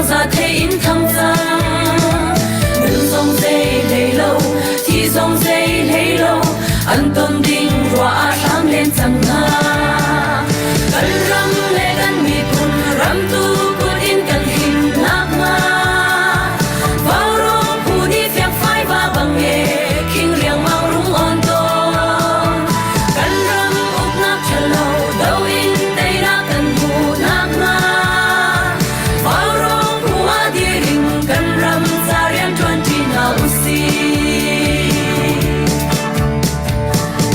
za thei in thang cang. Nun zong zei hlei lo, thi zong zei hlei lo, an ton ding ruah ah hram len cang hna. Kan ram le kan miphun ram tu kut in kan him nakhnga. Vaurawng phu nih fiangfai va bang e, khing riangmang rung on tawn. Kan ram uknak ṭhalo do in teinak kan hmuh nakhnga. Vaurawng phu ah dir in kan ram ca rian ṭuanṭi hna usih.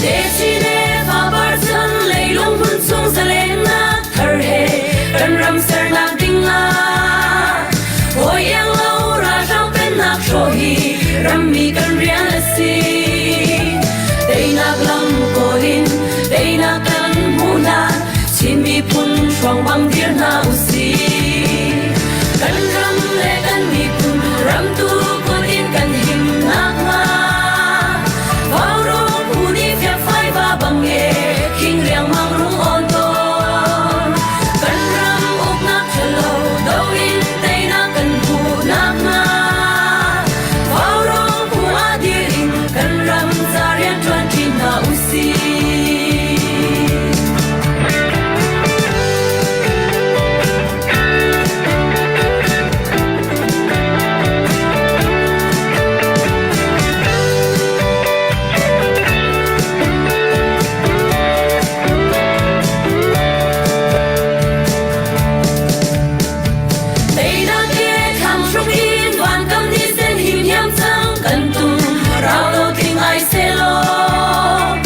Techin le fapar chan leilung hmun chung zalennak thar he kan ram sernak ding ah hawi iang lo ralhrang pennak hrawh hi rammi kan rian a si. Teinak lam kawl in teinak kan hmuh hlan Chin miphun hruang bang dir hna usih. Kan ram le kan miphun ram tu kut in kan him nakhnga Vaurawng phu nih fiangfai va bang e khing riangmang rung on tawn. Kan ram uknak ṭhalo do in teinak kan hmuh nakhnga Vaurawng phu ah dir in kan ram ca rian ṭuanṭi hna usih. Teinak ke thlang hruk in van kam ni sen him hiam cang kan tum rau lo ting ai selaw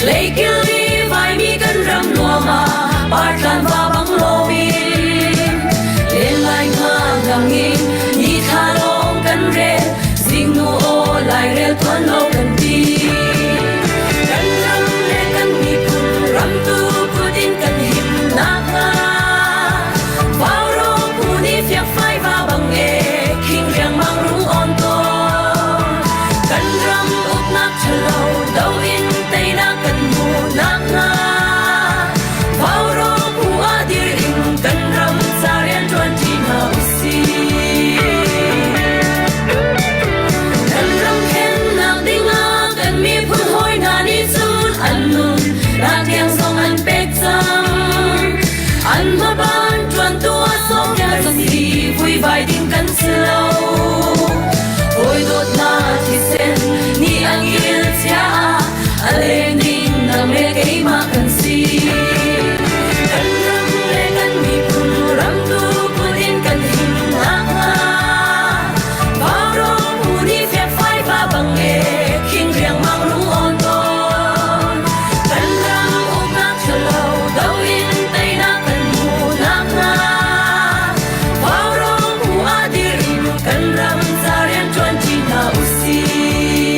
leikil ni vaimi kan ram nuam ah partlan va bang loin len lai nga ngang in ni thla lawng kan rel zingnu aw lairel tuan lo kan ti kan ram le kan miphun ram tu kut in kan him nakhnga Vaurawng phu nih fiakfai va bang e khing riangmang rung on tawn kan ram uknak ṭhalo do in teinak kan hmuh nakhnga Vaurawng phu ah dir in kan ram ca rian ṭuanṭi hna usih. Kan ram khennak dingah kan miphun hawi hna nih cun an nun raltiang zong an pek cang. An hmaban ṭuantu ah sawmpial si vuivai ding kan si lo. Hawi dawt hna thisen nih an kil chia a leng ding nang le keimah kan si. Kan ram le kan miphun ram tu kut in kan him nakhnga Vaurawng phu nih fiakfai va bang e khing riangmang rung on tawn. Kan ram uknak ṭhalo do in teinak kan hmuh nakhnga Vaurawng phu ah dir in kan ram ca rian ṭuanṭi hna usih.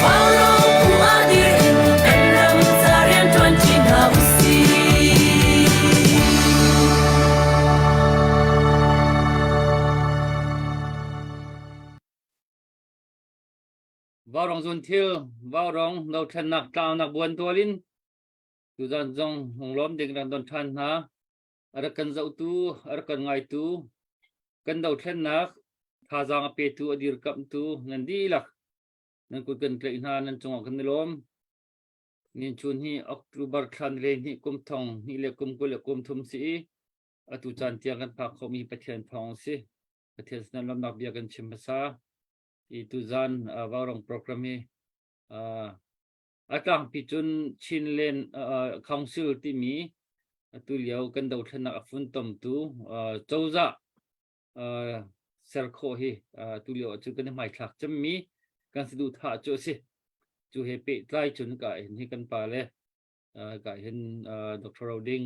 Vaurawng phu ah dir in kan ram ca rian ṭuanṭi hna usih. Vaurawng zun thil, vaurawng dothlennak tlaunak buan tual in tuzan zong lunglawm ding ran don ṭhan hna. A rak kan zohtu, a rak kan ngaitu, kan dothlennak thazaang a petu, a dirkamhtu nan dihlak nan kut kan tlaih hna, nan cungah kan i lawm. Ninchun hi October thla ni le hnih kum thong hnih le kum 20 le kum thum si i atu caan tiang kan phak khomi Pathian thawng a si. Pathian sinah lawmnak bia kan chim hmasa. I tuzan uh, Vaurong program hi uh, a tlangpi cun Chinland uh, Council timi atu lio kan dothlennak a funtomtu uh, cozah uh, ser khawh hi uh, tu lio cu kan i hmaithlak cemmi kan saduhthah cu a si. Cu he pehtlai cun ka hin hi kan pa le uh, ka hin uh, Dr. Roding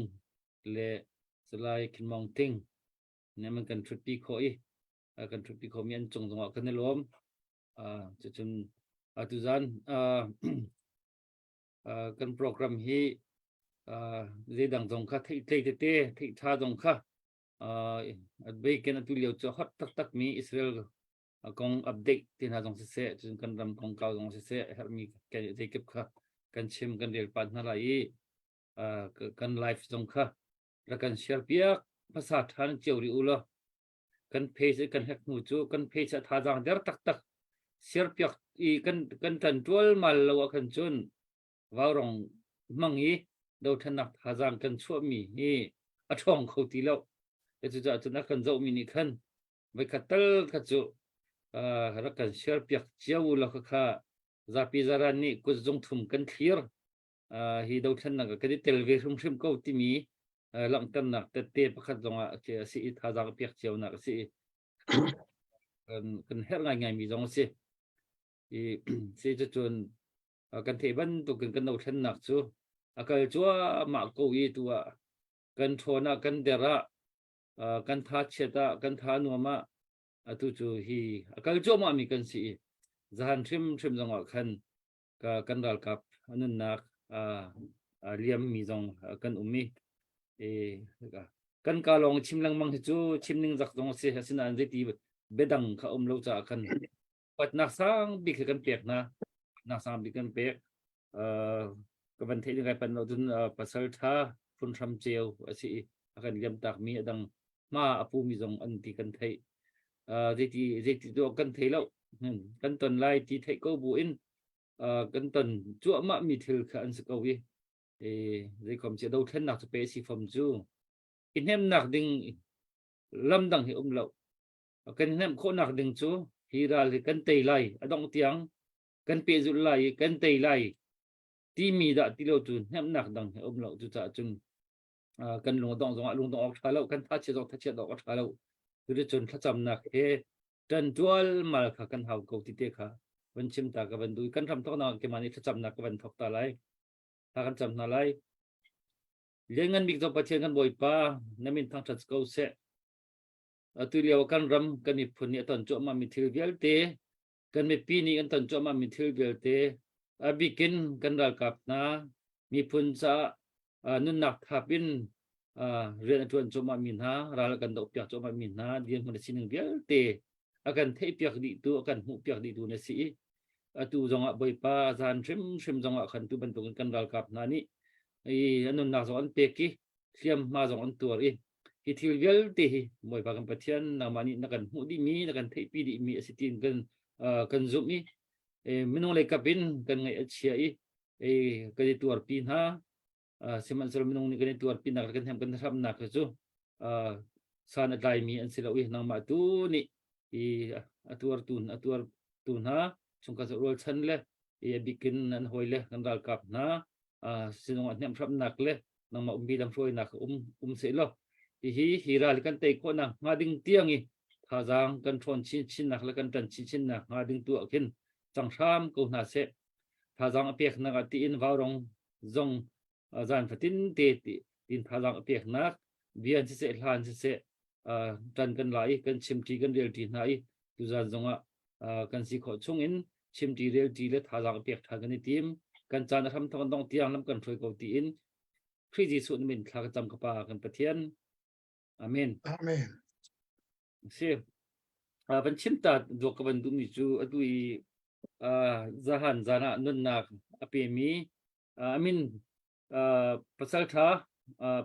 le Salai Khin Maung Ting ne man kan thutpi khawh i uh, kan thutpi khawh mi an cung zongah kan i lawm. Uh, cucun atu zan uh, uh, kan program hi uh, zeidang zong kha theih tlei tete theih tha zong kha Bacon atu lio cu hot taktak mi Israel kong update te hna zong siseh cun kan ram kongkau zong siseh herhmi zeikip kha kan chim kan rel pat hna lai i kan live zong kha rak kan share piak. hmasa ṭhan cio rih u law kan page i kan hack hnu cu kan page a thazaang der taktak share piak i kan kan ṭan ṭualmal lo ah khan cun vaurong hmang i dothlennak thazaang kan chuahmi hi a ṭhawng kho ti lo. Cucaah cun a kan zohmi nih khan voikhat tal kha cu rak kan share piak cio u law khakha zapi zaran nih kutzung thum kan thlir hi dothlennak ah kan i tel ve hrimhrim ko timi langhternak tette pakhat zongah a si i thazaang piak cionak a si i kan herh ngaingaimi zong a si. I si cucun kan theih bantukin kan dothlennak cu a kal cuahmah ko i tu ah kan ṭhawn ah kan der ah kan tha chiat ah kan tha nuam ah atu cu hi a kal cuahmah mi kan si i zahan hrimhrim zongah khan kan ralkap nunnak a liam mi zong kan um i kan ka lawng chim lengmang hi cu chim ning zak zong a si. Asinain zeiti biadang kha um lo caah khan upatnak sang bik hi kan pek hna. Nak sang bik kan pek. Ka van theih ding kai pan lo cun pasal tha phun hram ceu a si i a kan liam tak mi a dang hma a pu mi zong an ti kan theih. Zeiti zeiti tu kan thei lo. Kan ton lai ti theih ko bu in kan ton cuahmah mi thil kha an si ko i zeikom ci dothlennak cu pe si fom cu i hnemnak ding lam dang hi um lo. Kan hnemh khawhnak ding cu hi ral hi kan tei lai, a dongh tiang kan pehzulh lai i kan tei lai timi dah ti lo cu hnemhnak dang hi um lo. Cucaah cun kan lung a dongh zongah lung dongh awk ṭha lo, kan thachiat zong thachiat awk a ṭha lo. Cuticun thlacamnak he ṭanṭual mal kha kan hau ko ti te kha van chim ta ka van duh. Kan hram thawknak keimah nih thlacamnak ka van thawk ta lai, thla kan cam hna lai. Lianngan bik zong Pathian kan Bawipa, na min thangṭhat ko seh. Atu lio kan ram kan miphun nih a ton cuahmah mi thil vialte, kan mipi nih an ton cuahmah mi thil vialte, a bikin kan ralkap hna miphun caah nunnak thap in rian a ṭuan cuahmah mi hna, ral a kan dohpiak cuahmah mi hna dirhmun a sining vialte a kan theihpiak dihtu, a kan hmuhpiak dihtu na si i atu zongah Bawipa zan hrimhrim zongah khan tu bantukin kan ralkap hna nih i an nunnak zong an pek i hliamhma zong an tuar i hi thil vialte hi Bawipa kan Pathian nangmah nih na kan hmuh dihmi, na kan theihpi dihmi a si tiin kan kan zumh i minung lei kap in kan ngaih a chia i kan i tuarpi hna. Sihmanhsehlaw minung nih kan i tuarpi nak le kan hem kan hramnak cu san a tlaimi an si lo i nangmah tu nih i a tuartu a tuartu hna chungkhar rualchan le i a bikin an hawi le kan ralkap hna sinung ah hnemhramnak le nangmah umpi lamhruainak um um seh law hihi hi ral kan tei khawhnak hnga ding tiang i thazaang kan ṭhawn chinchinnak le kan ṭan chinchinnak hnga ding tu ah khin cang hram ko hna seh. Thazaang a peknak ah tiin vaurong zong zan fatin te tin thazaang a peknak bian siseh, hlan siseh, ṭan kan la i kan chimṭi kan relṭi hna i tuzan zongah kan si khawh chungin chimṭi relṭi le thazaang pek ṭhan kan i tim. Kan caan a hram thawk dong tiang lam kan hruai ko tiin Khrih Jesuh na min thla ka cam, ka Pa kan Pathian. Amen. Amen. Si van chim ta duak ka van duhmi cu atu i zahan zan ah nunnak a pemi amin pasal ṭha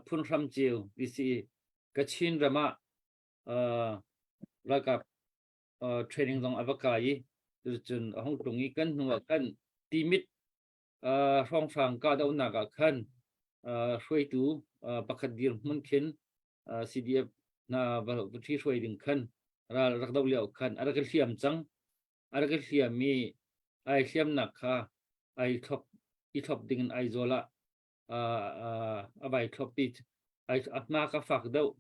Phun Hram Ceu ti si. Kachin ram ah ralkap training zong a va kai i cun a hung tlung i kan hnu ah khan Timit hrawnghrang kahdohnak ah khan hruaitu pakhat dirhmun khin CDF hna va ṭhi hruai ding khan ral rak doh lio khan a rak i hliam cang. A rak i hliam i ai hliamnak kha ai thlop i thlop ding in Aizawl ah a vai thlop i a hma ka fak deuh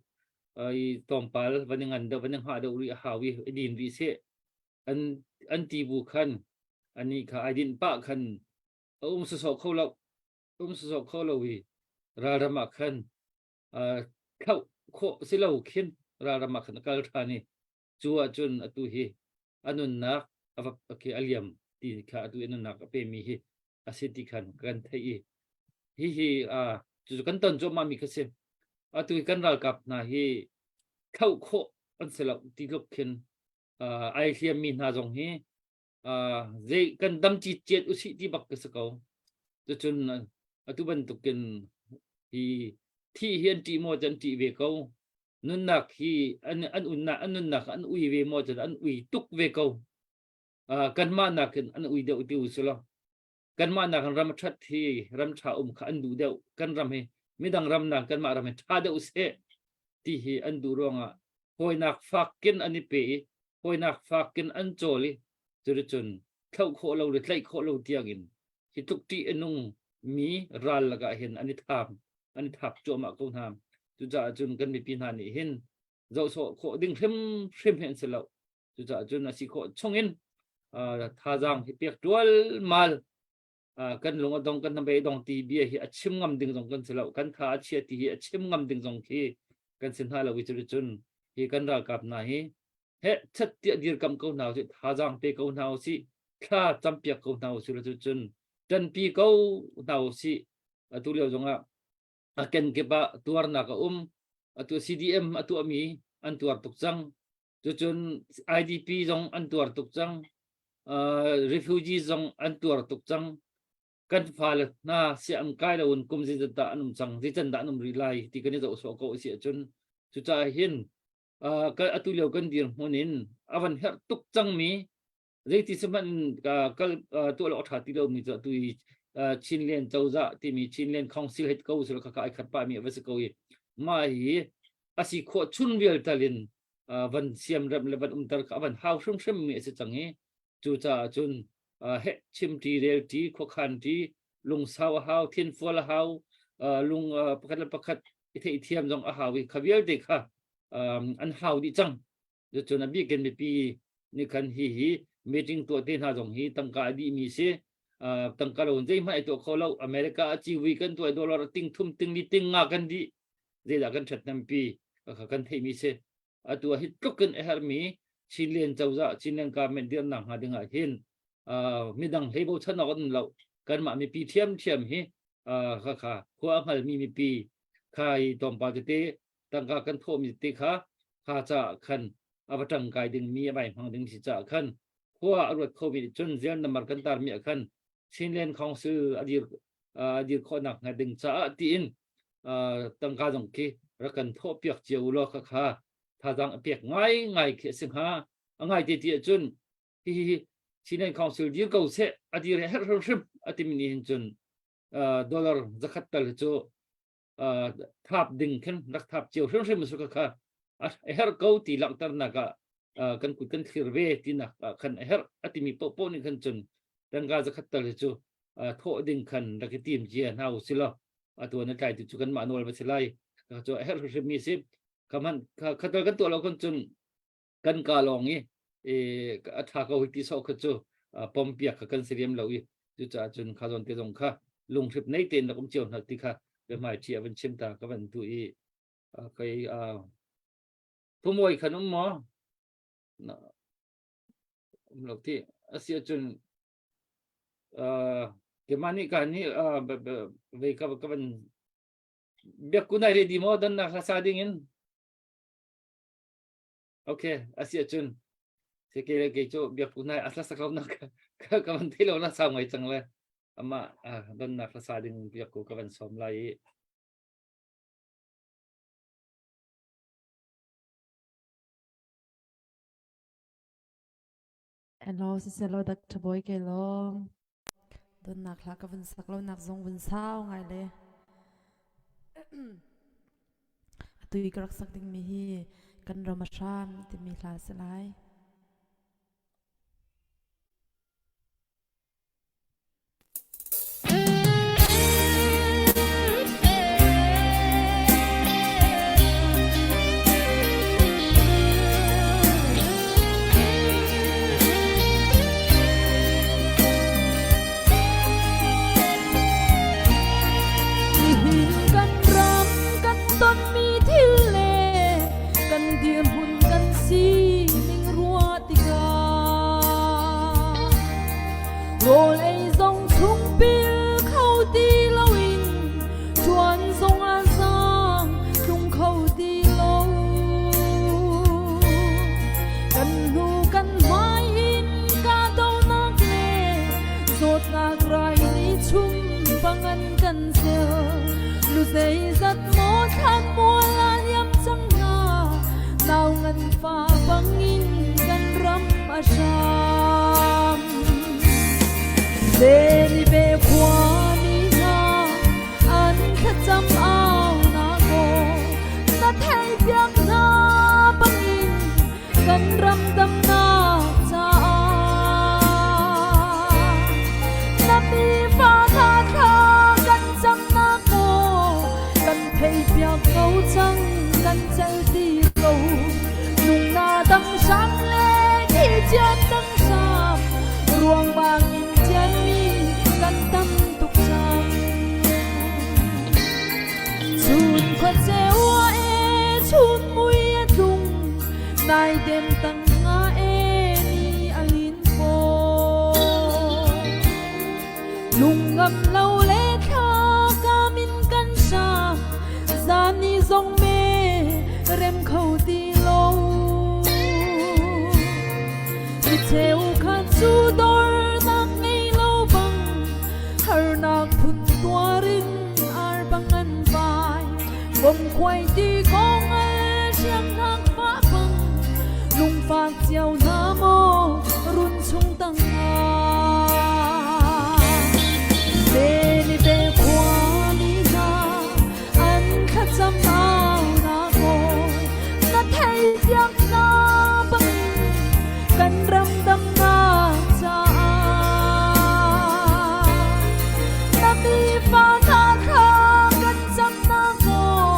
i tlawmpal van i ngan deuh, van i hngah deuh rih a hau i i din rih seh an an ti bu khan ani kha ai dinh pah khan a um sawsawh kho lo, um sawsawh kho lo i ralram ah khan thlauh khawh si lo khin ralram ah khan a kal ṭhan i cu ahcun atu hi a nunnak a va a liam ti kha atu i nunnak a pemi hi a si ti khan kan theih i hihi cucu kan ton cuahmah mi kha si. Atu i kan ralkap hna hi thlauh khawh an si lo ti tluk khin ai hliam mi hna zong hi zei kan dam citciat usih ti bak ka si ko. Cucun atu bantukin hi thi hi an ṭih maw, an ṭih ve ko. Nunnak hi an an unnak an nunnak an ui ve maw cun an ui tuk ve ko. Kanmah nakin an ui deuh ti u si law kanmah nakin ram ṭhat hi ram ṭha um kha an duh deuh. Kan ram hi midang ram nak kanmah ram hi ṭha deuh seh ti hi an duh ruangah hawinak fakin an i pe i hawinak fakin an cawl i cuticun thloh khawh lo le tlaih khawh lo tiangin hi tluk ṭih a nung mi ral lakah hin an i tham an i thap cuahmah ko hna. Cucaah cun kan mipi hna nih hin zoh sawh khawh ding hrimhrim hi an si lo. Cucaah cun a si khawh chungin thazaang hi pek ṭualmal kan lung a dong kan hnabei dong ti bia hi a chim ngam ding zong kan si lo. Kan tha a chia ti hi a chim ngam ding zong khi kan si hna lo i cuticun hi kan ralkap hna hi heh chat tiah dirkam ko hna usih, thazaang pe ko hna usih, thla campiak ko hna usih lo cun ṭanpi ko hna usih. Atu lio zongah a kenkip ah tuarnak a um. Atu CDM a tuahmi an tuar tuk cang. Cucun IDP zong an tuar tuk cang. Refugee zong an tuar tuk cang. Kan fale hna sianginn kai loin kum zeizat dah an um cang, zeican dah an um rih lai ti kan i zoh sawh ko a si ahcun cucaah hin atu lio kan dirhmun in a van herh tuk cangmi zeiti sihmanh kal tuah lo a ṭha ti lomi cu atu i Chinland cozah timi Chinland Council het ko sila khakha ai khat pahmi a va si ko i mah hi a si khawh chun vial tal in van siamremh le van umter kha a van hau hrimhrim mi a si cang i cucaah cun heh chim ṭi rel ṭi khuakhan ṭi lungsau a hau thinfual a hau lung pakhat le pakhat i theihthiam zong a hau i kha vialte kha an hau dih cang. Cun a bikin mipi nih khan hi hi meeting tuah te hna zong hi tangka a dihmi si. Tangka lo in zeihmanh ai tuah kho lo. America a ciwi kan tuah dollar ting thum ting li ting nga kan dih. Zeidah kan ṭhathnempi kha kan theihmi si. Atu ah hi tluk in a herhmi Chinland cozah Chinland government dirnak hnga ding ah hin midang hlei bochan awk an um lo. Kanmah mipi ṭhiamṭhiam hi kha kha khua a hngalmi mipi kha hi tlawmpal tete tangka kan thawhmi te kha kha caah khan a va ṭangkai dingmi a vai hmang ding si caah khan khua a ruat khomi nih cun ziar namar kan tarmi ah khan Chinland Council a dir khawhnak hnga ding caah tiin tangka zong khi rak kan thawh piak cio u law kha kha thazaang a pek ngai ngai khi a si hnga. A ngai te ti ahcun hihi Chinland Council dir ko seh a dir herh hrimhrim a timi nih hin cun dollar zakhat tal cu thap ding khin rak thap cio hrimhrim su kha a herh ko ti langhternak ah kan kut kan thlir ve tinak ah khan a herh a timi popo nih khan cun tangka zakhat tal hi cu thawh ding khan rak i tim cia hna u si law atu na tlai tu cu kan mah nawl va si lai cu a herh hrimhrim mi si khaman khatal kan tuah lo kan cun kan ka lawng i a ṭha ko hi ti sawh kha cu pompiak kha kan si riam lo i cucaah cun kha zawn te zong kha lunghrip nei tein rak um cio hna ti kha biahmai ṭhi a van chim ta ka van tu i kai phumawi khan um maw um lo ti asi ahcun keimah nih ka nih vei ka ka van biak ku nai ready maw dan na sa ding in Okay, asi ahcun ke le kei cu biak nai asla sak lo nak ka ka van thei lo na sau ngai cang le ama donnak hlasa ding biak ko ka van sawm lai i. Hello, siselaw Dr. Boy ke lawm. Donnak hla ka vun sak lo nak zong vun sau ngai le. Atu i ka rak sak dingmi hi kan ram a hram timi hla a si lai. Nihin kan ram kan tonmi thil le kan dirhmun kan sining ruah tikah rawl ei zong chungpil kho ti loin ṭuan zong a zaang tlung kho ti lo. Kan hnu kan hmai in kahdohnak le zawtnak rai nih chum bangan kan zel. Lu zeizat maw thlan mual ah liam cang hna. hram. Ninive khuami hna an thlacam aunak aw na theihpiak hna bangin kan ram damnak caah na mi fa hna thla kan camnak aw kan theihpiak ko cang kan cel ti lo nung na dang sang le thi chiat dang sam ruang bang in chian mi kan tam tuk cang chun khua ceu e chun mui a tlung nai dem tang nga e ni alin ko lungngam lo le thla kamin kan sa zan ni zong me rem kho ti lo mi cheu khat cu dornak ngei lo bang harnak phun tuarin ar bang an vai bom khuai ti kong al siang hak fa bang lungfak cio hna maw run chung tang ah Ninive khuami hna an thlacam aunak aw na theihpiak hna bangin kan ram damnak caah na mi fa hna thla kan camnak aw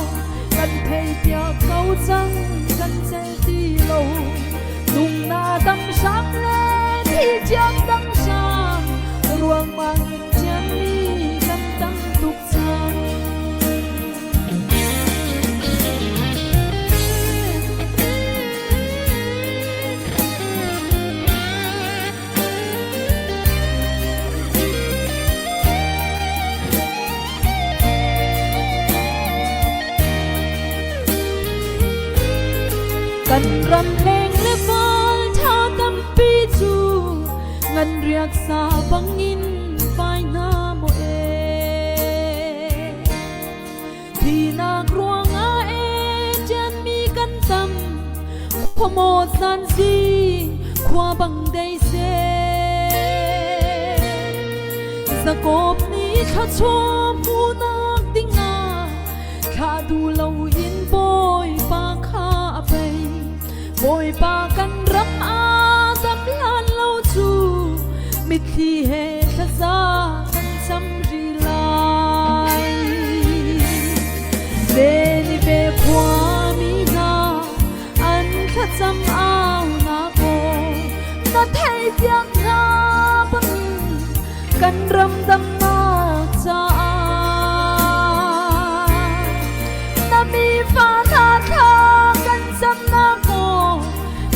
kan theihpiak ko cang kan cel ti lo nung na dam hram le thi ciam dang hram ruangmang in cianmi kan tam tuk cang. Kan ram leng le val ṭha tampi cu ngan riak sa bangin fai hna maw e. Thinak ruangah e ṭianmi kan tam, khuamaw zan zing khua bang dei seh. Jakob nih thluachuah hmuhnak dingah thlah duh loin Bawipa kha a pei. Bawipa kan ram ah dam hlan lo cu mitthli he thlaza kan cam rih lai. Ninive khuami hna an thlacam aunak aw na theihpiak hna bangin kan ram damnak caah na mi fa hna thla kan camnak aw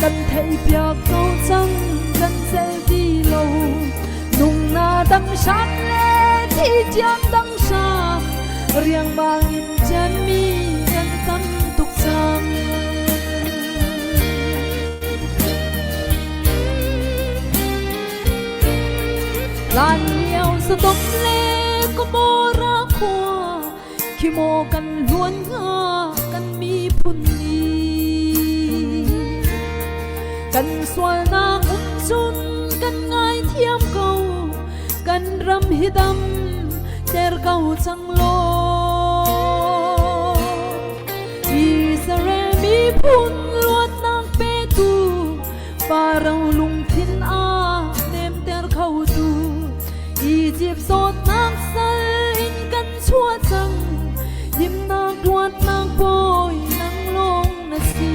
kan theihpiak ko cang kan cel ti lo nung na dam hram le thi ciam dang hram riangmang in cianmi kan tam tuk cang. Hlan lio Sodom le Gomorrah khua khi maw kan hluan hnga kan miphun nih kan sualnak um cun kan ngaithiam ko kan ram hi dam ter ko cang law Israel miphun luatnak petu Faro lungthin a nemter khotu Egypt zawtnak sal in kan chuah cang himnak luatnak bawi nang lawng na si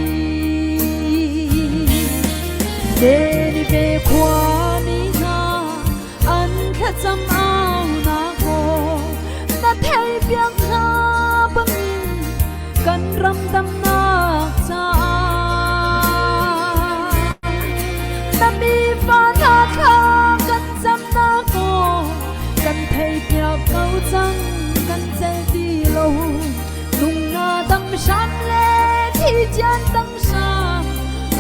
Ninive khuami hna an thlacam aunak aw na theihpiak hna bangin kan ram damnak caah na mi fa hna thla kan camnak aw kan theihpiak ko cang kan cel ti lo nung na dam hram le thi cian dang hram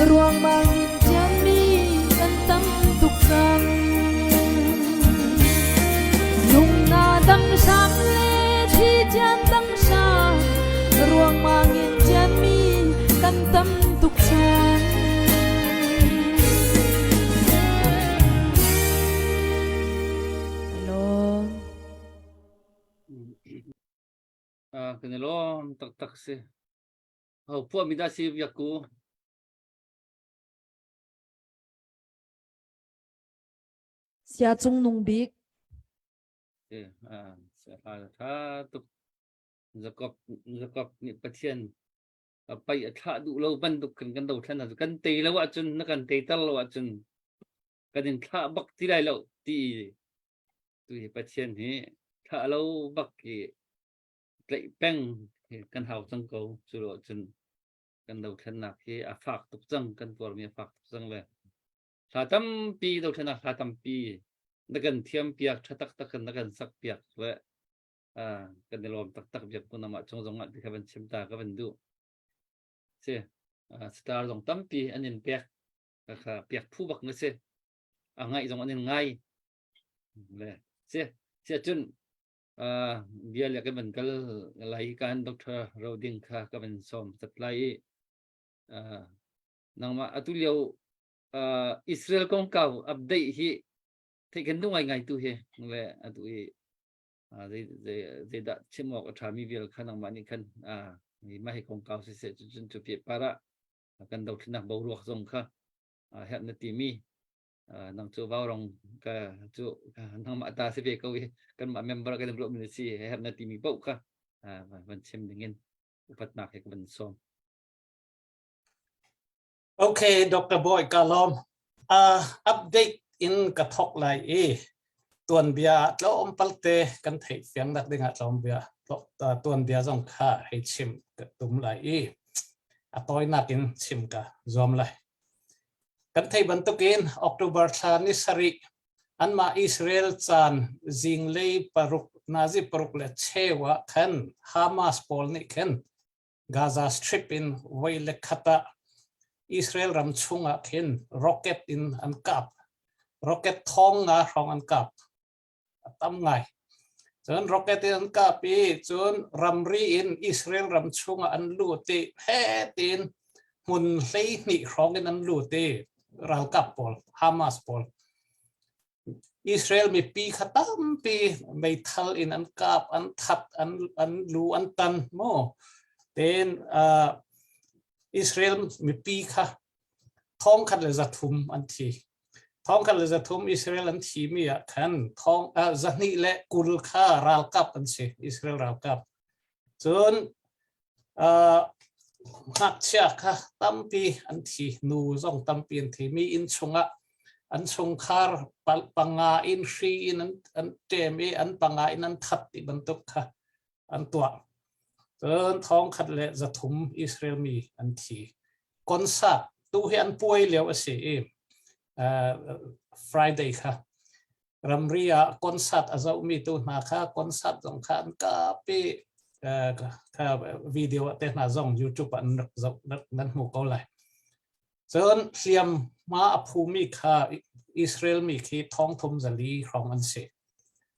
ruangmang in cianmi kan tam tuk cang. Kan i lawm taktak si. Ho phuah mi dah si biakku? Sia Cung Nung Bik. Tha tuk. Jacob Jacob nih Pathian pai a thlah duh lo bantuk kan kan dothlan ah kan tei lo ahcun na kan teiter lo ahcun kan in thlah bak ti lai lo ti tu hi Pathian hi thlah lo bak i tlaih peng kan hau cang ko cu lo ahcun kan dothlannak hi a fak tuk cang kan tuarmi a fak tuk cang le Hla tampi dothlennak hla tampi na kan thiam piak tha taktak in na kan sak piak le kan i lawm taktak biak kun amah chung zong ah ti kha van chim ta ka van duh. Si star zong tampi an in pek kha piak phu bak na si. A ngaih zong an in ngai. Le si si cun bia le kan van kal lai kan Dr. Roding kha ka van som sat lai i nangmah atu lio Israel kongkau update hi theih kan duh ngaingai tu hi le atu i zeidah chim awk a ṭhami vial kha nangmah nih khan mah hi kongkau siseh cun cu peh par ah kan dothlennak boruak zong kha herh na timi nang cu vaurong ka cu nangmah ta si ve ko i kanmah member kan ruah mi si herh na timi paoh kha van chim dingin upatnak he ka van sawm. Okay, Dr. Boy ka lawm. Update in ka thok lai i tuanbia tlawmpal te kan theih fiang nak ding ah tlawmbia tuanbia zong kha hei chim ka tum lai i a tawinak in chim ka zuam lai. Kan theih bantukin October thla ni sarih anmah Israel caan zinglei paruk nazi paruk le cheu ah khan Hamas pawl nih khin Gaza Strip in voi le khat ah Israel ram chungah khin rocket in an kap. Rocket thong nga hrawng an kap. A tam ngai. Cun rocket in an kap i cun ramri in Israel ram chungah an lut i he tiin hmun 12 hrawng in an lut i ralkap pawl Hamas pawl Israel mipi kha tampi meithal in an kap, an that, an, an lu an tan mu. Ten Israel mipi kha thong khat le zathum an thi. Thong khat le zathum Israel an thi mi ah khan thong zahnih le kul kha ralkap an si, Israel ralkap. Cun Ngakchia kha tampi an thi, nu zong tampi an thi. Mi inn chungah an chungkhar panga in hri in an ṭem i an panga in an that ti bantuk kha an tuah. Cun thong khat le 300 Israel mi an thi. Concert tu hi an puai lio a si i Friday kha ramri ah concert a zohmi tu hna kha concert zong kha an kap i kha video te hna zong YouTube an rak zoh nan hmu ko lai. Cun hliam hma a phumi kha Israel mi khi thong thum zali hrawng an si.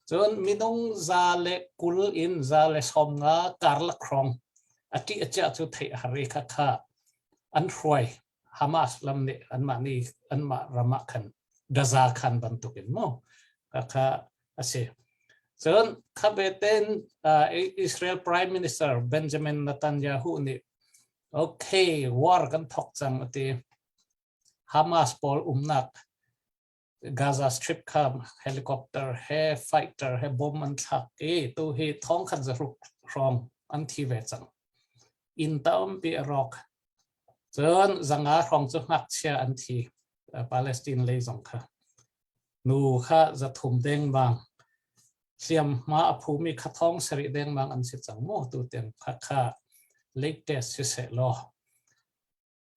Cun minung 120 in 150 karlak hrawng a ṭih a ciah cu theih a har i kha kha an hruai Hamas lam nih anmah nih anmah ram ah khan Gaza khan bantukin mu kha a si. Cun kha beten Israel Prime Minister Benjamin Netanyahu nih okay war kan thok cang ati Hamas pawl umnak Gaza Strip kha helicopter he fighter he bomb an thlak i tu hi thong khat zaruk hrawng an thi ve cang. Inn tampi a rawk. Cun 500 hrawng cu ngakchia an thi. Palestine lei zong kha. Nu kha 300 dengmang. Hliamhma a phumi kha thong sarih dengmang an si cang mu tu tiang kha kha latest si seh law.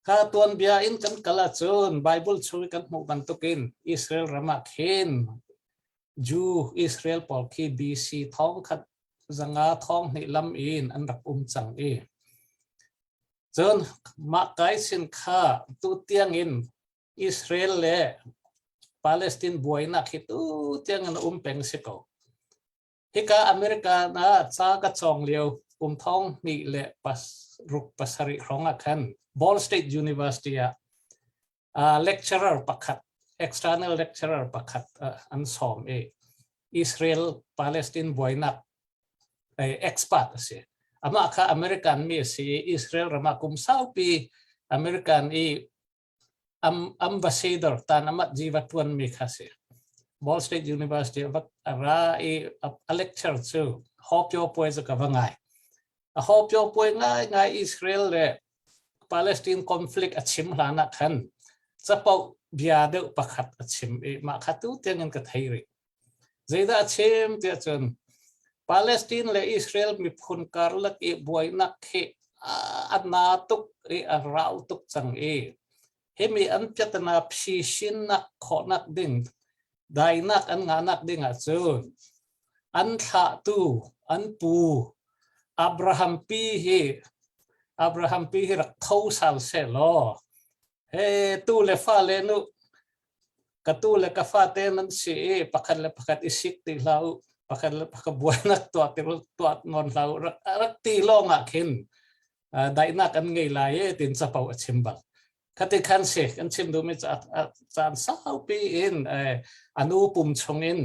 Kha tuanbia in kan kal ahcun Bible chung i kan hmuh bantukin Israel ram ah khin Jew Israel pawl khi BC thong khat zanga thong hnih lam in an rak um cang i cun mah kai sin kha tu tiang in Israel le Palestine buainak hi tu tiang in a um peng si ko. Hika America na ca ka cawng lio kum thong hnih le pas ruk pasarih hrawng ah khan Ball State University ah lecturer pakhat external lecturer pakhat an sawm i Israel Palestine buainak expert a si. Amah kha American mi a si i Israel ram ah kum saupi American i ambassador tan amat jiva tuan mi kha si. Ball State University a ra i a lecture cu hopyo puai cu ka va ngai. A hopyo puai ngai ngai Israel le Palestine conflict a chim hlan ah khan capo bia deuh pakhat a chim i mah kha tu tiang in ka thei rih. Zeidah a chim tiah cun Palestine le Israel miphun karlak i buainak hi a na tuk i a rau tuk cang i himi an piatana phishinnak khawhnak ding dainak an ngahnak ding ahcun an thlahtu an pu Abraham pi hi Abraham pi hi rak tho sal seh law he tu le fa le nu ka tu le ka fate nan si i pakhat le pakhat i sik ti hlah u pakhat le pakhat buainak tuah ti tuah nawn hlah u rak ti lawng ah khin daihnak an ngei lai e tin capo a chim bal khati khan si kan chim duhmi caan saupi in anu pum chung in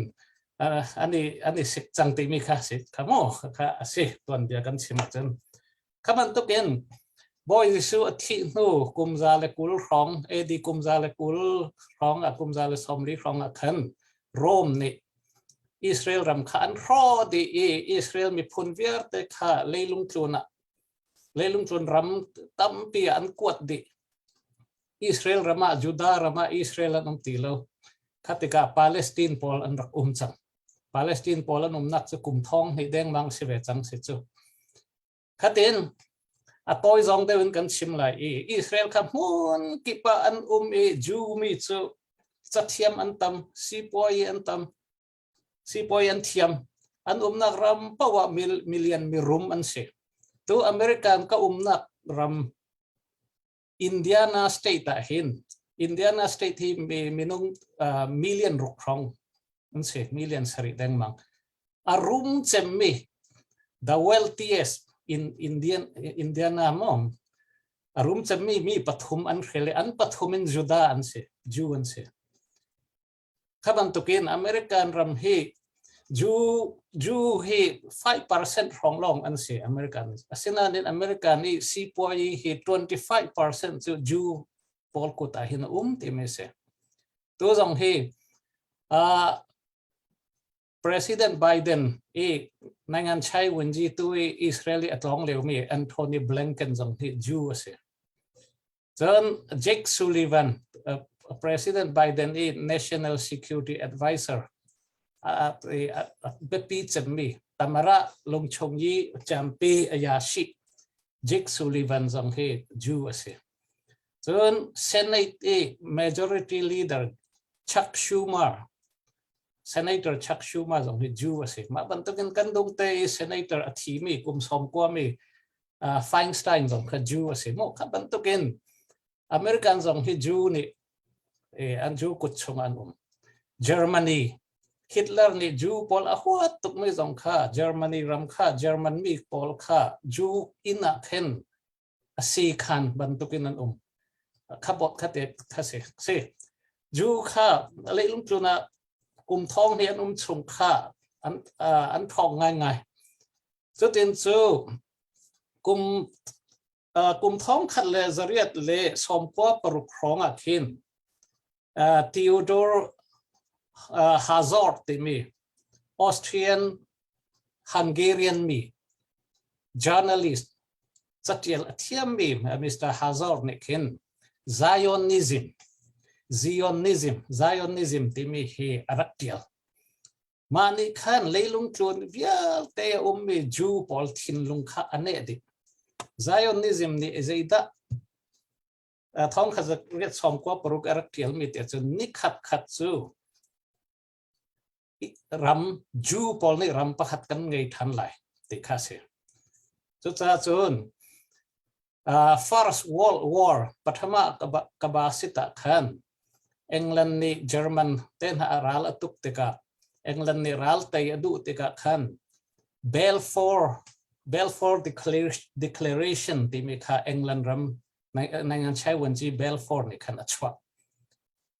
ani ani sik cang timi kha si kha mu kha a si tuan bia kan chim ahcun Kha bantukin Bawi Jesuh a thih hnu kum 120 hrawng, AD kum 120 hrawng ah kum 140 hrawng ah khan Rome nih Israel ram kha an hrawh dih i Israel miphun vialte kha leilung tlun ah leilung tlun ram tampi ah an kuat dih. Israel ram ah Judah ram ah Israel an um ti lo. Kha tikah Palestine pawl an rak um cang. Palestine pawl an umnak cu kum thong hnih dengmang si ve cang si cu. Khatin a tawi zong deuh in kan chim lai i Israel kha hmun kip ah an um i Jew mi cu cathiam an tam, sipuai an tam, sipuai an thiam. An umnak ram paoh ah million mirum an si. Tu American ka umnak ram Indiana state ah hin Indiana state hi minung million ruk hrawng an si million sarih dengmang a rum cemmi the wealthiest in Indian Indiana mo a rum cemmi mi pathum an hrel i an pathum in Judah an si Jew an si Kha bantukin American ram hi Jew, Jew hi 5% hrawng lawng an si American. Asinain American i sipuayi hi 25% cu Jew pawl kut ah hin a um timi si. Tu zong hi uh, President Biden i nangan chai wenji tu i Israeli a tlawng liomi Anthony Blinken zong hi Jew a si. Cun Jake Sullivan, President Biden i National Security Advisor, biapi cemmi Tamara lungchung i campi ayashi Jake Sullivan zong hi Jew a si. Cun Senate i Majority Leader Chuck Schumer, Senator Chuck Schumer zong hi Jew a si. Mah bantukin kan dungte i Senator a thimi kum sawm kuami Feinstein zong kha Jew a si mu kha bantukin American zong hi Jew nih an Jew kut chung an um Germany Hitler nih Jew pawl a huat tukmi zong kha Germany ram kha German mi pawl kha Jew inn ah khin a si khan bantukin an um kha bot kha te kha si si Jew kha leilung tlun ah kum thong ni an um chung kha an an thong ngai ngai Cutin cu kum kum 1896 hrawng ah khin Theodore Hazard timi Austrian Hungarian mi journalist catial a thiammi Mr. Hazard nih khin Zionism Zionism Zionism timi hi a rak tial. Mah nih khan leilung tlun vialte a ummi Jew pawl thinlung kha a neh dih. Zionism nih zeidah thong kha riat sawm kua paruk a rak ṭialmi te cun ni khat khat cu ram Jew pawl nih ram pakhat kan ngei ṭhan lai ti kha si. Cucaah cun First World War pathama kabasit ah khan England nih German te hna a ral a tuk tikah England nih ral tei a duh tikah khan Balfour Balfour Declaration timi kha England ram nangan chai wanci Balfour nih khan a chuah.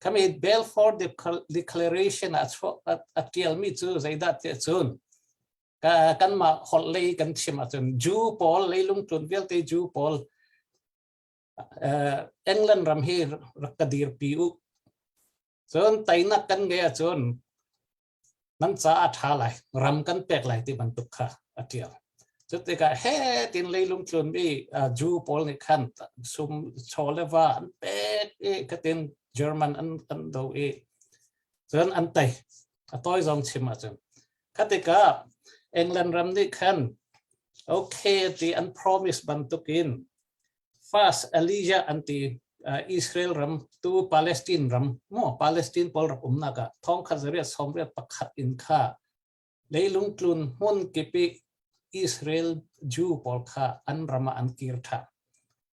Kami Balfour Declaration a chuah a tialmi cu zeidah tiah cun. Kanmah holh lei kan chim ahcun Jew pawl leilung tlun vialte Jew pawl England ram hi rak ka dirpi u. Cun teinak kan ngei ahcun nan ca a ṭha lai, ram kan pek lai ti bantuk kha a ṭial. Cu tikah he tin leilung tlun i Jew pawl nih khan sum chaw le va an pek i khatin German an do i cun an tei. A tawi zong chim ahcun. Kha tikah England ram nih khan okay ti an promise bantukin first Elijah an ti Israel ram tu Palestine ram mo Palestine pawl rak umnak ah thong khat zariat sawmriat pakhat in kha leilung tlun hmun kipi Israel Jew pawl kha an ram ah an kir tha.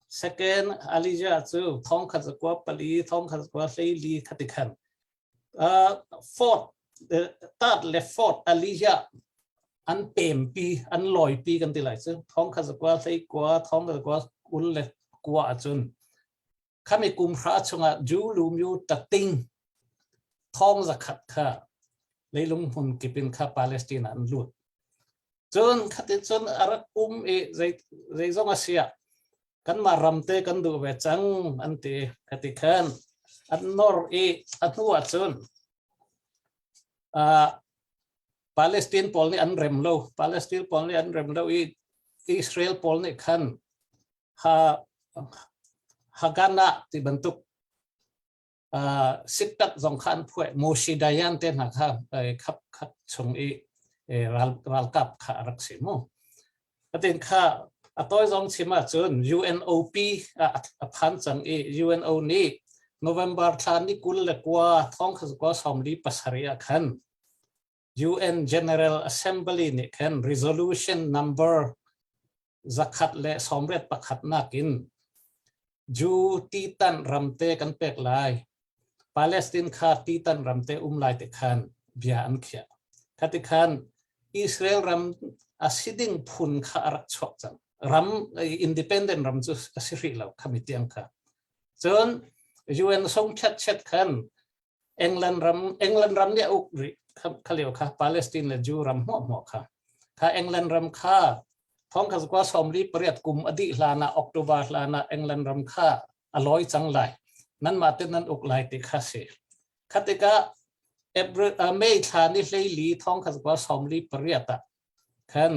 Second Elijah cu thong khat zakua pali thong khat zakua hleili khati khan fourth third le fourth Elijah an pempi an lawipi kan ti lai cu thong khat zakua hlei kua thong khat zakua kul le kua ahcun khami kum hra chungah Jew lumyu tating thong zakhat kha leilung hmun kipin kha Palestine an lut cun khati cun a rak um i zei zeizong a sia kanmah ramte kan duh ve cang an ti khati khan an nor i a hnu ahcun Palestine pawl nih an rem lo Palestine pawl nih an rem lo i Israel pawl nih khan ha Haganah ti bantuk siktak zong kha an phuai Moshe Dayan te hna kha khap khat chung i ral ralkap kha a rak si mu atin kha a toi zong chim ahcun UNOP a phan cang i UNO nih November thla ni 29 thong kha kwa sawmli pasarih ah khan UN General Assembly nih khan resolution number 181 nakin Jew titan ramte kan pek lai Palestine kha titan ramte um lai te khan bia an khiah khati khan Israel ram a si ding phun kha a rak chuak cang ram independent ram cu a si hrih lo khami tiang kha cun UN song chat chat khan England ram England ram nih a uk rih kha lio kha Palestine le Jew ram hmuahhmuah kha kha England ram kha thong kha kwa sawmli pariat kum a dih hlan ah October hlan ah England ram kha a lawi cang lai nan mah te nan uk lai ti kha si kha tikah April May thla ni hleili thong kha kwa sawmli pariat ah khan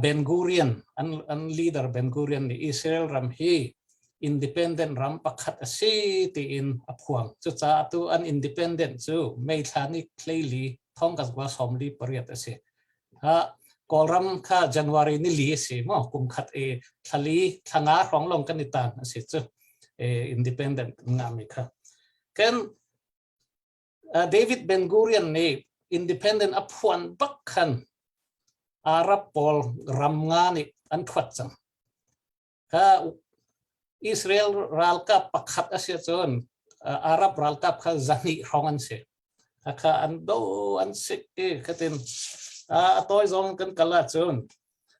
Ben Gurion an an leader Ben Gurion nih Israel ram hi independent ram pakhat a si tiin a phuang cucaah tu an independent cu May thla ni hleili thong ka kwa sawmli pariat a si ha Kawlram kha January ni li a si mo kum khat e thlali thlanga hrawng long kan i tan a si cu independent nga mi kha ken David Ben Gurion nih independent a phuan bak khan Arab pawl ram nga nih an thuat cang. Kha Israel ralkap pakhat a si cun Arab ralkap kha zahnih hrawng an si. Kha an do an sik i khatin a tawi zong kan kal ahcun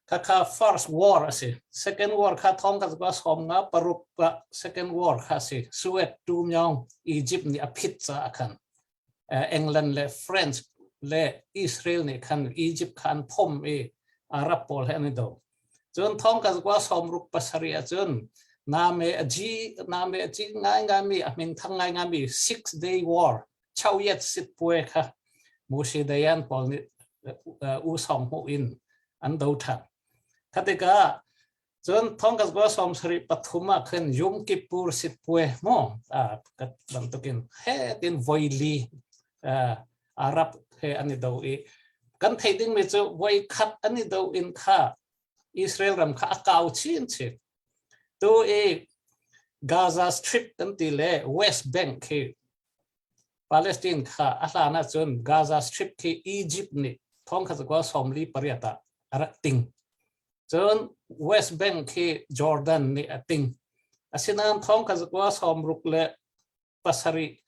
Khakha first war a si. Second war kha thong ka kwa som nga paruk pa second war kha si. Suez tu myong Egypt nih a phit ca a khan. England le French le Israel nih khan Egypt kha an phom i Arab pawl he an i do. Cun thong ka kwa som ruk pasarih ahcun name a ji name a ji ngai ngai mi a min thang ngai ngai mi Six Day War Chowyet sitpue kha Moshe Dayan pawl nih u sawng hmuh in an do ṭhan. Kha tikah cun thong ka kwa sawm sarih pathum ah khin Yom Kippur sitpue mu ka bantukin he tin voili Arab he an i do i kan theih dingmi cu voi khat an i do in kha Israel ram kha a kau chin chin. Tu i Gaza Strip kan ti le West Bank khi Palestine kha a hlan ahcun Gaza Strip khi Egypt nih thong kha zakua sawmli pariat ah a rak ting. Cun West Bank khi Jordan nih a ting. Asinain thong kha zakua sawmruk le pasarih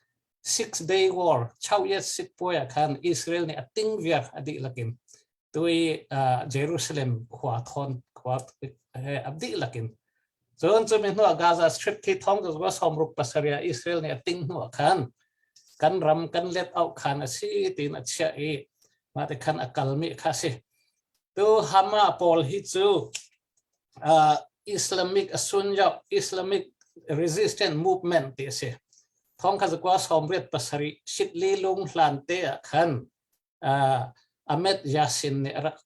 Six Day War Chowyet Sitpui ah khan Israel nih a ting viar a dihlak in tui Jerusalem khua thawn khua he a dihlak in cun cumi hnu ah Gaza Strip khi thong ka sawmruk pasarih ah Israel nih a ting hnu ah khan kan ram kan let au khan a si tiin a chiah i mah te khan a kalmi kha si. Tu Hama pawl hi cu Islamic Asunjau Islamic Resistance Movement ti a si. Thong kha zakua sawmriat pasarih Sitli lung hlan te ah khan Ahmed Yasin nih a rak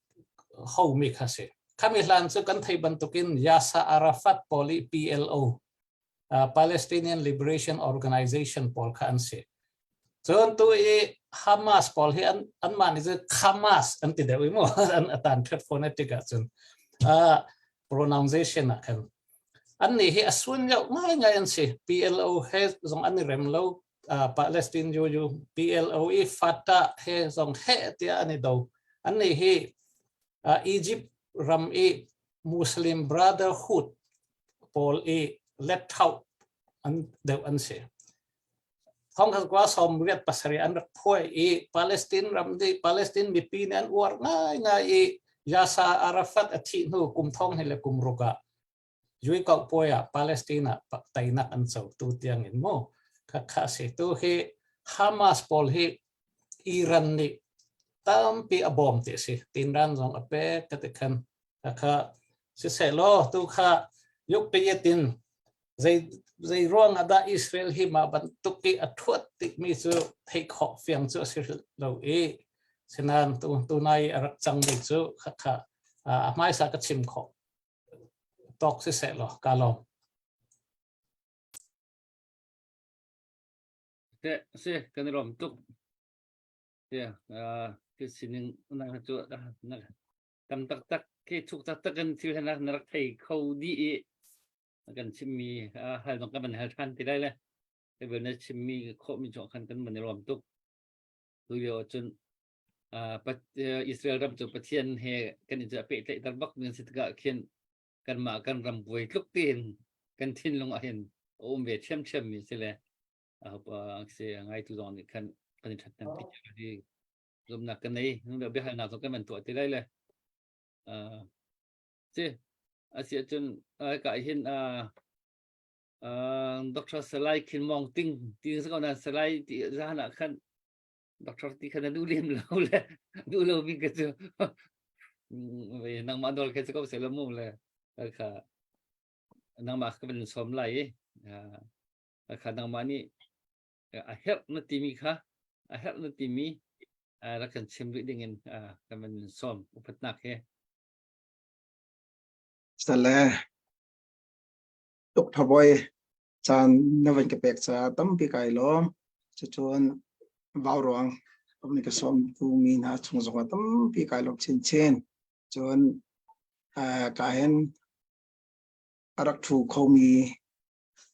homi kha si. Khami hlan cu kan thei bantukin Yasser Arafat pawl i PLO Palestinian Liberation Organization pawl kha an si. Cun tu i Hamas pawl hi an anmah nih cun Hamas an ti deuh i mu an atan ṭhet phonetic ahcun pronunciation ah khan an nih hi a sun deuh ngaingai an si. PLO he zong an i rem lo. Palestine UU PLO i Fatah he zong he tiah an i do. An nih hi Egypt ram i Muslim Brotherhood pawl i letthauh an deuh an si. Thongkhat kwa sawm riat pasarih an rak phuai i Palestine ram di Palestine mipi nih an uar ngaingai i Yasser Arafat a thih hnu kum thong hi le kum ruk ah Yui Kau Puai ah Palestine ah teinak an co tu tiang in mu kha kha si tu hi Hamas pawl hi Iran nih tampi a bawm ti si tinran zong a pek ka ti khan kha siseh law tu kha yuk piyetin zei zei ruang ah dah Israel hi mah bantuk i a thuat tik mi cu theih khawh fiang cu a si lo i sinan tu tunai a rak cang mi cu kha kha a hmaisa ka chim khawh tawk siseh law ka lawm. Te si kan i lawm tuk. Te thil sining na cu na tam taktak khi thuk taktak in thil na na rak thei kho dih i kan chimmi hal zong kan van hal ṭhan ti lai le te na chimmi khawhmi cu khan kan van i lawm tuk. Tu lio ahcun Israel ram cu Pathian he kan i pehtlaihter bak mi si tikah khin kanmah kan ram buai tluk tiin kan thinlung ah hin a um ve ṭhiamṭhiam mi si le si ngaitu zong nih khan kan i ṭhathnem pi hi zumnak kan nei biahalnak zong kan van tuah ti lai le si asi ahcun ka hin Dr. Salai Khin Mong Ting ti sa ko na Salai ti zahan ah khan Doctor ti khan na duh lem lo le duh lo mi ka cu nangmah nawl khe cu ko se lo mu le kha nangmah ka van som lai i kha nangmah nih a herh na timi kha a herh na timi rak kan chim rih ding in kan van som upatnak he Sale tuk thaboy caan na van ka pek caah tampi kai lawm. Cucun vauruang ni ka sawm tu mi hna chung zongah tampi kai lawm chinchin. Cun ka hin a rak thu khomi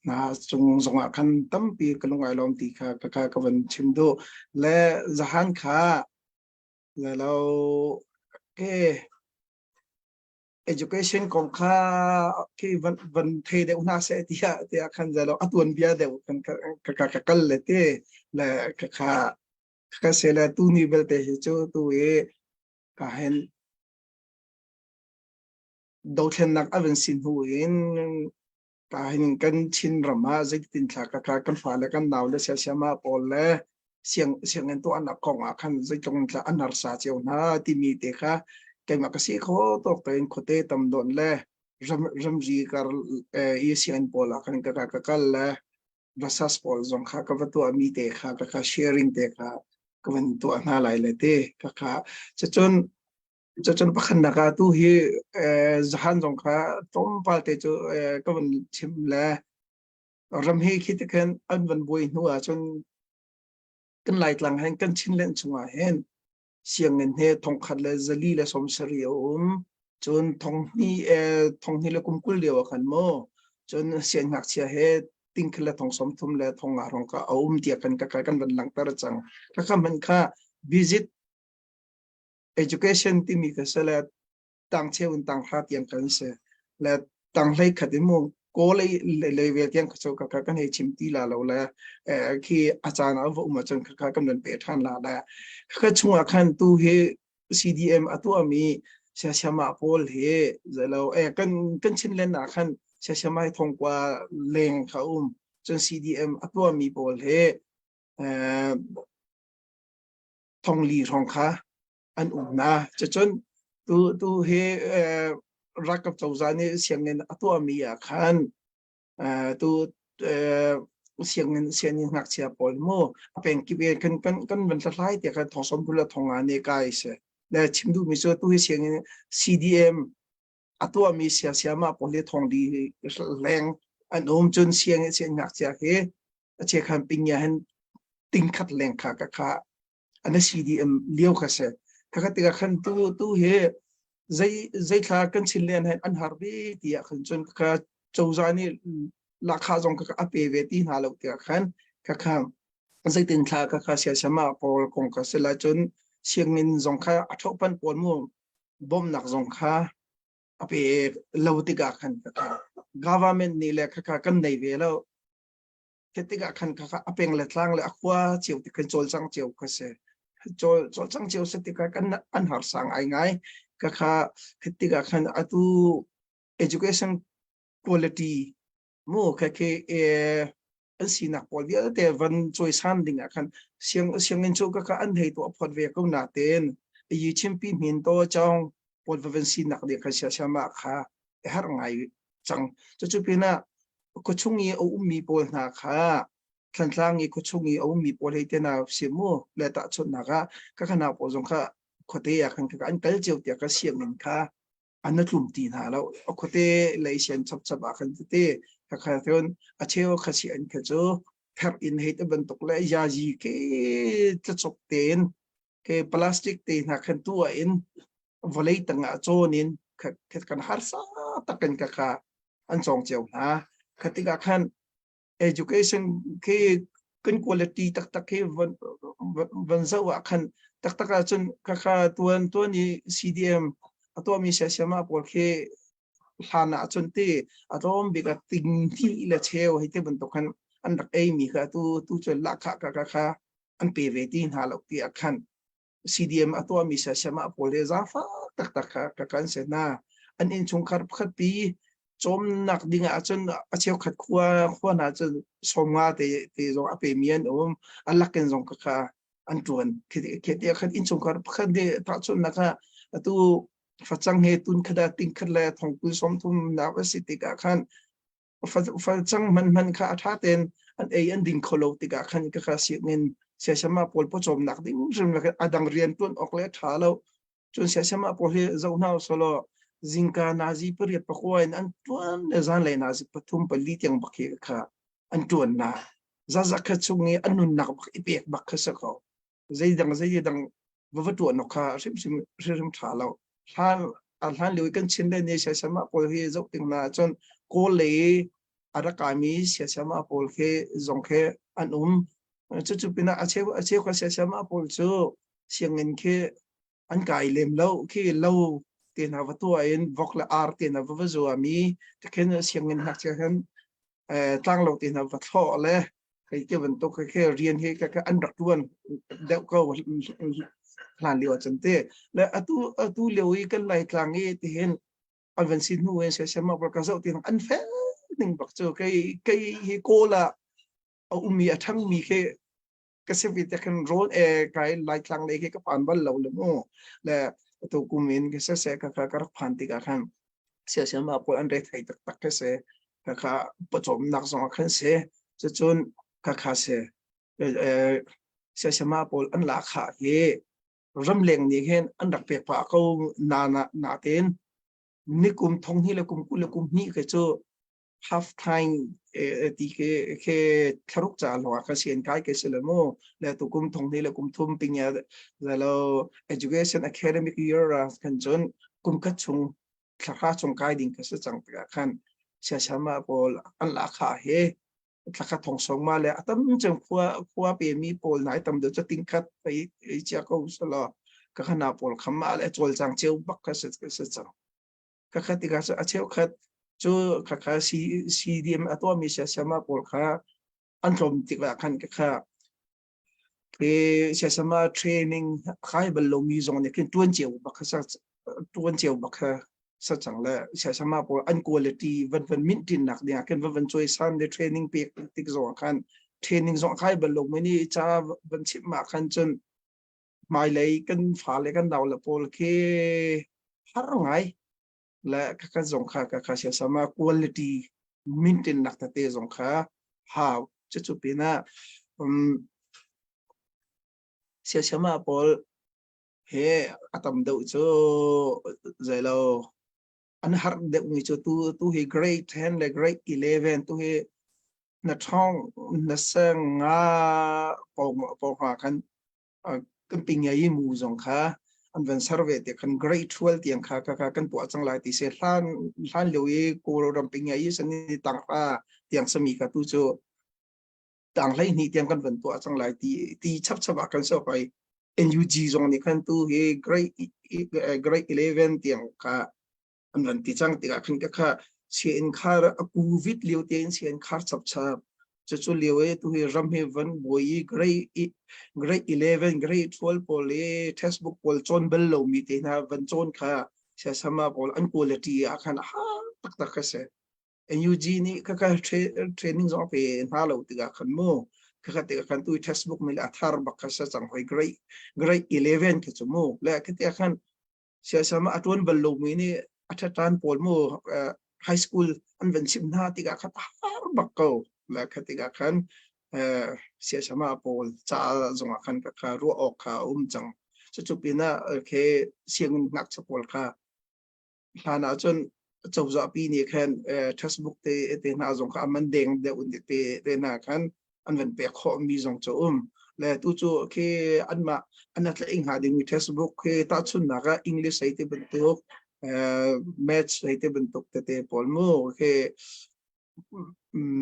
hna cung zongah khan tampi ka lung ai lawm ti kha ka kha ka van chim duh. Le zahan kha le lo ke education kong kha khi van van thei deuh hna seh tiah tiah khan zalo a tuan bia deuh kan ka ka ka kal le te le ka kha ka se le tu ni belte hi cu tu i ka hen dothlennak a van sin hnu in ka hin kan Chin ram ah zeitin thla ka kha kan fa le kan nau le siasiama pawl le siang sianginn tuahnak kong ah khan zeitluk in thla an harsa cio hna timi te kha keimah ka si kho tawk tein khuate tam don le ram ramri kar i sianginn pawl ah khan ka ka kal le rasas pawl zong kha ka va tuah mi te kha ka kha sharing te kha ka van tuah hna lai le te ka kha cucun cucun pakhatnak ah tu hi zahan zong kha tlawmpal te cu ka van chim le ram hi khi ti khan an van buai hnu ah cun kan Laitlang hin kan Chinland chungah hin sianginn he thongkhat le zali le sawmsarih a um cun thonghnih thonghnih le kum 20 lio ah khan mu cun siangngakchia he tingkhal le thong 30 le thong nga rong ka a um tiah kan ka kan van langhter cang ka kha man kha visit education timi ka se le tang cheu in tang hra tiang kan si le tang hlei khat in mu ko lei level tiang ka cho ka ka kan hei chim ti la lo le khi a caan a va um ahcun ka ka kan pe than la le ka chungah khan tu hi CDM a tuahmi siasiama pawl hi zelo e kan kan Chinland ah khan siasiama thongkua leng kha um cun CDM a tuahmi pawl hi thongli hrawng kha an um na cucun. Tu tu hi ralkap cozah nih sianginn a tuahmi ah khan tu sianginn sianginn ngakchia pawl mu a pengkip in kan kan kan van hlathlai tiah khan thong 20 le thong nga ne kai si. Le chim duhmi cu tu hi sianginn CDM a tuahmi siasiamah pawl hi thong li leng an um cun sianginn sianginn ngakchia hi a chekhan pingya hin tingkhat leng kha ka kha an CDM lio kha si. Khakha tikah khan tu tu hi zei zeithla kan chin len hen an har ve tiah khan cun kha cozah nih lakha zong kha a pe ve ti hna lo tiah khan kha kha zeitin thla kha kha siasama pawl kong kha sila cun sianginn zong kha a thopan pawl mu bawmnak zong kha a pe lo tikah khan kha government nih le kha kha kan nei ve lo Khi tikah khan kha a peng le tlang le a khua cio ti khan cawlcang cio kha si. Cawl cawlcang cio si tikah kan an harsang ai ngai. Ka kha khi tikah khan atu education quality mu kha khi an sinak pawl vialte van cawisan ding ah khan siang sianginn cu ka kha an hei tuah phot ve ko natein yi chimpi hmin to chong pawl va van sinak ding khan sia siama kha har ngai cang. Cucu pinah khuachung i a ummi pawl hna kha Thlantlang i khuachung i a ummi pawl hei te hna si mu le tahchunhnak ah ka kha pawl zong kha khuate ah khan an kal cio tiah ka sianginn kha an tlum ti hna lo. Khuate lei sian chapchap ah khan tete ka kha cun a cheu kha si an kha cu pherh in hei te bantuk le yazi ke tlachok tein ke plastic te hna khan tu in vawlei tangah cawn in kan harsa takin ka kha an cawng cio hna. Kha tikah khan education khi kan quality taktak khi van van zoh ah khan taktak ahcun ka kha tuan tuan i CDM a tuahmi siasiama pawl khi hlan ah cun ti a tlawm bik a ting hnih le cheu hei ti bantuk khan an rak ei mi kha tu tu cu lahkhah ka ka kha an pe ve ti hna lo ti ah khan CDM a tuahmi siasiamah pawl hi zaangfak taktak kha ka kan si hna. An innchungkhar pakhat pi cawmnak ding ahcun a cheukhat khua khua hna cun 50 te te zong a pemi an um. A lakin zong ka kha an ṭuan. Khi ti khan innchungkhar pakhat nih tahchunhnak ah atu facang he tun khat ah ting khat le thong kul 30 nak a si tikah khan Facang hmanhman kha a ṭha tein an ei an ding kho lo tikah khan ka kha sianginn siasama pawl pawcawmnak ding hrim a dang rian ṭuan awk le a ṭha lo. Cun siasama pawl hi zoh hna usalaw zingka nazi pariat pakua in an ṭuan le zanlei nazi pathum pali tiang bak hi kha an ṭuan na. Zaza kha chung i an nunnak bak i pek bak kha si ko. Zeidang zeidang va va ṭuan awk kha hrimhrim hrimhrim ṭha lo. Hlan a hlan lio i kan Chin le ni siasama pawl hi zoh ting hna ahcun Kawl lei a rak kaimi siasama pawl khi zong khi an um. Cucu pinah a cheu a cheu kha siasama pawl cu sianginn khi an kai lem lo khi lo te hna va tuah in vok le ar te hna va va zuami tikhin sianginn ngakchia hin tlanglo te hna va thlawh le hei ti bantuk khi rian hi ka an rak tuan deuh ko hlan lio ahcun te le atu atu lio i kan laitlang i tihin an van si hnu in siasem ka zoh ti an fel ning bak cu kei kei hi kawl ah a ummi a ṭhangmi khi ka si ve te khan rawl e kai laitlang lei khi ka phan bal lo le mu le atu kum in ka se se ka ka ka rak phan tikah khan siasiama pawl an re thei taktak ka si ka kha pawcawmnak zong ah khan si cucun ka kha si siasiama pawl an lahkhah hi ramleng nih hin an rak pek pah ko na na natein nikum thong hi le kum kul le kum hnih ke cu half time ti ke ke thlaruk ca lo ka sian kai ke se le mu le tu kum thong ni le kum thum ping ya zalo education academic year kan chun kum khat chung thlakha chung kai ding ka se chang tikah khan siasama pawl an la kha he thlakha thong song ma le atam cheng khua khua pe mi pawl nai tam de cha ting khat pai chia ko salo ka khana pawl khama le chol chang cheu bak ka se se chang ka khat tikah cu a cheukhat cu khakha CDM a tuahmi siasama pawl kha an tlawm tikah khan ka kha ke siasama training kai bal lomi zong nih khin tuan cio bak kha tuan cio bak kha sa cang le siasama pawl an quality van van mint tin nak ding ah khin van van choi san le training pek tik zong khan training zong kai bal lomi nih ca van chim ma khan cun hmailei kan fale kan nau le pawl khi. Har ngai. Le ka zong kha ka kha siasama quality maintain nak tete zong kha hau. Cucu pinah um, siasama pawl he a tam deuh cu zeilo an har deuh mi cu tu tu hi grade 10 le grade 11 tu hi na ṭhawng na seng nga pawng nga khan kan pingyai mu zong kha an van survey te khan grade 12 tiang kha ka ka kan tuah cang lai ti se hlan hlan lio i Kawlram pingyai san ni tang hra tiang sami kha tu cu tang hlei hnih tiang kan van tuah cang lai ti ti chap chap ah kan so kai NUG zong nih khan tu hi grade grade 11 tiang kha an van ti cang tikah khan ka kha sianginn khar a covid lio tein sianginn khar chap chap cucu lio e tu hi ram hi van buai i grade grade 11 grade 12 pawl i textbook pawl cawn bal lo mi te hna van cawn kha siasama pawl an quality ah khan ha taktak kha si NUG nih ka ka training zong pe hna lo tikah khan mu ka ka tikah khan tu textbook mi le a thar bak kha sa cang hoi grade grade 11 kha chu mu le ka tikah khan siasam a ṭuan bal lomi nih a ṭhaṭan pawl mu high school an van chimh hna tikah khan a har bak ko. Le kha tikah khan siasama pawl ca zongah khan ka kha ruah awk kha a um cang. Cucu pinah okay sianginn ngakchia pawl kha hlan ahcun cozah pi nih khan textbook te te hna zong kha a man deng deuh te te hna khan an van pek khawh mi zong cu um le tu cu khi anmah an tlaih hnga ding mi textbook khi tahchunnak ah English hei ti bantuk maths hei ti bantuk tete pawl mu khi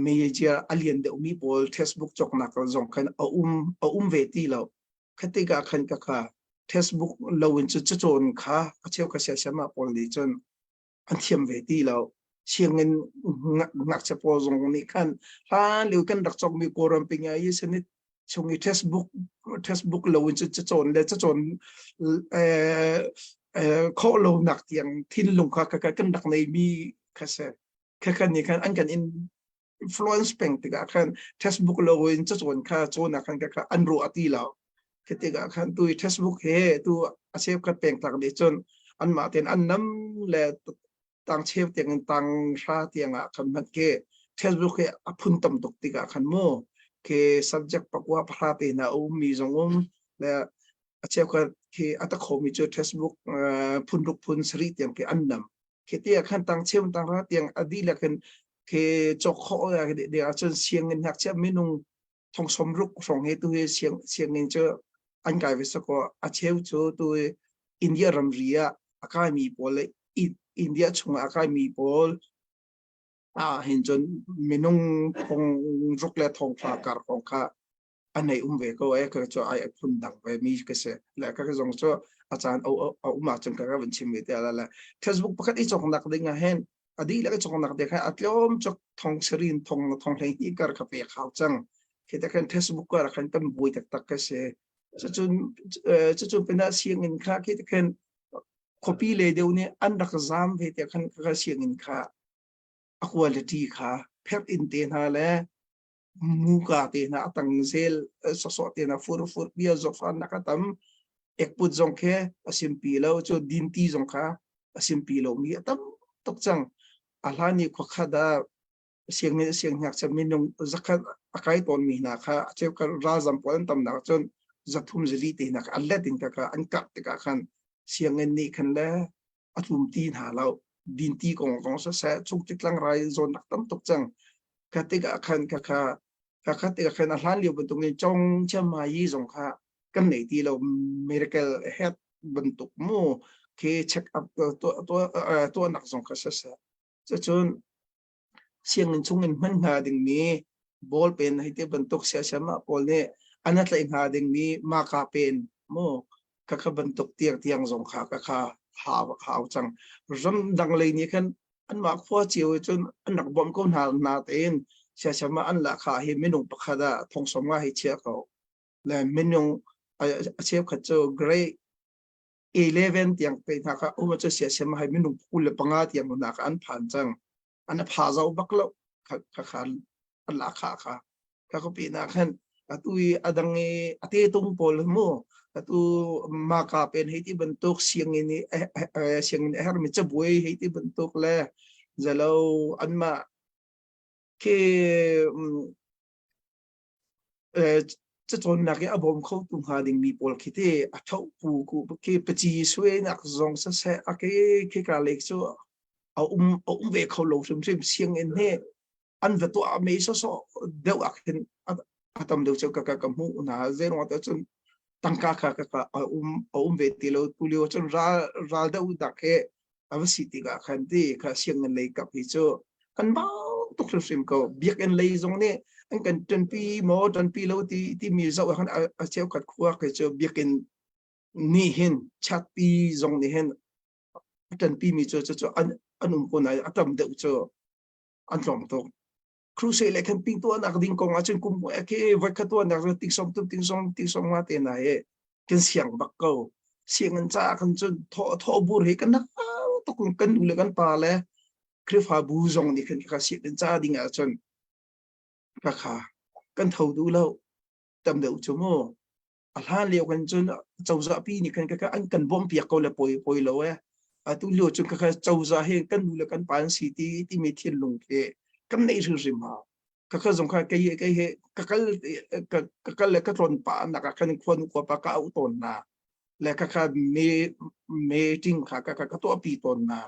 major a lian deuh mi pawl textbook cawknak zong khan a um a um ve ti lo khatika khan ka kha textbook lo in cu cacawn kha a cheu kha siasama pawl nih cun an thiam ve ti lo. Sianginn ngakchia pawl zong nih khan hlan lio kan rak cawkmi Kawlram pinga i sanit chung i textbook textbook lo in cacawn le cacawn khawh lo nak tiang thinlung kha ka kan rak nei mi kha se kha khan nih khan an kan in influence peng tikah khan textbook lo in cacawn kha cawn ah khan ka an ruah ti lo. Khi tikah khan tu i textbook he tu a cheukhat pengtlang nih cun anmah tein an nam le tang cheu tiang in tang hra tiang ah khan hmanh khi textbook he a phun tam tuk tikah khan mu khi subject pakua pahra te hna a ummi zong um le a cheukhat khi a ta khomi cu textbook phun ruk phun sarih tiang khi an nam khi ti ah khan tang cheu tang hra tiang a dihlak in khi cawk khawh ding ahcun sianginn ngakchia minung thong sawmruk hrawng hi tu hi siang sianginn cu an kai ve sakaw a cheu cu tu hi India ramri ah a kaimi pawl le India chungah a kaimi pawl ah hin cun minung thong ruk le thong hra kar hrawng kha an hei um ve ko e ka cu ai phun dang ve mi ka si le ka zong cu a caan a um ahcun ka van chim ve te ala le Facebook pakhat i cawknak ding ah hin a dihlak i cawknak ding kha a tlawm cuk thong sirin thong thong hlei hnih kar kha pek hau cang khi te khan Facebook kar khan kan buai taktak ka si cucun cucun pinah sianginn kha khi te khan khuapi le deuh nih an rak zam ve te khan ka sianginn kha a quality kha pherh in te hna le muka te hna a tang zel sawsawh te hna fur fur bia zawfan nak a tam ekput zong khe a simpi lo cu dinti zong kha a simpi lo mi a tam tuk cang a hlan i khuakhat ah sianginn sianghngakchia minung zakhat a kai tawn mi hna kha a cheu kha ralzam pawl an tam nak cun zathum zali te hna kha an let in kha an karh tikah khan sianginn nih khan le a tlum ti hna lo dinti kong zong siseh chungtlik tlangrai zawnnak tam tuk cang kha tikah khan kha kha kha kha tikah khan a hlan lio bantuk in chong chiama yi zong kha kan nei ti lo medical health bantuk mu khi check up tuahnak zong kha siseh cucun sianginn chungin hman hnga dingmi ballpen hei ti bantuk siasiamah pawl nih an a tlaih hnga dingmi maka pen mu khakha bantuk tiang tiang zong kha ka kha hau hau cang ramdang lei nih khan anmah khua cio cun an rak bawmh ko hna na tein siasiamah an lahkhah hi minung pakhat ah thong som nga hi chia ko le minung a cheukhat cu grade 11 tiang te hna kha um cu siasiam hai minung 25 tiang hna kha an phan cang an pha zau bak lo kha kha an la kha kha kha ko pi na khan atu i adang i ate tung pawl mu. Atu maka pen hei ti bantuk sianginn i sianginn a hermi cabuai hei ti bantuk le zalo anmah khi cacawnnak i a bawm khotu hnga dingmi pawl khi ti a thohpu ku khi paci suainak zong siseh a ke khi ka lek cu a um a um ve kho lo hrimhrim. Sianginn hi an va tuah mei sawsawh deuh ah khin a tam deuh cu ka ka ka hmuh hna. Zeiruang ah cun tangka kha ka ka a um a um ve ti lo. Tu lio cun ral ral deuh dak he a va si tikah khan ti kha sianginn lei kap hi cu kan bau tuk hrimhrim ko. Biakinn lei zong nih an kan ṭanpi maw ṭanpi lo ti timi zoh ah khan a cheukhat khua khi cu biakinn nih hin chatpi zong nih hin a ṭanpi mi cu cu an an um ko nain a tam deuh cu an tlawm tuk. Crusade le camping tuahnak ding kong ahcun kum ke voikhat tuahnak cu ting som tum ting som ting som nga te na he kan siang bak ko. Sianginn ca kan cun thawh thawh bur he kan nak tuk. Kan nu le kan pa le Khrihfabu zong nih khan ka sianginn ca ding ahcun ka kha kan tho duh lo tam deuh cu mu. A hlan lio kan cun cozah pi nih khan ka an kan bawmh piak ko le poi poi lo e. Atu lio cun ka cozah hi kan nu le kan pa an si ti timi thinlung khi kan nei hrimhrim ha. Ka ka zong kha kei kei he ka kal ka kal le ka tlawn pa nak ah khan khua nu khua pa ka auh tawn na le ka kha me meeting kha ka ka ka tuah pi tawn na.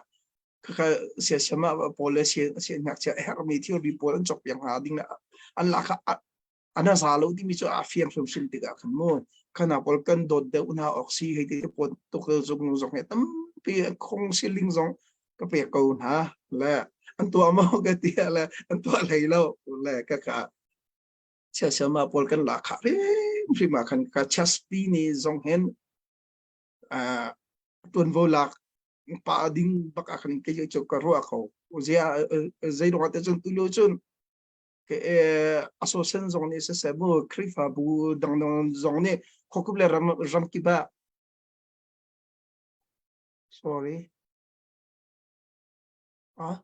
Ka ka sia siama pawl le sia sia ngakchia hermi thilri pawl an chok piak hna ding an la kha an a za lo timi cu a fiang hrimhrim tikah khan mu khana pawl kan dawt deuh hna awk si hei ti pawn tuk zung zong he tampi khong siling zong ka pek ko hna le an tuah maw ka ti le an tuah hlei lo le ka ka chia siama pawl kan la kha hrimhrim ah khan ka chaspi ni zong hen tuanvo lak pa ding bak ah khan kei cu ka ruah ko zia zei ruang te cun tulo cun association zong nih siseh mu Khrihfabu dangdang zong nih khuakip le ram ramkip ah sorry ah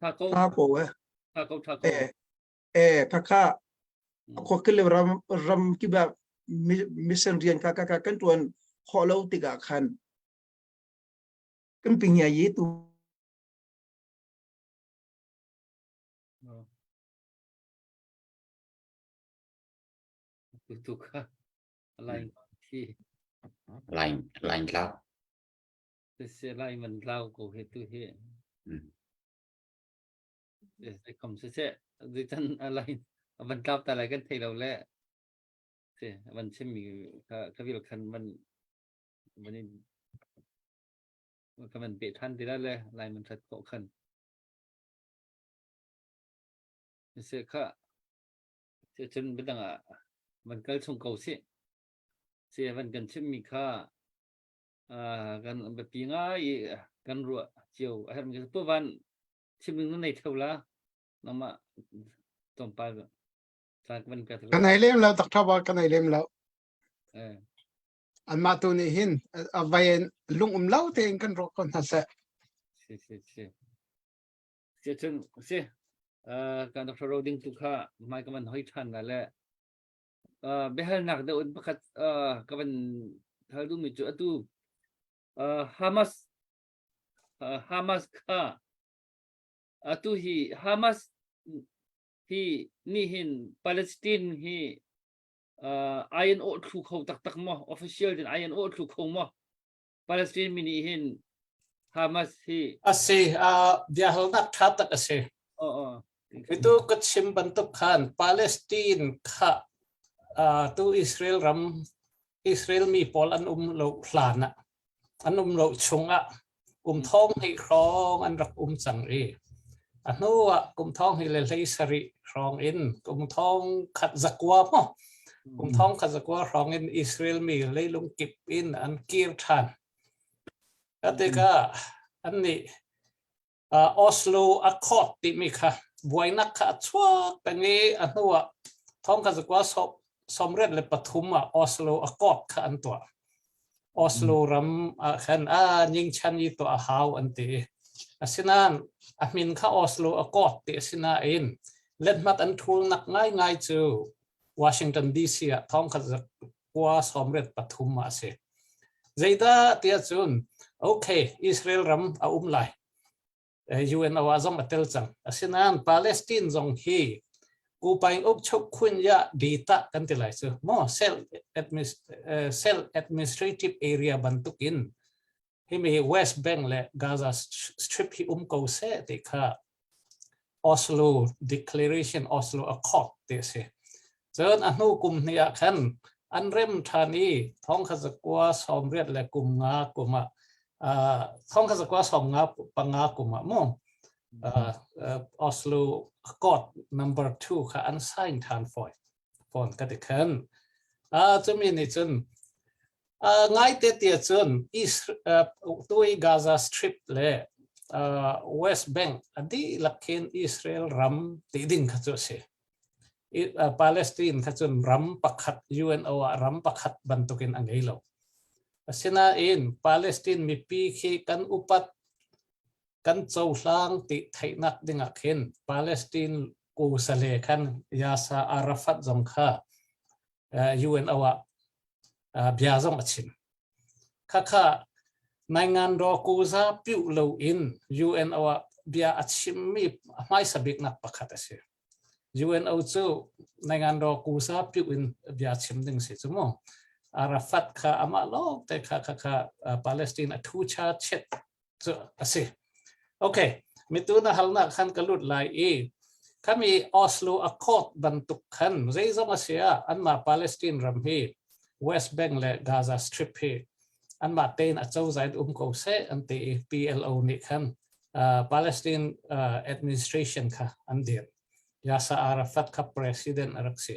tha ko tha ko eh tha ko tha ko eh eh kha kha khuakip le ram ramkip ah mission rian kha kha kan tuan khawh lo tikah khan kan pingya ye tu. Tu kha line thi line line tlau se line man tlau ko he tu hi se kom se se chan line van tlau ta lai kan thei lo le se van chim mi kha ka vil khan van van in ka van pe than ti la le line man that ko khan. Se kha cun biadang ah van kal chung ko sih. Se van kan chimmi kha kan biapi ngai i kan ruah cio a herhmi pu van chim ding na nei theo la nangmah tlawmpal caan van ka Kan ei lem lo tak thaba kan ei lem lo. Anmah tu nih hin a vai lung um lo tein kan ruah ko hna seh. Si si si. Si cun si kan Dr. Roding tu kha mai ka van hoi ṭhan la le biahalnak deuh in pakhat ka van hal duhmi cu atu Hamas Hamas kha atu hi Hamas hi nih hin Palestine hi ai an awh thlu kho taktak maw? Official din ai an awh thlu kho maw Palestine mi nih hin Hamas hi? A si, biahalnak ṭha tak a si. Itu ka chim bantuk khan Palestine kha tu Israel ram Israel mi pawl an um lo hlan ah an um lo chungah kum thong hnih hrawng an rak um cang i a hnu ah kum thong hnih le hlei sarih hrawng in kum thong khat zakua maw kum thong khat zakua hrawng in Israel mi leilung kip in an kir ṭhan. Tikah an nih Oslo Accord timi kha buainak kha a chuak peng i a hnu ah thong khat zakua 83 ah Oslo Accord kha an tuah. Oslo ram ah khan a nyingchan i tuah a hau an ti. Asinain a min kha Oslo Accord ti a si nain lethmat an thulnak ngaingai cu Washington DC ah thong khat. kua 93 ah a si. Zeidah tiah cun okay Israel ram a um lai. UNO ah zong a tel cang. Asinain Palestine zong hi Kupaing uk chuk khun ya dita kan ti lai cu mo self self administrative area bantukin himi West Bank le Gaza Strip hi um ko seh ti kha Oslo Declaration Oslo Accord ti a si. Cun a hnu kum hnih ah khan an rem ṭhan i thong kha zakua sawmriat le kum nga kum ah thong kha zakua sawm nga panga kum ah mu Oslo Accord number 2 kha an sign ṭhan foi fawn ka ti khan. Cumi nih cun Ngaite tiah cun tui Gaza Strip le West Bank a dihlak khin Israel ram ti ding kha cu a si. Palestine kha cun ram pakhat UNO ah ram pakhat bantukin a ngei lo. Asinain Palestine mipi khi kan upat kan cohlang ti theihnak dingah khin Palestine kusale khan Yasser Arafat zong kha UNO ah bia zong a chim. Khakha naingan ro kuza piu lo in UNO ah bia a chimmi hmaisa biknak pakhat a si. UNO cu naingan ro kuza piu in bia chim ding si cu mu. Arafat kha amah lawng te kha kha kha Palestine a thu cha chet cu a si. Okay, mitu na halnak khan ka lut lai i khami Oslo Accord bantuk khan zeizong a si ah anmah Palestine ram hi West Bank le Gaza Strip hi anmah tein a cozah in um ko seh an ti i PLO nih khan uh, Palestine uh, administration kha an dir. Yasser Arafat kha president a rak si.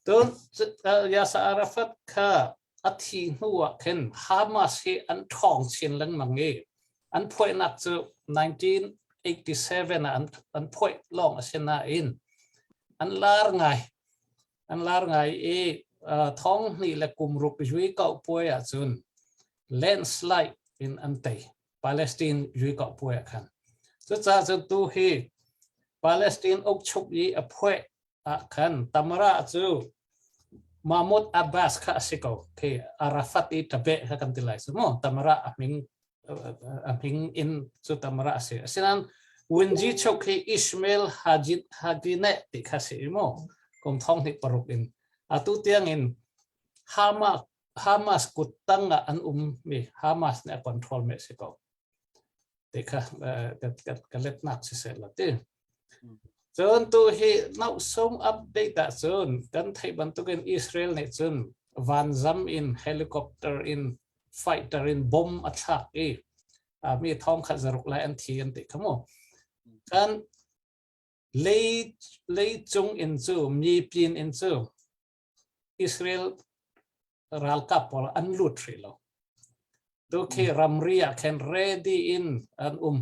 Tun uh, Yasser Arafat kha a thi hnu ah khin Hamas hi an ṭhawng chin lengmang i an phuainak cu 1987 ah an, an phuaih lawng a si nain an lar ngai an lar ngai i uh, thong hnih le kum ruk yui kau puai ahcun landslide in an tei Palestine yui kau puai ah khan cucaah cun tu hi Palestine ukchuk i a phuaih ah khan Tamara cu Mahmud Abbas kha a si ko. Khi Arafat i ṭabe kha kan ti lai cu mu. Tamara a hming a hming in cu Tamara a si. Asinain Winji chuk hi Ishmael Hajin Hajine ti kha si mu. Kum thong hnih paruk in. Atu tiang in Hamas Hamas kut tang ah an um mi Hamas nih a control mi a si ko. Ti kha ka letnak siseh la ti. Cun tu hi nausung update ah cun kan theih bantukin Israel nih cun vanzam in helicopter in fighter in bomb a thlak i mi thong khat zaruk lai an thi an ti kha mu. Kan lei leicung in cu mi pin in cu Israel ralkap pawl an lut hrih lo. Tu khi ramri ah khan ready in an um.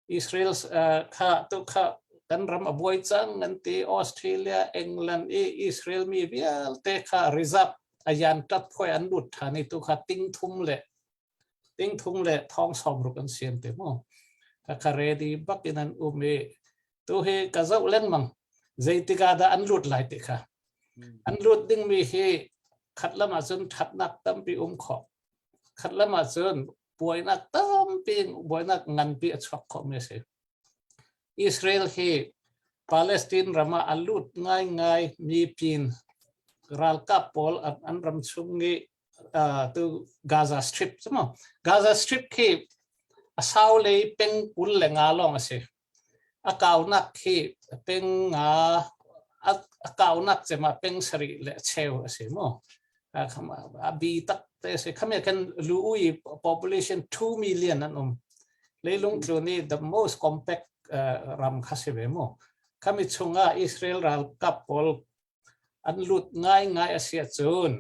Israel uh, kha tu kha kan ram a buai cang an ti Australia, England i Israel mi vialte kha reserve ayan tat phoi an lut than i tu kha ting thum le ting thum le thong som ruk an siam te mu. Ka kha ready bak in an um i tu hi ka zoh lengmang zeitik ah dah an lut lai ti kha. An lut dingmi hi khat lam ahcun ṭhatnak tampi um khawh. Khat lam ahcun buainak tampi buainak nganpi a chuak khawhmi a si. Israel hi Palestine ram ah a lut ngaingai mi pin ralkap pawl an ram chung i uh, tu Gaza Strip cu mu. Gaza Strip khi a sau lei peng 20 le nga lawng a si. A kaunak khi peng nga a kaunak cem ah peng sarih le cheu a si mu. A bi tak te a si. Khami kan lu i population 2 million an um. Leilung tlun i the most compact ram kha si ve mu. Khami chungah Israel ralkap pawl an lut ngaingai a si ahcun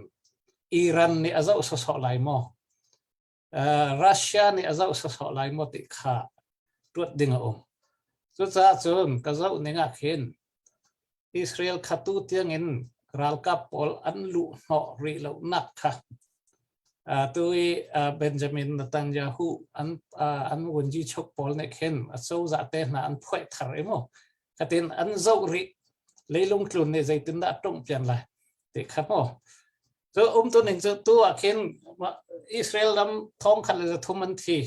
Iran nih a zoh sawsawh lai maw? Russia nih a zoh sawsawh lai maw ti kha tuat ding a um. Cucaah cun ka zoh ning ah khin Israel kha tu tiangin ralkap pawl an luh hnawh rih lonak kha tu i Benjamin Netanyahu an an vunji chuk pawl nih khin a cozah te hna an phuaih thar i mu katin an zoh rih leilung tlun nih zeitindah a tungh pian lai ti kha mu. Cu umtu ning cu tu ah khin Israel ram thong khat le zathum an thi.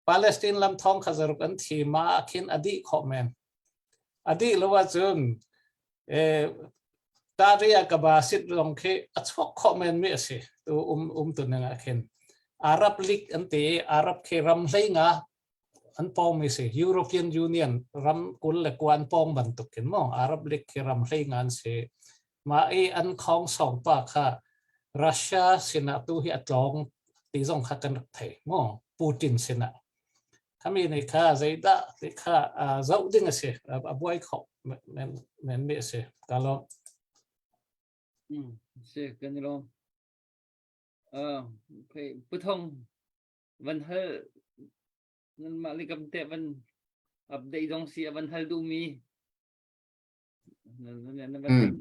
Palestine lam thong khat zaruk an thi ma ah khin a dih khawh men. A dih lo ahcun eh Taria ka ba sit zong khi a chuak khawh men mi a si. Tu um umtu ning ah khin. Arab League an ti i Arab khi ram hlei nga an pawngmi si. European Union ram 29 an pawng bantuk in maw Arab League khi ram hlei nga an si. Mah i an khawng sawng pa kha Russia sinah tu hi a tlawng ti zong kha kan rak thei maw Putin sinah. Khami nih kha zeidah ti kha zoh ding a si. A buai kho men men mi a si. Ka lawm. Si kan i lawm. Okay, Pu Thong van hal nanmah le kam te van update zong si van hal duhmi na van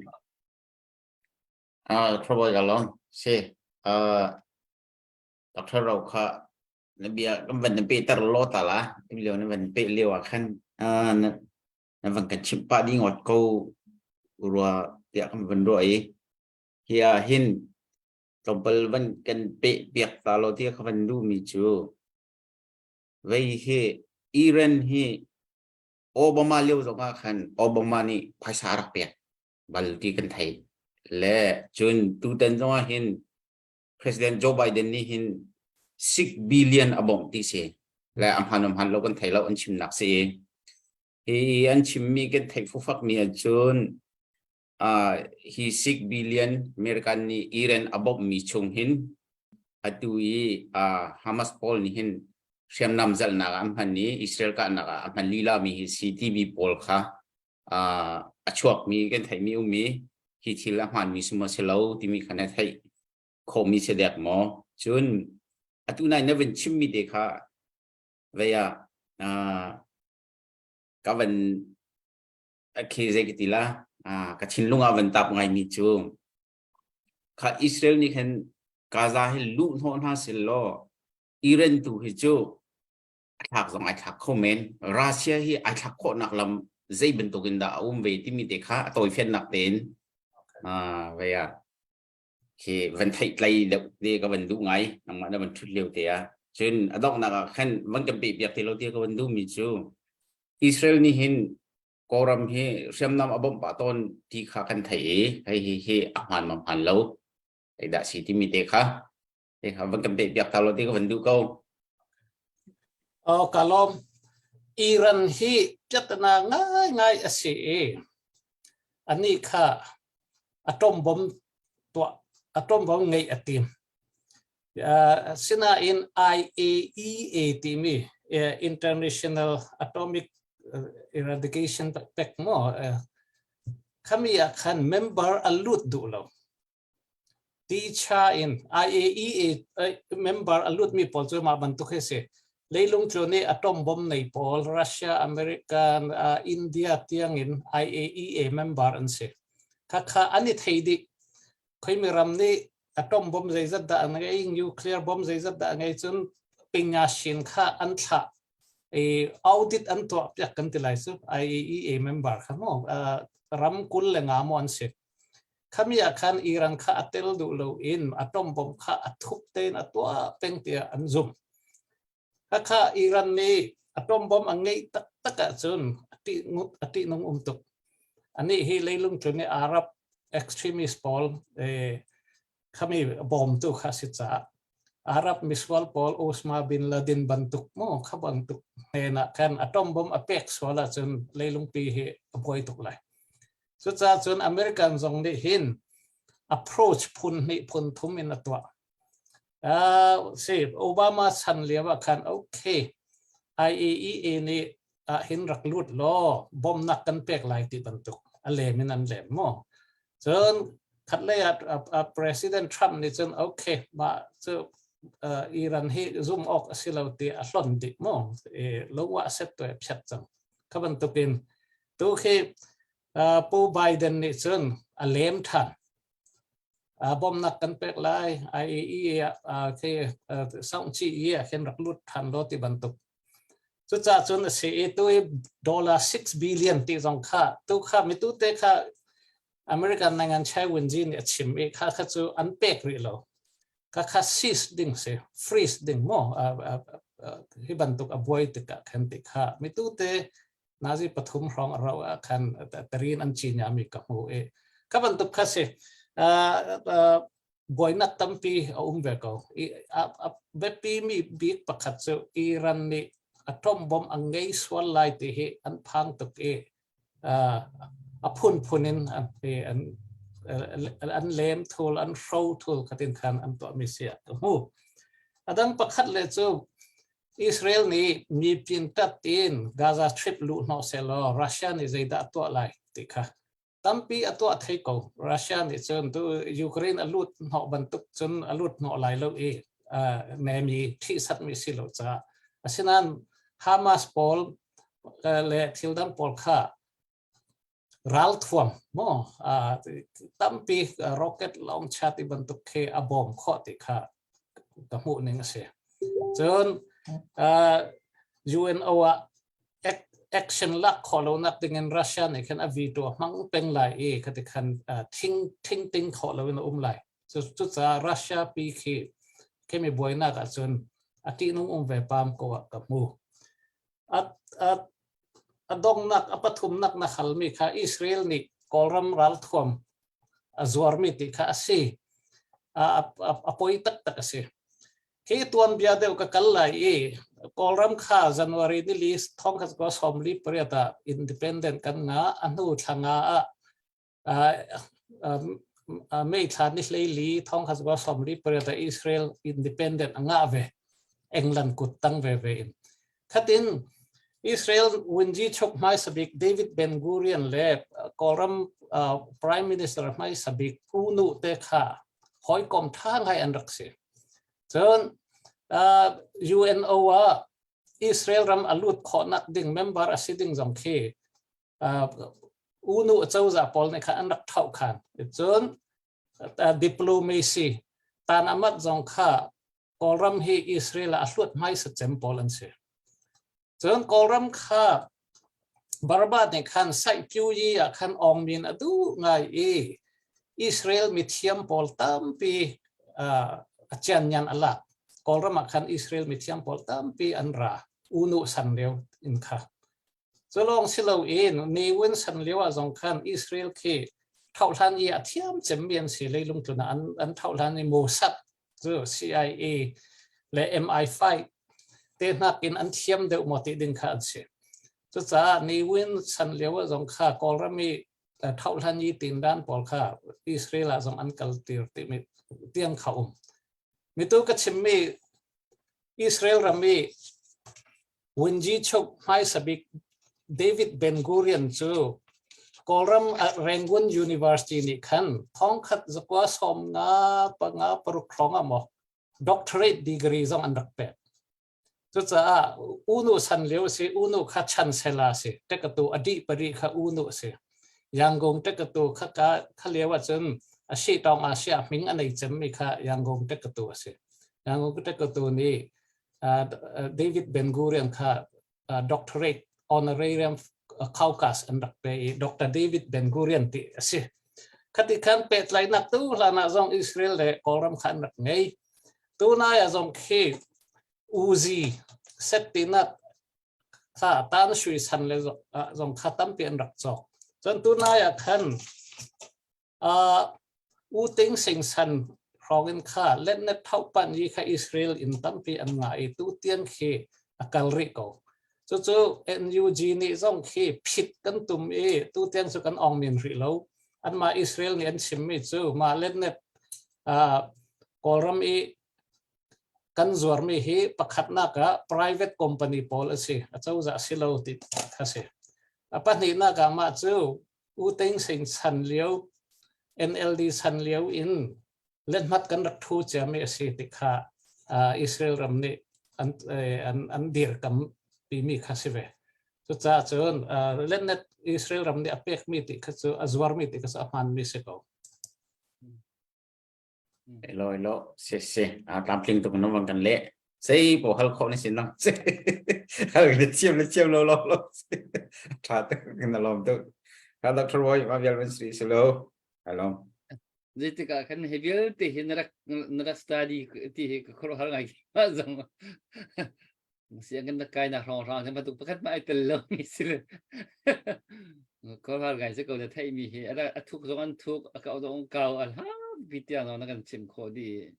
Ah, trouble ka lawm. Si. Uh, Dr. Rau kha na bia kan van na pe tar lo ta la. Tu lio na van pe lio ah khan ah na na van kan chimh pah ding ngot ko rua tiah kan van ruah i hi ah hin tlawmpal van kan peh piak ta lo ti ka van duhmi cu vei hi Iran hi Obama lio zong ah khan Obama nih phaisa a rak pek bal ti kan thei le cun tutan zong ah hin President Joe Biden nih hin 6 billion a bawmh ti si le a hman hman lo kan thei lo an chimnak si hi an chimmi kan theih fufak mi ahcun hi 6 billion American nih Iran a bawmhmi chung hin atu i Hamas pawl nih hin hriamnam zalhnak ah an hman i Israel kahnak ah a hman lila mi hi si timi pawl kha a chuakmi kan theihmi ummi hi thil a hmaanmi si maw si lo timi kha na theih khawhmi si dek maw? Cun atu nai na vun chimmi te kha vei ah ka van khi zei ka ti la ka thinlung ah van tap ngaimi cu kha Israel nih khan Gaza hi luh hnawh hna sil law Iran tu hi cu a thlak zong ai thlak kho men Russia hi ai thlak khawhnak lam zei bantuk in dah a um ve timi te kha a tawifiannak tein vei ah khi van theih tlai deuh te ka van duh ngai nangmah na van thut lio te ah cun a donghnak ah khan van kan pe piak te lo ti ka van duh mi cu Israel nih hin Kawlram hi hriamnam a bawmh pah tawn ti kha kan theih i hei hi hi a hmaan ma hmaan lo zeidah si timi te kha te kha van kan pe piak ta lo ti ka van duh ko. Oh, ka lawm. Iran hi piatana ngai ngai a si i ani kha atom bomb tuah atom bomb ngeih a tim. Sinain IAEA timi International Atomic Eradication Pact maw khami ah khan member a lut duh lo. Ticha in IAEA member a lutmi pawl cu mah bantuk hi si. Leilung cu nih atom bomb nei pawl Russia, American, India tiangin IAEA member an si. Khakha an i thei dih. Khoimi ram nih atom bomb zeizat dah an ngei, nuclear bomb zeizat dah a ngei cun pingashin kha an thlah i audit an tuah piak kan ti lai cu IAEA member kha mu ram 25 mu an si. Khami ah khan Iran kha a tel duh lo in atom bomb kha a thup tein a tuah peng tiah an zumh. Khakha Iran nih atom bomb a ngeih taktak ahcun a ṭihnung um tuk. Anih hi leilung cun i Arab extremist pawl khami bawmtu kha si caah Arab misual pawl Osama bin Laden bantuk mu kha bantuk hnen ah khan atom bomb a pek sual ahcun leilungpi hi a buai tuk lai. Cucaah cun American zong nih hin approach phun hnih phun thum in a tuah. Si Obama chan lio ah khan okay IAEA nih ah hin rak lut law bawmnak kan pek lai ti bantuk a lem in an lem mu. Cun khatlei ah President Trump nih cun okay mah cu Iran hi zum awk a si lo ti a hlon dih mu. Lo ah set tu phiat cang. Kha bantukin tu khi Pu Biden nih cun a lem than. Bawmnak kan pek lai IAEA khi Saungci i ah khin rak lut than lo ti bantuk. Cucaah cun a si i tu i dollar 6 billion ti zong kha tu kha mitu te kha. American nangan Chai Wenji nih a chim i kha kha cu an pek rih lo. Kha kha seize ding si, freeze ding mo hi bantuk a buai tikah khan ti kha mitu te nazi pathum hrawng a rauh ah khan tarin an cin mi ka hmu i kha bantuk kha si buainak tampi a um ve ko. I a biapi mi bik pakhat cu Iran nih atom bomb a ngei sual lai ti hi an phang tuk i a phunphun in an an lem thul an hro thul khatin khan an tuah mi si ka hmu. Adang pakhat le cu Israel nih mi pin tat in Gaza Strip luh hnawh selaw Russia nih zeidah a tuah lai ti kha tampi a tuah thei ko. Russia nih cun tu Ukraine a lut hnawh bantuk cun a lut hnawh lai lo i nemi thihsat mi si lo caah. Asinain Hamas pawl le thil dang pawl kha ralthuam maw tampi rocket launcher ti bantuk khi a bawm khawh ti kha ka hmuh ning a si. Cun UNO ah action lak khawh lo nak ding in Russia nih khan a veto a hmang peng lai i khati khan thing thing ting khawh lo in a um lai. Cucaah Russia pi khi khimi buainak ahcun a ṭihnung um ve pam ko ah ka hmu. A donghnak a pathumnak na halmi kha Israel nih Kawlram ralthuam a zuarmi ti kha a si. A poi taktak a si. Hi tuanbia deuh ka kal lai i Kawlram kha January ni li thong khat ko 48 ah independent kan nga a hnu thla nga ah May thla ni hleili thong khat zakua 48 ah Israel independent a ngah ve. England kut tang ve ve in. Khatin Israel Winji chok hmaisa bik David Ben Gurion le Kawlram Prime Minister hmaisa bik U Nu te kha hawikom tha ngai an rak si. Cun UNO ah Israel ram a lut khawhnak ding member a si ding zong khi unu cozah pawl nih khan an rak thlauh khan. Cun diplomacy tan amat zong kha Kawlram hi Israel ah a hluat hmaisa cem pawl an si. Cun Kawlram kha Baraba nih khan Saihpyu yi ah khan awngmin a duh ngai i Israel mithiam pawl tampi a ciannyan a lak. Kawlram ah khan Israel mithiam pawl tampi an ra. Unu san lio in kha. Cu lawng si loin Ne Win san lio ah zong khan Israel khi thohhlan i a thiam cemmi an si leilung tlun ah an thohhlan i Mossad cu CIA le MI5 te hnakin an thiam deuh maw ti ding kha an si. Cucaah Ne Win san lio ah zong kha Kawlram i thohhlan i tindan pawl kha Israel ah zong an kal tir timi tiang kha um. Mitu ka chimmi Israel ram i Wunji chuk hmaisa bik David Ben Gurion cu Kawlram Rangoon University nih khan thongkhat zakua 56 hrawng ah maw doctorate degree zong an rak pek. Cucaah unu san lio si unu kha chancellor si tekatu adi pari kha unu si. Yangon tekatu kha ka kha lio ahcun a si tong a sia hming a nei cemmi kha Yangon tekatu a si. Yangon tekatu nih David Ben Gurion kha doctorate honorarium Caucus an rak pe i Dr. David Ben Gurion ti a si. Khati khan pehtlaihnak tu hlan ah zong Israel le Kawlram kha an rak ngei. Tunai ah zong khi Uzi set tinak kha tan sui san le zong kha tampi an rak cawk. Cun tunai ah khan U Ting Sing San hrawng in kha letnet thauhpan yi kha Israel in tampi an ngah i tutiang khi a kal rih ko. Cucu NUG nih zong khi phit kan tum i tutiang cu kan ong min rih lo. Anmah Israel nih an chimmi cu mah letnet Kawlram i kan zuarmi hi pakhatnak ah private company pawl a si. A cozah si lo ti kha si. A pahnihnak ah mah cu U Thein Sein chan lio NLD chan lio in lethmat kan rak thu ciami a si ti kha Israel ram nih an an an dirkam timi kha si ve. Cucaah cun letnet Israel ram nih a pekmi ti kha cu a zuarmi ti kha cu a hmaanmi si ko. Elo elo se se a tlamtling tuk na bang kan le sei po hal kho ni sin nang se hal le chiam le chiam lo lo lo tha te na lom tu ka doctor boy ma vial ban sri silo. Hello. Zeitik ah khan hi vialte hi na rak na rak study ti hi ka khuaruahhar ngai ma zong. Sianginn na kai nak hrawng hrawng bantuk pakhat ma ai tel lo mi si le. Khuaruahhar ngai si ko na theih mi hi a thuk zong an thuk a kau zong an kau a hla pi tiang zong na kan chim khawh dih.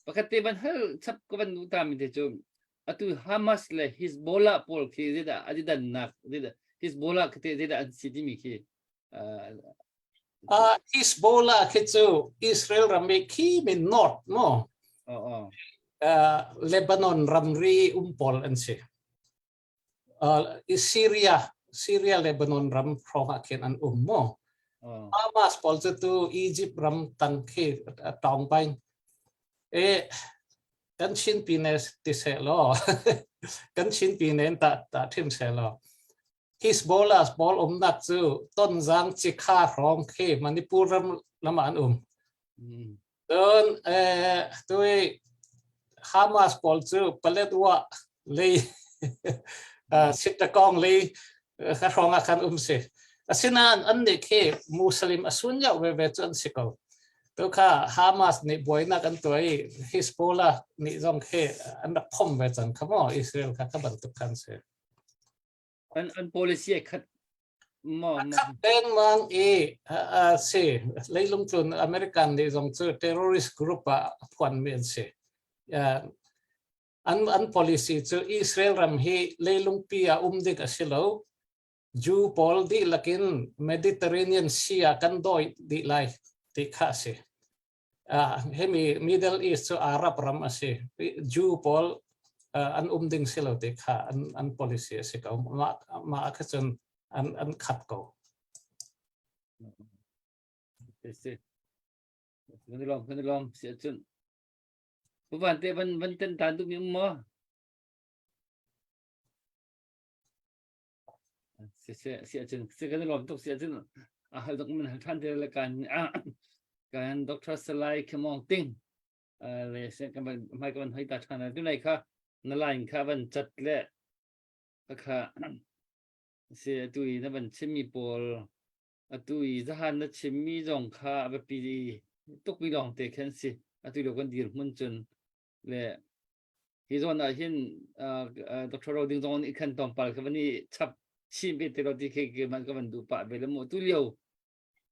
Pakhat te van hal chap ka van nu ta mi te cu atu Hamas le Hezbollah pawl khi zeidah an i dannak zeidah Hezbollah khi te zeidah an si timi khi Uh, Hezbollah khi cu Israel ram i khi min north mo oh, oh. Uh, Lebanon ramri um pawl an si. Uh, Syria Syria Lebanon ram hrawng ah khin an um mo. Oh. Hamas pawl cu tu Egypt ram tang khi tawng pain. E kan Chin pine ti se law kan Chin pine ta ta thim se law Hezbollah pawl umnak cu Tonzang Cikha hrawng khi Manipur ram lam ah an um. Mm. Cun eh, tui Hamas pawl cu Paletwa lei uh, Chittagong lei kha hrawng ah khan um si. Asinain an nih khi Muslim a sun yau veve cu an si ko. Tu kha Hamas nih buainak an tuah i Hezbollah nih zong khi an rak phom ve cang kha maw Israel kha kha bantuk khan si. An an policy ai khat maw A khat dengmang i a si leilung cun American nih zong cu terrorist group ah a phuanmi an si. An an policy cu Israel ram hi leilungpi ah um ding a si lo. Jew pawl dihlak in Mediterranean Sea ah kan dawi dih lai ti kha a si. Uh, hemi Middle East cu Arab ram a si. Jew pawl uh, an um ding si lo ti kha an, an policy a si ko. Mah, mah kha cun an, an khat ko. Si. Kan lom, kan lom si cun. Pu Van te van van ten tan duh mi um maw? Si si si ahcun si kan i lawm tuk si ahcun a hal dok man hal than te le kan kan Dr. Salai Khemong Ting le se kan van mai kan hoi ta than tu nai kha na line kha van chat le kha si atu i na van chimmi pawl atu i zahan na chimmi zong kha a biapi tukmi lawng te khan si atu lo kan dir hmun cun le Hi zawn ah hin Dr. Ro Ding zong nih khan tlawmpal ka van i chap chin ve te lo ti khi ke man ka van duh pah ve le mu tu lio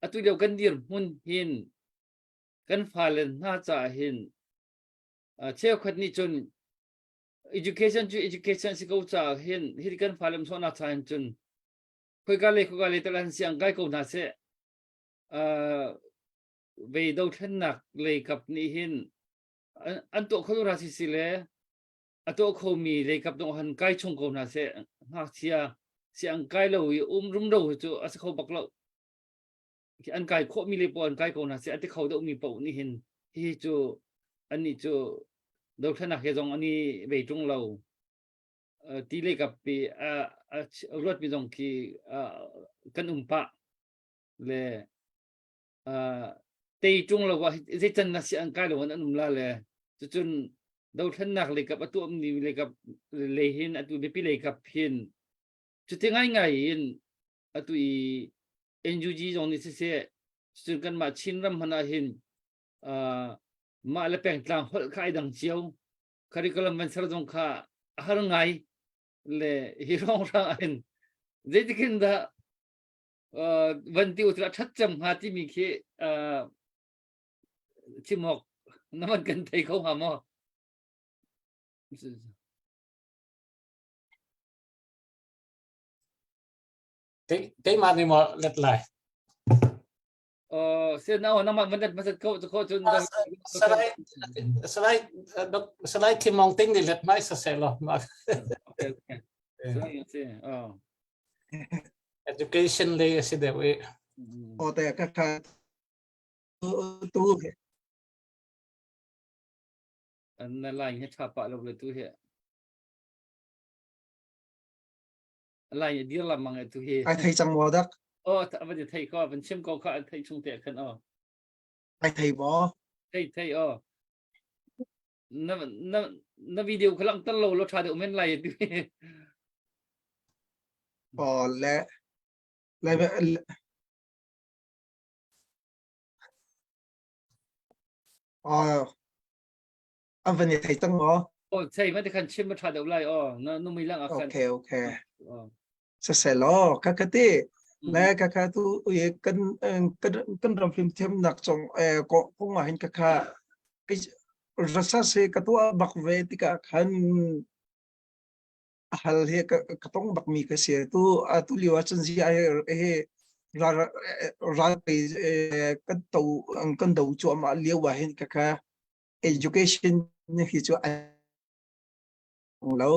atu lio kan dir hmun hin kan fale hna caah hin cheukhat nih cun education cu education si ko caah hin hi kan fale sawhnak caah hin cun khoika le khoika le tal an siang kai ko hna seh ve dothlennak lei kap nih hin an tuah kho ra si si le a tuah khomi leikap dong han kai chung ko hna seh ngakchia si an kai lo i um rumro hi cu a si kho bak lo an kai khawh mi le pawl an kai ko hna seh a ti kho deuh mi paoh nih hin hihi cu annih cu dothlenak he zong ani vei ṭung lo ti leikap pi a ruat mi zong khi kan um pah le tei ṭung lo ah zeican na si an kai lo an um la le cucun dothlennak leikap a tuah mi leikap lei hin atu mipi leikap hin cuti ngaingai in atu i NUG zong nih siseh cucun kanmah Chin ram hmanh ah hin mah le pengtlang holh kha ai dang cio curriculum van ser zong kha a har ngai le hi rong rang in zeitikin dah van ti u a ṭhat cem hnga timi khi chim awk na van kan thei kho hnga maw? Keimah nih maw let lai? Uh, se na nama van let masat ko ko cun Salai Salai Salai Kim Mong Ting nih let mai sa se lo. Okay okay. Salai oh. Education lei a si deuh i. Aw te ka kha tu he. Na line he tha pah lo le tu he. Line dir lam mang tu hi. Ai thei cang maw dak? Oh, van thei ko, van chim ko kha thei chung te khan oh. Ai thei maw? Thei thei oh. Na na na video kha lang tal lo lo tha deuh men lai tu. Aw le le. Oh, an van i thei cang maw? Oh, thei ma te khan chim ma tha deuh lai oh na nu mi lang a khan. Okay, okay. Oh. Siselaw ka ka ti le ka ka tu ui kan kan kan ram fim thiam nak chong eh ko kong ah hin ka kha rasa se ka tuah bak ve tikah khan hal he ka ka tong bak mi ka si tu atu lio ah cun zi ai he ral ral pe kan to kan do cuahmah lio ah hin ka kha education hi cu lo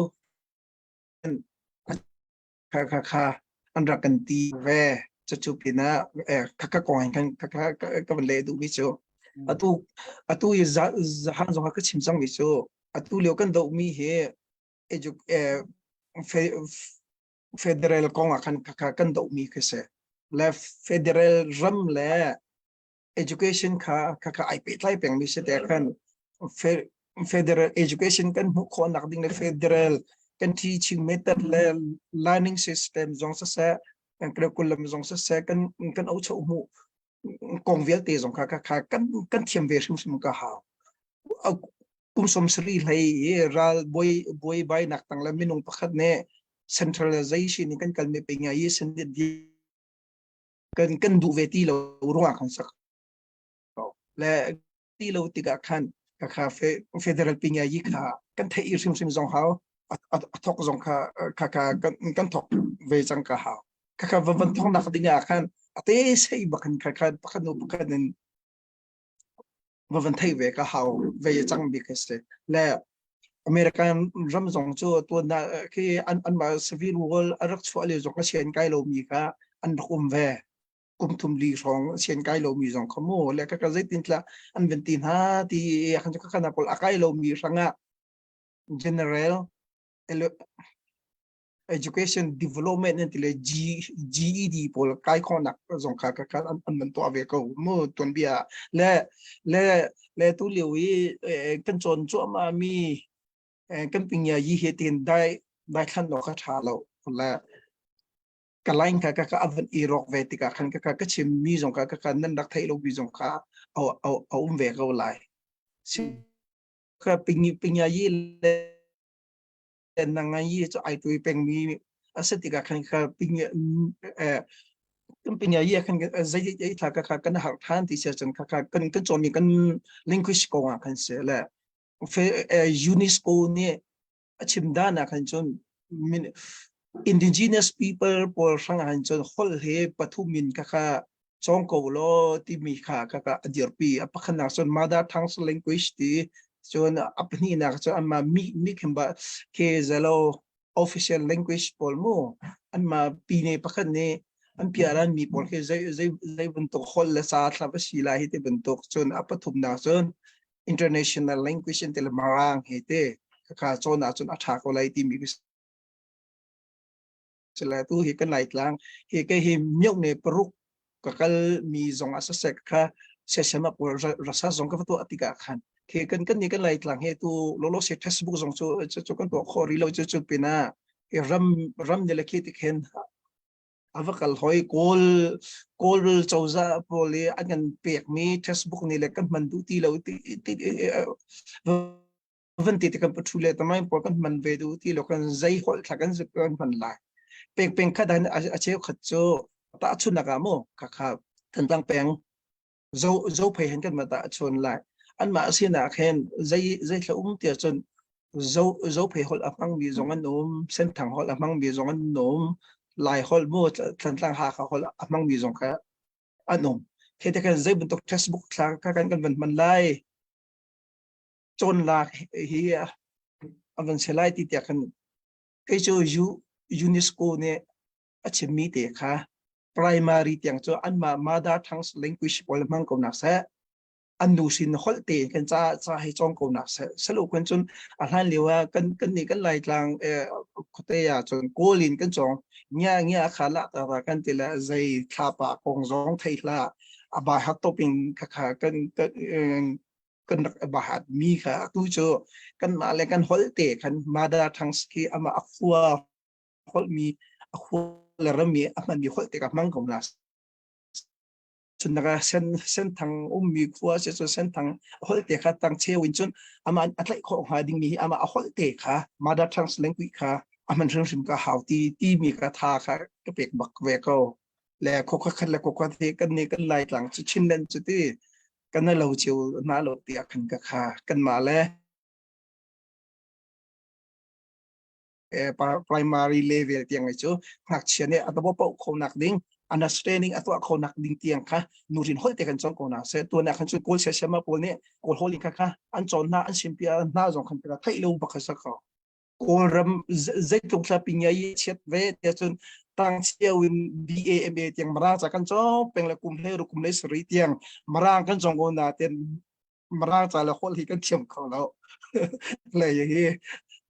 kha kha kha an rak kan ti ve cucu pinah kha kha kong hin khan kha kha ka van leh duhmi cu atu atu i zahan zong ka chim cangmi cu atu lio kan dohmi hi federal kong ah khan kha kha kan dohmi khi si le federal ram le education kha kha kha ai pehtlai pengmi si te khan federal education kan hmuh khawh nak ding le federal kan teaching method le learning system zong siseh kan curriculum zong siseh kan kan ocho hmuh kong vialte zong kha kha kan kan thiam ve hrimhrim ka hau kum som sari hlei i ral buai buai bai nak tang le minung pakhat ne centralization in kan kal mi pe ngai i kan kan duh ve ti lo ruangah khan sak le ti lo tikah khan ka kha federal pinya yi kha kan theih hrimhrim zong hau a thok zong kha kha kha kan kan thok ve cang ka hau kha kha van thong nak ding ah khan ate sei bakan kha kha pakhat nu pakhat in va van thei ve ka hau ve cang bik si le American ram zong cu tuan khi an anmah civil war a rak chuah lio zong a sian kai lomi kha an rak um ve kum thum li hrawng sian kai lomi zong kha mu le ka ka zeitin tla an van ti hna ti khan cu ka pawl a kai lomi hrangah general education development an ti le G, GED pawl kai khawhnak zong kha ka kha an an tuah ve ko mu tuanbia le le le tu lio i kan cawn cuahmah mi kan pingya yi he tin dai dai thlan lo kha tha lo le ka line kha ka ka avan i rok ve tikah khan ka ka ka chim mi zong kha ka ka nan rak theih lo mi zong kha a a um ve ko lai si ka ping pingya yi le na ngai i cu ai tui pengmi a si tikah khan kha ping eh kan ping yi khan zei zei thla ka kha kan har than ti sia cun kha kha kan kan cawmi kan language ko ah khan se le UNESCO nih a chim dan ah khan cun indigenous people pawl hrang ah khan cun holh he pathum in kha kha cawng ko law timi kha kha ka a dirpi a pakhatnak cun mother tongue language ti cun a pahnihnak cun anmah mi mi khin ba ke zelo official language pawl mu anmah pine pakhat nih an piaran mi pawl khi zei zei zei bantuk holh le ca thla va si lai hi ti bantuk cun a pathumnak cun international language in te marang he te kha cawn ah cun a tha ko lai timi Sile tu hi kan Laitlang hi ke hi myohne paruk ka kal mi zong a sasek kha sesema pawl rasa zong ka va tuah tikah khan khi kan kan ni kan Laitlang he tu lolo se Facebook zong cu cu kan tuah kho rih lo cu cu pinah i ram ram ne le khi ti khin ava kal hoi kawl kawl cozah pawl i an kan pekmi Facebook nih le kan hman duh ti lo ti ti van ti ti kan pathu le tamai pawl kan hman ve du ti lo kan zei holh thla kan kan hman lai peng peng khat han a cheu khat cu ta chun nak ah mu kha kha thantlang peng zo zo phei hen kan ma ta chun lai an ma sinak hen zei zei thla um tia cun zo zo phei holh a hmang mi zong an um senthang holh a hmang mi zong an um lai holh mu thantlang ha kha holh a hmang mi zong kha an um the te kan zei bantuk textbook thla kha kan kan van hman lai cawnlak hi a van si lai ti tiah khan kei cu UNESCO nih a chimmi te kha primary tiang cu anmah mother tongue language pawl hmang ko nak seh an nu sin holh te kan ca ca hi cawng ko nak seh salo kan cun a hlan lio ah kan kan nih kan laitlang khuate ah cun kawl in kan cawng ngia ngia kha la ta ra kan ti le zei thlapa kong zong thei hla a ba hat toping kha kha kan kan rak bahat mi kha atu cu kanmah le kan holh te khan mother tongues khi ama a khua holh mi a khua le ram mi a hman mi holh te ka hmang ko na. Cun naka sen senthang ummi khua si cun senthang holh te kha tang cheu in cun ama a tlaih khawh hnga dingmi hi ama a holh te kha mother tongue language kha a hman hrimhrim ka hau ti timi ka tha kha ka pek bak ve ko. Le khua khat le khua te kan ni kan lai tlang cu Chinland cu ti kan lo cio na lo tiah khan ka kha kan mah le primary level tiang cu ngakchia nih a tabo poh kho nak ding understanding a tuah kho nak ding tiang kha nurin hol te kan chong ko na se tu na khan chu kawl sia siama pawl nih kawl hol in kha kha an chawn hna an simpia hna zong khan ka theih lo bak sa ko kawlram zeitluk thla pingai chiat ve te cun tang chiao in BAMA tiang marang cha kan chong peng le kum hle ru kum le sari tiang marang kan chong ko na ten Mirang ca le holh hi kan thiam kho lo. Le hi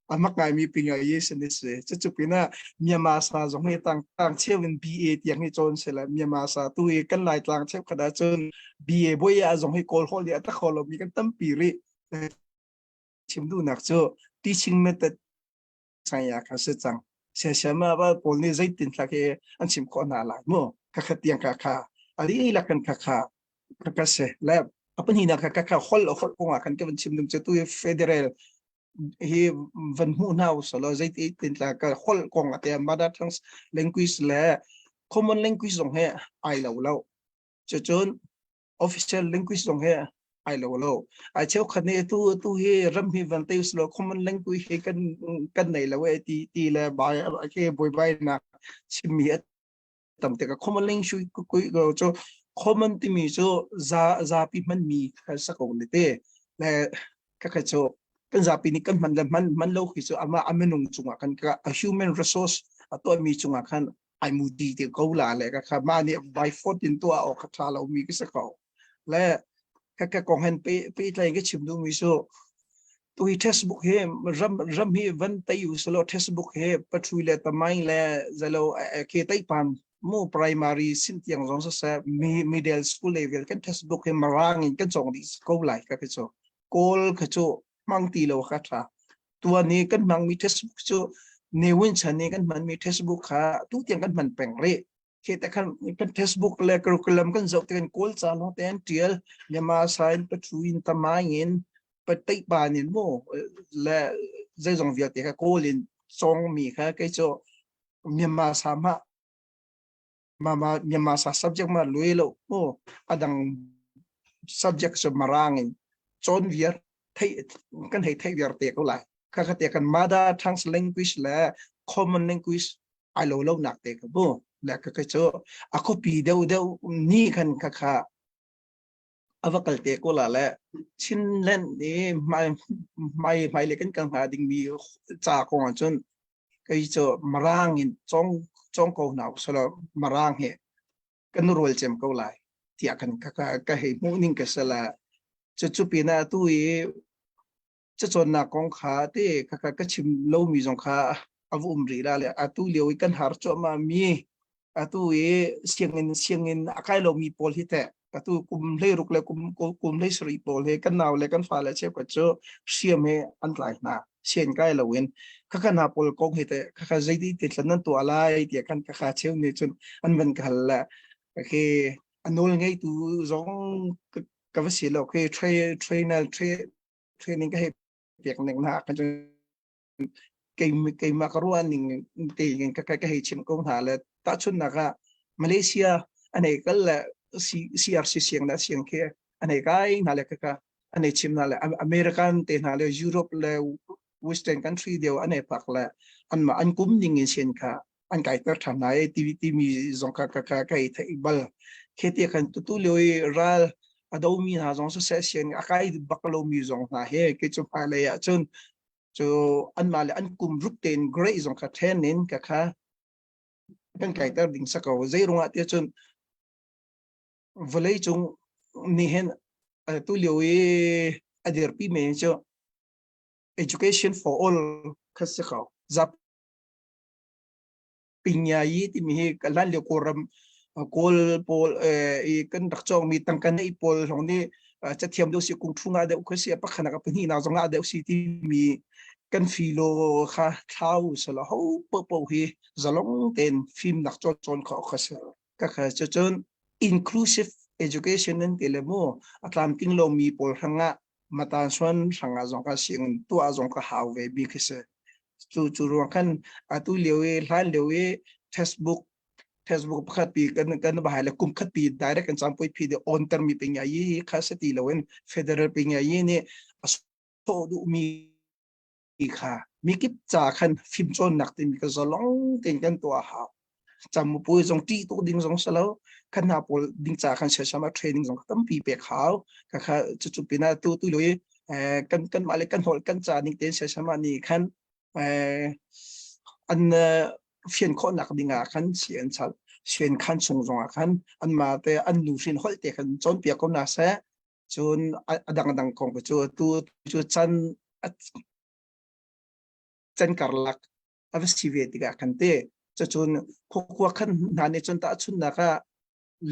amak ngaimi pingai sin ni si. Cucu pinah Myanmar sa zong hi tang tang cheu in BA tiang hi cawn se la Myanmar sa tu hi kan lai tlang cheu khat ahcun BA boi ah zong hi kawl holh hi a ta kho lomi kan tampi rih. Chim duhnak cu teaching method saya kha si cang. Siasiama ba pawl nih zeitin thlak hi an chim khawh hna lai mu. Kha kha tiang kha kha ali lak kan kha kha kha kha se le a pahnihnak kha kha hol hol kong ah khan ka van chim ding cu tu hi federal hi van hmuh hna usalaw zeiti tin tla ka hol kong ate mother tongue language le common language zong he ai lo lo cucun official language zong he ai lo lo ai cheukhat nih tu tu hi ram hi van te usalaw common language hi kan kan nei lo e ti ti le bai ke boi bai nak chimmi tam tikah common language cu common timi cu za zapi hmanmi kha sa ko ne te le khakha cu kan zapi nih kan hman le hman hman lo khi cu ama a minung cungah kan ka a human resource a tuahmi cungah khan ai mu di te ko la le ka kha ma nih by force in tuah awk kha tha lo mi ka si ko le ka ka kong hen pe pe tlai ka chim duhmi cu tu hi textbook hi ram ram hi van tei u selo textbook hi pathui le tamai le zalo ke tai pan mu primary sin tiang zong sa se middle school level kan textbook hi marang in kan chong di ko lai ka ke chu kawl kha chu mang ti lo kha tha tua ni kan mang mi textbook chu ne win chan ni kan man mi textbook kha tu tiang kan man peng ri khi te khan kan Facebook le curriculum kan zoh te kan kawl ca lawng te an tial Myanmar sa in pathu in tamai in patai ban in mu le zeizong vialte kha kawl in cong mi kha kei cu Myanmar sa ma mama Myanmar sa subject ma lui lo mu adang subject cu marang in cawn viar thei kan hei thei viar te ko lai kha kha te kan mother tongue language le common language ai lo lo nak te ka bu le ka ka chu a khuapi deuh deuh ni khan kha kha ava kal te ko la le Chinland ni mai mai mai le kan kal hnga ding mi cha kong ah cun kei cu marang in chong chong ko hna usala marang he kan rual cem ko lai tiah kan ka ka ka hei hmuh ning ka sala chu chu pina tu i cacawnnak kong kha te khakha ka chim lomi zong kha a va um rih la le atu lio i kan har cuahmah mi atu i sianginn sianginn a kai lomi pawl hi teh atu kum 16 le kum kum 17 pawl he kan nau le kan fale cheukhat cu hriam he an tlai hna sian kai loin khakha hna pawl kong hi teh khakha zeiti te thlan nan tuah lai tiah kan khakha cheu nih cun an van ka hal le khi a nawl ngeitu zong ka va si lo khi trainer training ka hei pek ning hna kan kei keimah ka ruah ning te in ka ka hei chim ko hna le tahchunnak ah Malaysia an hei kal le CRC siang le siang khi an hei kai hna le ka ka an hei chim hna le American te hna le Europe le Western country deu an hei pak le anmah an kum ning in sian kha an kaiter ṭhan hna i ti timi zong kha ka ka ka i theih bal khi ti khan tutu lio i ral a domi hna zong siseh sian a kai bak lomi zong hna he kei cu hmailei ah cun cu anmah le an kum rup tein grade zong kha then in ka kha kan kaiter ding sa ko zei ruangah tiah cun vawlei cung nih hin tu lio i a dirpi mi cu education for all kha si ko zap Pinyayi timi hi hlan lio Kawlram Kawl pawl i kan rak cawngmi tangka nei pawl zong nih cathiam deuh si kung thu ngah deuh kha si pakhanak a pahnihnak zong ngah deuh si timi kan filo kha thlau sala ho popo hi zalong tein fimnak cawn cawn kha kha si ka kha cucun inclusive. Education nan ti le mu a tlamtling lomi pawl hrangah matan suan hrangah zong ka sianginn tuah zong ka hau ve bik hi si. Cu cu ruang khan atu lio i hlan lio i textbook textbook pakhat pi kan kan bahai le kum khat pi direct kan campui phi de on ter mi ping yi kha se ti loin federal ping yi nih a sawh duh mi kha mikip ca khan fimcawnnak timi ka zalong tein kan tuah hau. Camupui zong ṭih tuk ding zong si lo. Khan hna pawl ding ca khan siasam ah training zong tampi pek hau. Kha kha cucu pinah tu tu lio i kan kan mah le kan holh kan ca ning tein siasam ah nih khan an fian khawhnak ding ah khan si an chal sian khan chung zong ah khan anmah te an nu hrin holh te khan cawnpiak ko hna seh. Cun a dangdang kong cu tu cu chan chan karlak a va si ve tikah khan te cucun khua khan hna nih cun tahchunhnak ah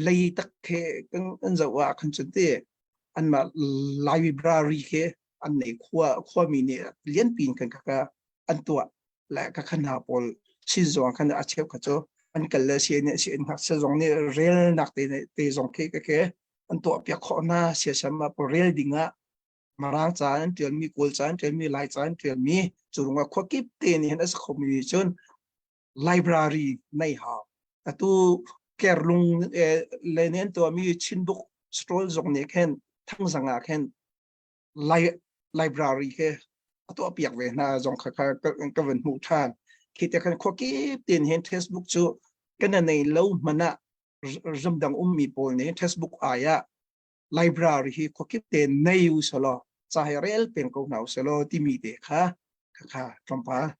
lei tak he kan an zoh ah khan cun te anmah library khi an nei khua khuami nih lianpi in kan kaka an tuah le ka khan hna pawl sin zong khan a cheu kha cu an kal le si nih si ngakchia zong nih relnak te te zong khi ka ke an tuah piak khawh hna siasam ah rel ding ah Mirang ca an ṭialmi Kawl ca an ṭialmi Lai ca an ṭialmi cu ruangah khuakip te nih hin a si khomi cun library nei hau. Atu Kerlung le nih an tuahmi Chinbook scroll zong nih khin Thangzang ah khin library khi a tuah piak ve hna zong kha ka van hmuh ṭhan. Khi te khan khuakip te nih hin Facebook cu kan nei lo hmanh ah ramdang ummi pawl nih Facebook ai ah library hi khuakip te nei u selaw ca hi rel peng ko hna u selaw timi te kha kha tlawmpal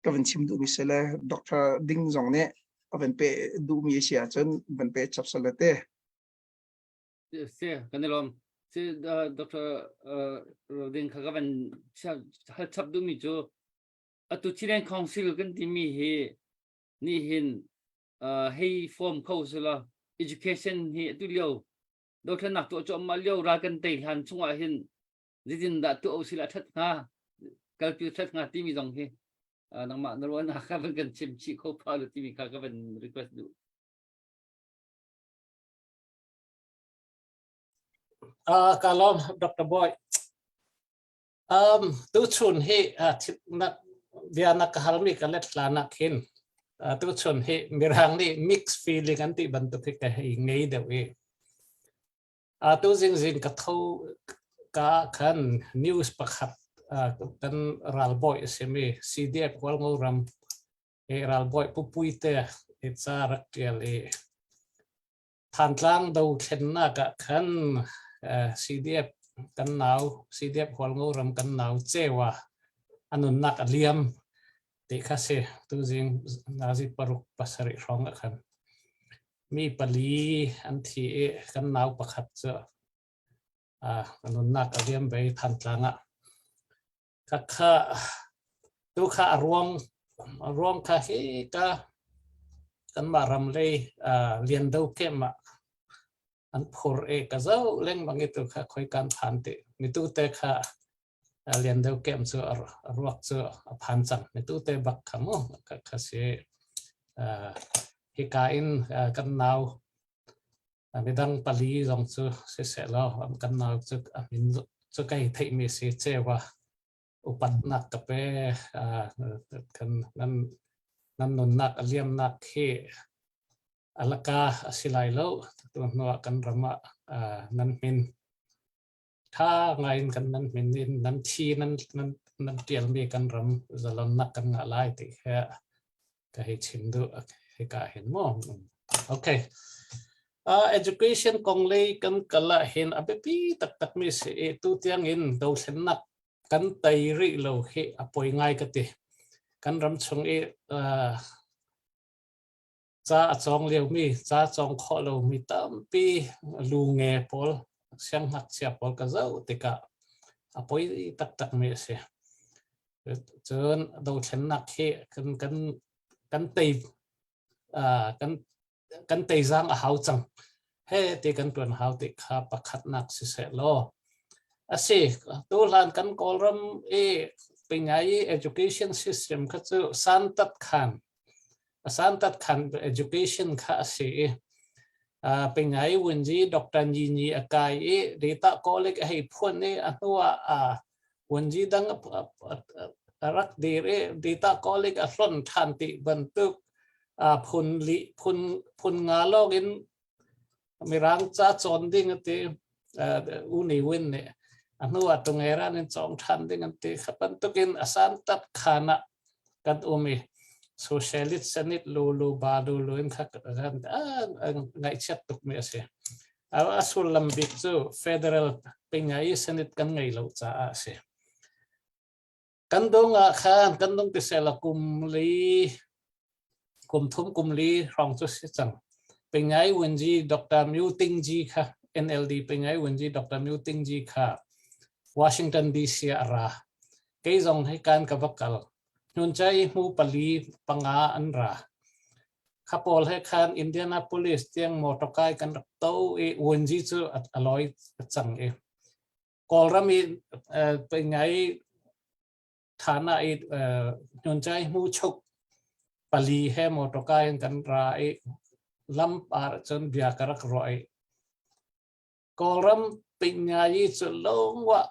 ka van chim duhmi si le doctor ding zong nih a van pe duhmi si ahcun van pe chap sala te. Si kan i lawm. Si Dr. Rodin kha ka van hal chap duhmi cu atu Chilen Council kan timi hi nih hin hei form kho sila education hi atu lio dothlennak tuah cuahmah lio ral kan tei hlan chungah hin zeitin dah tuah usila that hnga kalpi that hnga timi zong hi nangmah na ruahnak kha van kan chim chih kho pha lo timi kha ka van request duh. Ka lawm Dr. Boy. Um, tuchun hi uh, bia na ka halmi ka let hlanak hin uh, tuchun hi mirang nih mixed feeling an ti bantuk hi ka hei ngei deuh i uh, tu zing zing ka tho ka khan news pakhat uh, kan ralbawi a simi CDF Hualngo ram e ralbawi pupui te e ca rak tial i Thantlang dothlennak ah khan CDF kan nau CDF Hualngo ram kan nau Cewa a nunnak a liam ti kha si tuzing nazi paruk pasarih hrawng ah khan mi pali an thi i kan nau pakhat cu a nunnak a liam ve Thantlang ah Khakha tu kha a ruang a ruang kha hi ka kanmah ram lei Liando camp ah an phur i ka zoh lengmang i tu kha khoi kan phan ti mitu te kha Liando camp cu a ruak cu a phan cang mitu te bak kha mu kha kha si hika in kan nau midang pali zong cu siseh law kan nau cu a min cu kai theihmi si cewa upatnak ka pe kan nan nan nunnak a liamnak hi alaka a si lai lo tu hnuah kan ram ah nan min Tha ngai in kan nan min in nan thi nan nan nan tialmi kan ram zalonnak kan ngah lai ti he ka hei chim duh hika hin mu. Okay. Uh, education kong lei kan kal ah hin a biapi taktak mi si i tu tiang in dothlennak kan tei rih lo hi a poi ngai ka ti. Kan ram chung i uh, Ca a cawng liomi, ca cawng khawh lomi tampi lu nge pawl, siangngakchia pawl ka zoh tikah a poi taktakmi a si. Cun dothlennak hi kan kan kan tei uh, kan kan teizang a hau cang. He ti kan tuan hau ti kha pakhatnak siseh law a si tu hlan kan Kawlram i pingai education system kha cu santat khan A santat khan education kha a si i Pingai Wunji Dr. Nyi Nyi a kai i Rita Kolik a hei phuan i a hnu ah Wunji dang a rak dir i Rita Kolik a hlon ṭhan ti bantuk phun li phun phun nga lawng in Mirang ca cawn ding a ti U Ni Win nih a hnu ah Tungeran in cawng ṭhan ding an ti. Kha bantukin a san tat khan ah kan um i socialist senit lulu ba lulu in kha kan ngaihchiat tukmi a si. A sullam bik cu federal pingai senate kan ngei lo caah a si. Kan dong ah khan kan dong ti sela kum li kum thum kum li hrawng cu si cang. Pingai Wenji Dr. Myu Ting Ji kha NLD Pingai Wenji Dr. Myu Ting Ji kha Washington DC ah a ra. Kei zong hi kan ka va kal. Hnuncai hmu pali panga an ra. Kha pawl he khan Indianapolis tiang motorkai kan rak to i Wenji cu a loi cang i Kawlram i ngai thana i hnuncai hmu chuk pali he motorkai in kan ra i lam par cun bia ka rak ruah i Kawlram pingngai cu lungwa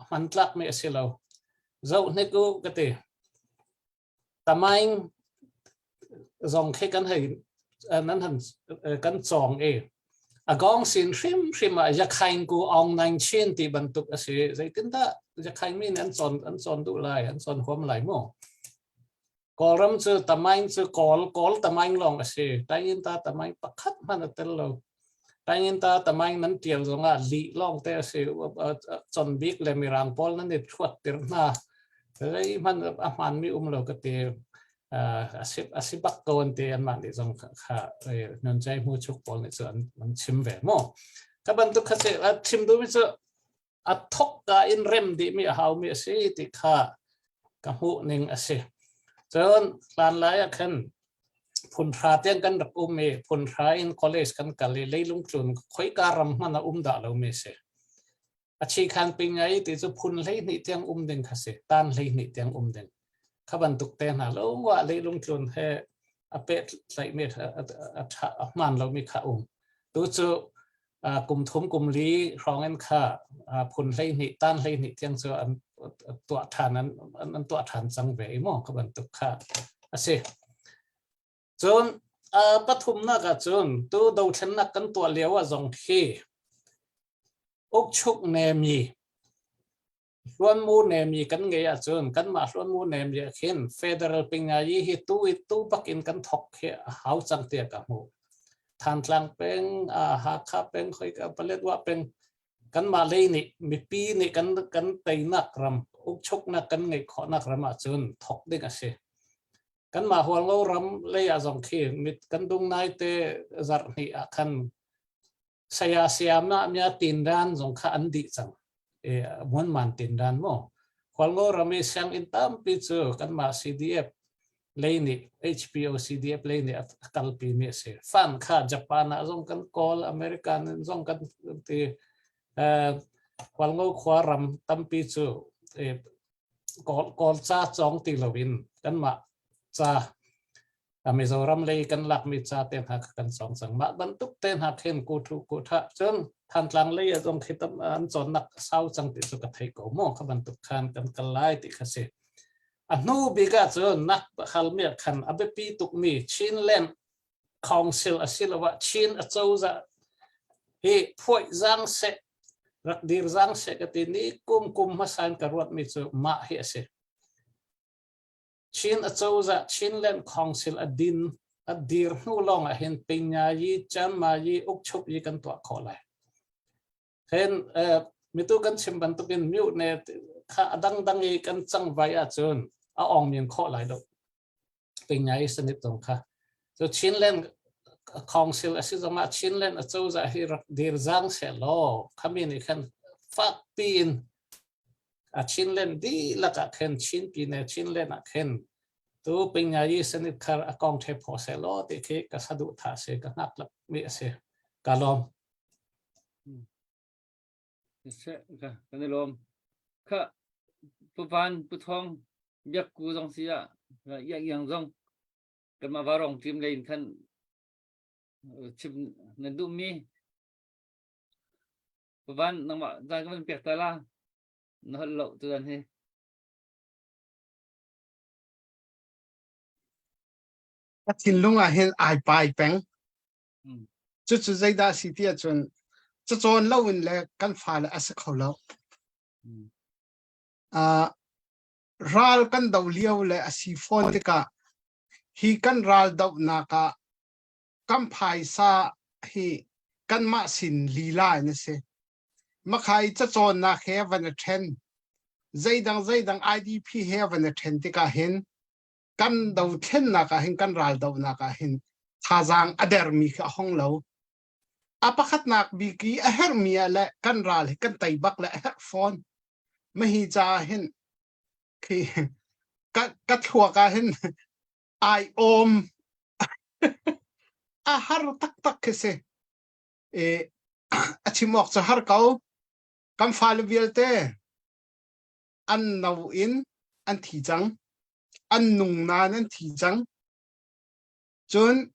hmantlak mi a si lo. Zoh hnik u ka ti. Tamaing zong khi kan hei nan han kan cawng i a gong sin hrimhrim ah yakhain ku aung naing chin ti bantuk a si. Zeitindah yakhain mi nih an cawn an cawn duh lai, an cawn huam lai mu. Kawlram cu tamaing cu kawl kawl tamaing lawng a si. Tainginta tamaing pakhat hmanh a tel lo. Tainginta tamaing nan tial zongah lih lawng te a si. Con bik le mirang pawl nan i thuat tir hna. Zei hmanh a hmaanmi um lo ka ti. A si bak ko an ti anmah nih zong kha nuncai hmu chuk pawl nih cu an chim ve mu. Ka bantuk kha si chim duhmi cu a thok ka in rem dihmi a haumi a si ti kha ka hmuh ning a si. Cun hlan lai ah khan phun hra tiang kan rak um i phun hra in college kan kal i leilung tlun khoika ram hmanh a um dah lomi a si. A chikhan ping ai ti cu phun 12 tiang um ding kha si, tan 12 tiang um ding. Kha bantuk te hna lo wa leilung tlun he a pehtlaihmi a hmaan lomi kha um. Tu cu kum thum kum li hrawng in kha phun 12 tan 12 tiang cu an tuah ṭhan an an tuah ṭhan cang ve i maw kha bantuk kha a si. Cun pathumnak ah cun tu dothlennak kan tuah lio ah zong khi ukchuk nemi Hluanmu nemi kan ngeih ahcun kanmah hluanmu nemi ah khin federal pingayi hi tu i tu bak in kan thok hi a hau cang tiah ka hmuh. Thantlang peng, Hakha peng, khoika Paletwa peng kanmah lei nih mipi nih kan kan teinak ram ukchuknak kan ngeih khawhnak ram ahcun thok ding a si. Kanmah Hualngo ram lei ah zong khi mit kan dung nai te zarh hnih ah khan saya sayamah mya tinran zong kha an dih cang e muanman tinran mu Hualngo ram i sianginn tampi cu kanmah CDF lei nih HPO CDF lei nih a kalpi mi a si fan kha Japan ah zong kan kawl American zong kan ti Hualngo khua ram tampi cu kawl kawl ca cawng ti loin kanmah ca Mizoram lei kan lakmi ca te hna kha kan cawng cang. Mah bantuk te hna khin ku thu ku tha cun Thantlang lei ah zong khi tam an cawnnak sau cang ti cu ka thei ko mu kha bantuk khan kan kal lai ti kha si. A hnu bik ah cun nak halmi ah khan a biapi tukmi Chinland Council asiloah Chin acozah hi phuai zang seh rak dir zang seh ka ti ni kum kum hmasa in ka ruatmi cu mah hi a si. Chin acozah Chinland Council a din a dir hnu lawng ah hin Pingayi, Chanmayi, Ukchup yi kan tuah khawh lai. Hen mitu kan chim bantukin mute ne kha adang dang i kan cang vai ahcun a ong min khawh lai lo. Pingayi sanit zong kha. So Chinland Council a si zongah Chinland acozah hi rak dir zang seh law khami nih khan fak piin A Chinland dihlak ah khin Chin pine Chinland ah khin tu pingayi sanit khar a kong the pho se law ti khi ka saduh tha si ka hngak lak mi a si ka lawm. Se ka kan i lawm. Kha pu Van pu Thong biak ku zong si ah iang iang zong kanmah varong team lei in khan. Chim nan duhmi Van nangmah caan ka van pek ta la. Na holh lo tutan hi. Ka thinlung ah hin ai pai peng. Mm. Cucu zeidah si ti ahcun cacawn lo in le kan fale a si kho lo. Mm. Uh, ral kan do lio le a si fawn tikah hi kan ral dohnak ah kan phaisa hi kanmah sin lila in a si. Makhai cacawnnak he van a ṭhen. Zeidang zeidang IDP he van a ṭhen tikah hin kan dothlennak ah hin kan ral dohnak ah hin thazaang a dermi khi a hong lo. A pakhatnak bik i a herhmi ah le kan ral hi kan tei bak le a herh fawn. Mahi caah hin khi ka, ka thluak ah hin ai awm a har taktak khi si. E, a chim awk cu har ko. Kan fale vialte an no in an thi cang. An nung nain an thi cang. Cun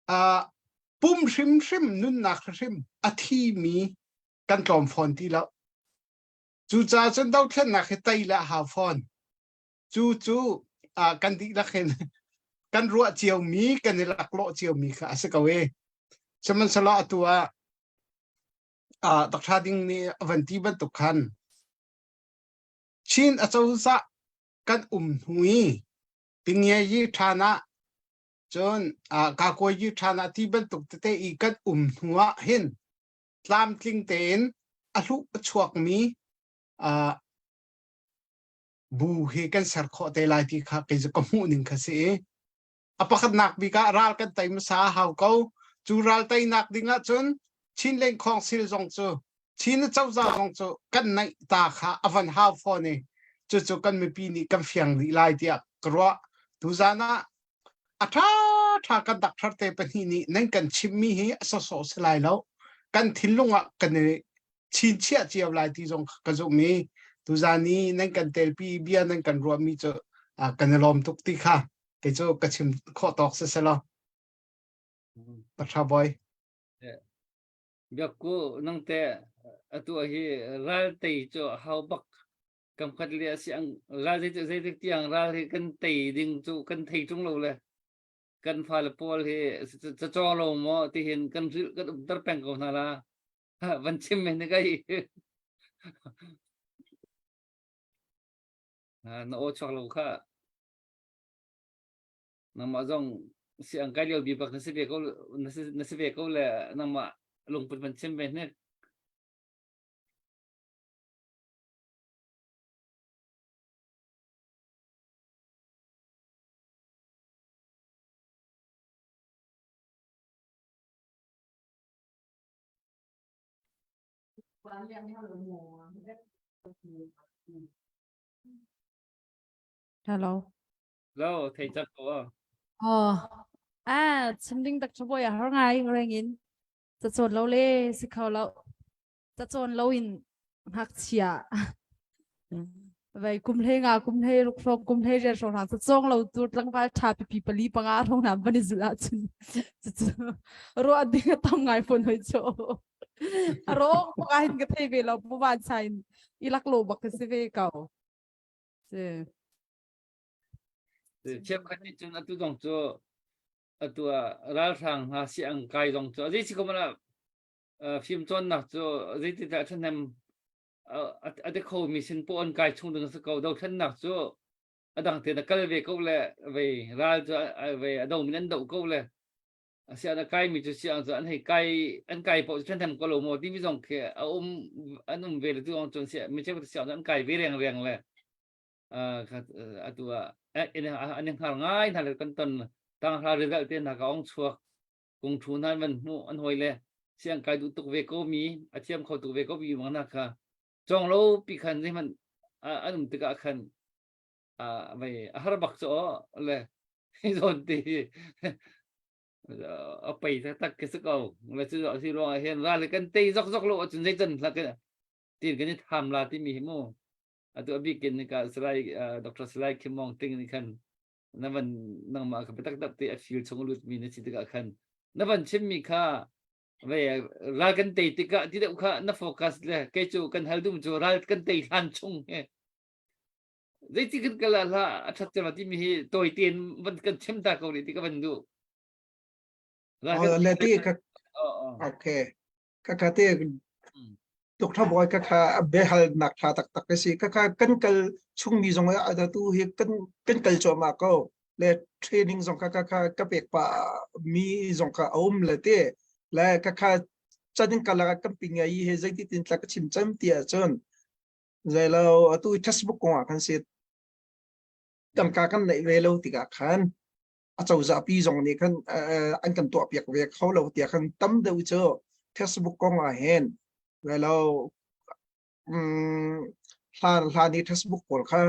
uh, pum hrimhrim nunnak hrim a thimi kan tlawm fawn ti lo. Cucaah cun dothlennak hi tei le a hau fawn. Cu cu uh, kan dihlak hin kan ruah ciomi kan i laklawh ciomi kha a si ko e. Sihmanhsehlaw atu ah uh, Dr. Ding nih a van ti bantuk khan Chin acozah kan um hnu i Pingiayi ṭhan ah cun uh, Kakuayi ṭhan ah ti bantuk tete i kan um hnu ah hin tlamtling tein a hluh a chuakmi uh, bu hi kan ser khawh te lai ti kha kei cu ka hmuh ning kha si i a pakhatnak bik ah ral kan tei hmasa a hau ko cu ral teinak ding ah cun Chin Leng Khawngsil zong cu Chin cozah zong cu kan naih ta kha a van hau fawn i cucu kan mipi nih kan fiang dih lai tiah ka ruah tuzan ah a ṭha ṭha kan doctor te pahnih nih nan kan chimmi hi a sawsawh si lai lo kan thinlung ah kan i chinchiah cio lai ti zong ka zumh i tuzan i nan kan telpi bia nan kan ruahmi cu kan i lawm tuk ti kha kei cu ka chim khawh tawk si selaw Pasha boy Biakku nang te atu hi ral tei cu hau bak kam khat le a si ang ral zei zeitik tiang ral hi kan tei ding cu kan thei tung lo le kan fale pawl hi ca cawng lo maw tihin kan rilh kan umter peng ko hna la van chim men kai na aw chuak lo kha nangmah zong si ang kai lio bi bak na si ve ko na si ve ko le nangmah lungput van chim ve hnek Hello. Hello, thei cak ko. Oh, ah, chim ding tak chaboy a har ngai reng in. Ca cawn lo le si kho lo. Ca cawn lo in ngakchia. Vei kum hlei nga kum hlei ruk hrawng kum hlei riat hrawng hna ca cawng lo tu tlangval ṭha pipi pali panga hrawng hna van i zulh ahcun cucu ruah ding a tam ngai fawn hoi cu. A rawng bak ah hin ka thei ve lo pu van sa in i lak lo bak ka si ve ko. Si. Cheukhat nih cun atu zong cu atu ah ralhrang hna si ang kai zong cu zei si ko mana fimcawnnak cu zeitidah ṭhahnem a ti khomi sin poh an kai chung ding a si ko. Dothlennak cu a dang tein a kal ve ko le vei ral cu vei a do min an doh ko le asian a kaimi cu siang cu an hei kai an kai poh cu ṭhahnem ko lo maw timi zong khi a um an um ve le tu zong cun mi cheu siang cu an kai ve reng reng le atu ah an i hngar ngai hna le kan ton tanghra result te hna ka ong chuak kung thu hna van hmuh an hoi le siang kai duh tuk ve ko mi a thiam kho tuk ve ko mi mang na kha chong lo pi khan zeihmanh an um tikah khan vai a har bak cho le hi zawn ti a pei tak tak ke ko le chu si ruang ah hin ral kan tei zok zok lo acun zei can hla kan tin kan i tham la ti mi hi mu atu abikin ni ka Salai Dr. Salai Kim Mong Ting ni khan na van nangmah ka biatak tak te a feel chung lut mi na si tikah khan. Na van chimmi kha ve ral kan tei tikah ti deuh kha na focus le kei cu kan hal dum cu ral kan tei hlan chung he zeiti kan kal ah hlah a that cem timi hi tawi tein van kan chim ta ko rih ti ka van duh. Ral le ti ka okay ka ka te Doctor Boy ka kha behal nak tha tak tak si ka kha kan kal chung mi zong a tu hi kan kan kal cuahmah ko le training zong ka ka kha ka pek pa mi zong kha a um le te le ka kha chan kala kan ping ai he zeiti tin tla ka chim cham ti ahcun zeilo atu textbook kong ah khan si tangka kan neih ve lo tikah khan a cozah pi zong nih khan an kan tuah piak ve kho lo tiah khan tam deuh cu textbook kong ah hin lo hlan hlan i textbook pawl kha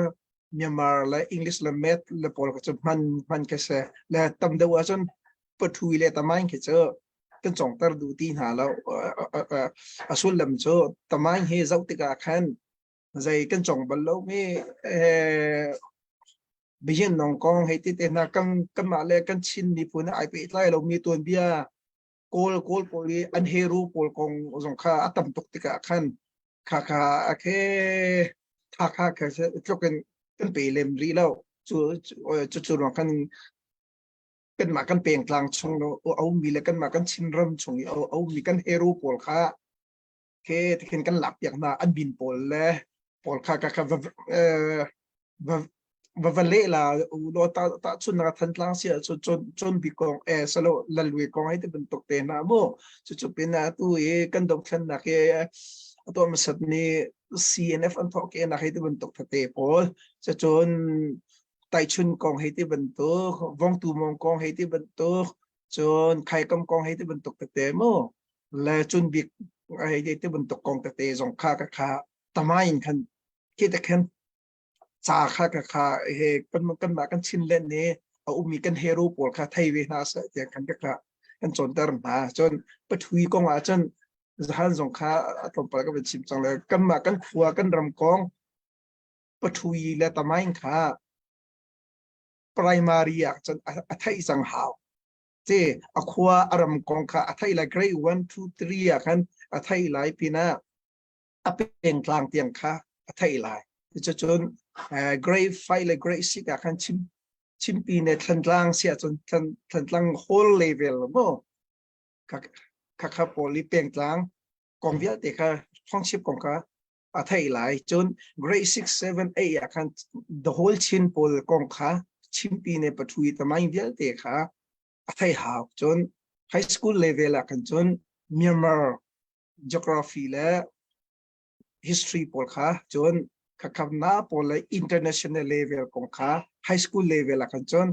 Myanmar le English le Math le pawl kha cu hman hman khi si le tam deuh ahcun pathui le tamain khi cu kan congter duh ti hna lo. A sullam cu tamain hi zoh tikah khan zei kan cong bal lo mi bihin nong kong hei ti te hna kan kanmah le kan Chin miphun ai pehtlai lo mi tuanbia Kawl Kawl pawl i an hero pawl kong zong kha a tam tuk tikah khan kha kha a khe tha kha kha tluk in kan pe lem rih lo. Cu cu cu ruang khan kanmah kan pengtlang chung lo a ummi le kanmah kan Chinram chung i a ummi kan hero pawl kha ke tikhin kan lak piak hna an bin pawl le pawl kha ka kha va va va va le la u lo ta ta chun na Thantlang sia chu chon chon bi kong e salo lalwe kong ai te bantuk te na mu chu chu pin na tu i kan dok thlan nak e ato masat ni CNF an thok ke na hei te bantuk thate pawl cha chon tai chun kong hei te bantuk vong tu mong kong hei te bantuk cun khaikam kong hei te bantuk tete mu le cun bik hei te bantuk kong tete zong kha ka kha tamain khan khi te khan ca kha ka kha he kan kan mah kan Chinland nih a ummi kan hero pawl kha thei ve hna seh tiah khan ka kha kan cawnter hna. Cun pathui kong ah cun zahan zong kha a tlawmpal ka van chim cang le kanmah kan khua kan ram kong pathui le tamain kha primary ah cun a theih cang hau. Te a khua a ram kong kha a theih lai grade 1 2 3 ah khan a theih lai pinah a pengtlang tiang kha a theih lai. Cucun grade 5 le grade 6 ah khan chim chimpi ne Thantlang si ahcun Thantlang whole level mo kha kha pawl i pengtlang kong vialte kha township kong kha a theih lai. Cun grade 6 7 8 ah khan the whole Chin pawl kong kha chimpi ne pathui tamaing vialte kha a theih hau. Cun high school level ah khan cun Myanmar geography le history pawl kha cun khakhamna pawl le international level kong kha high school level ah khan cun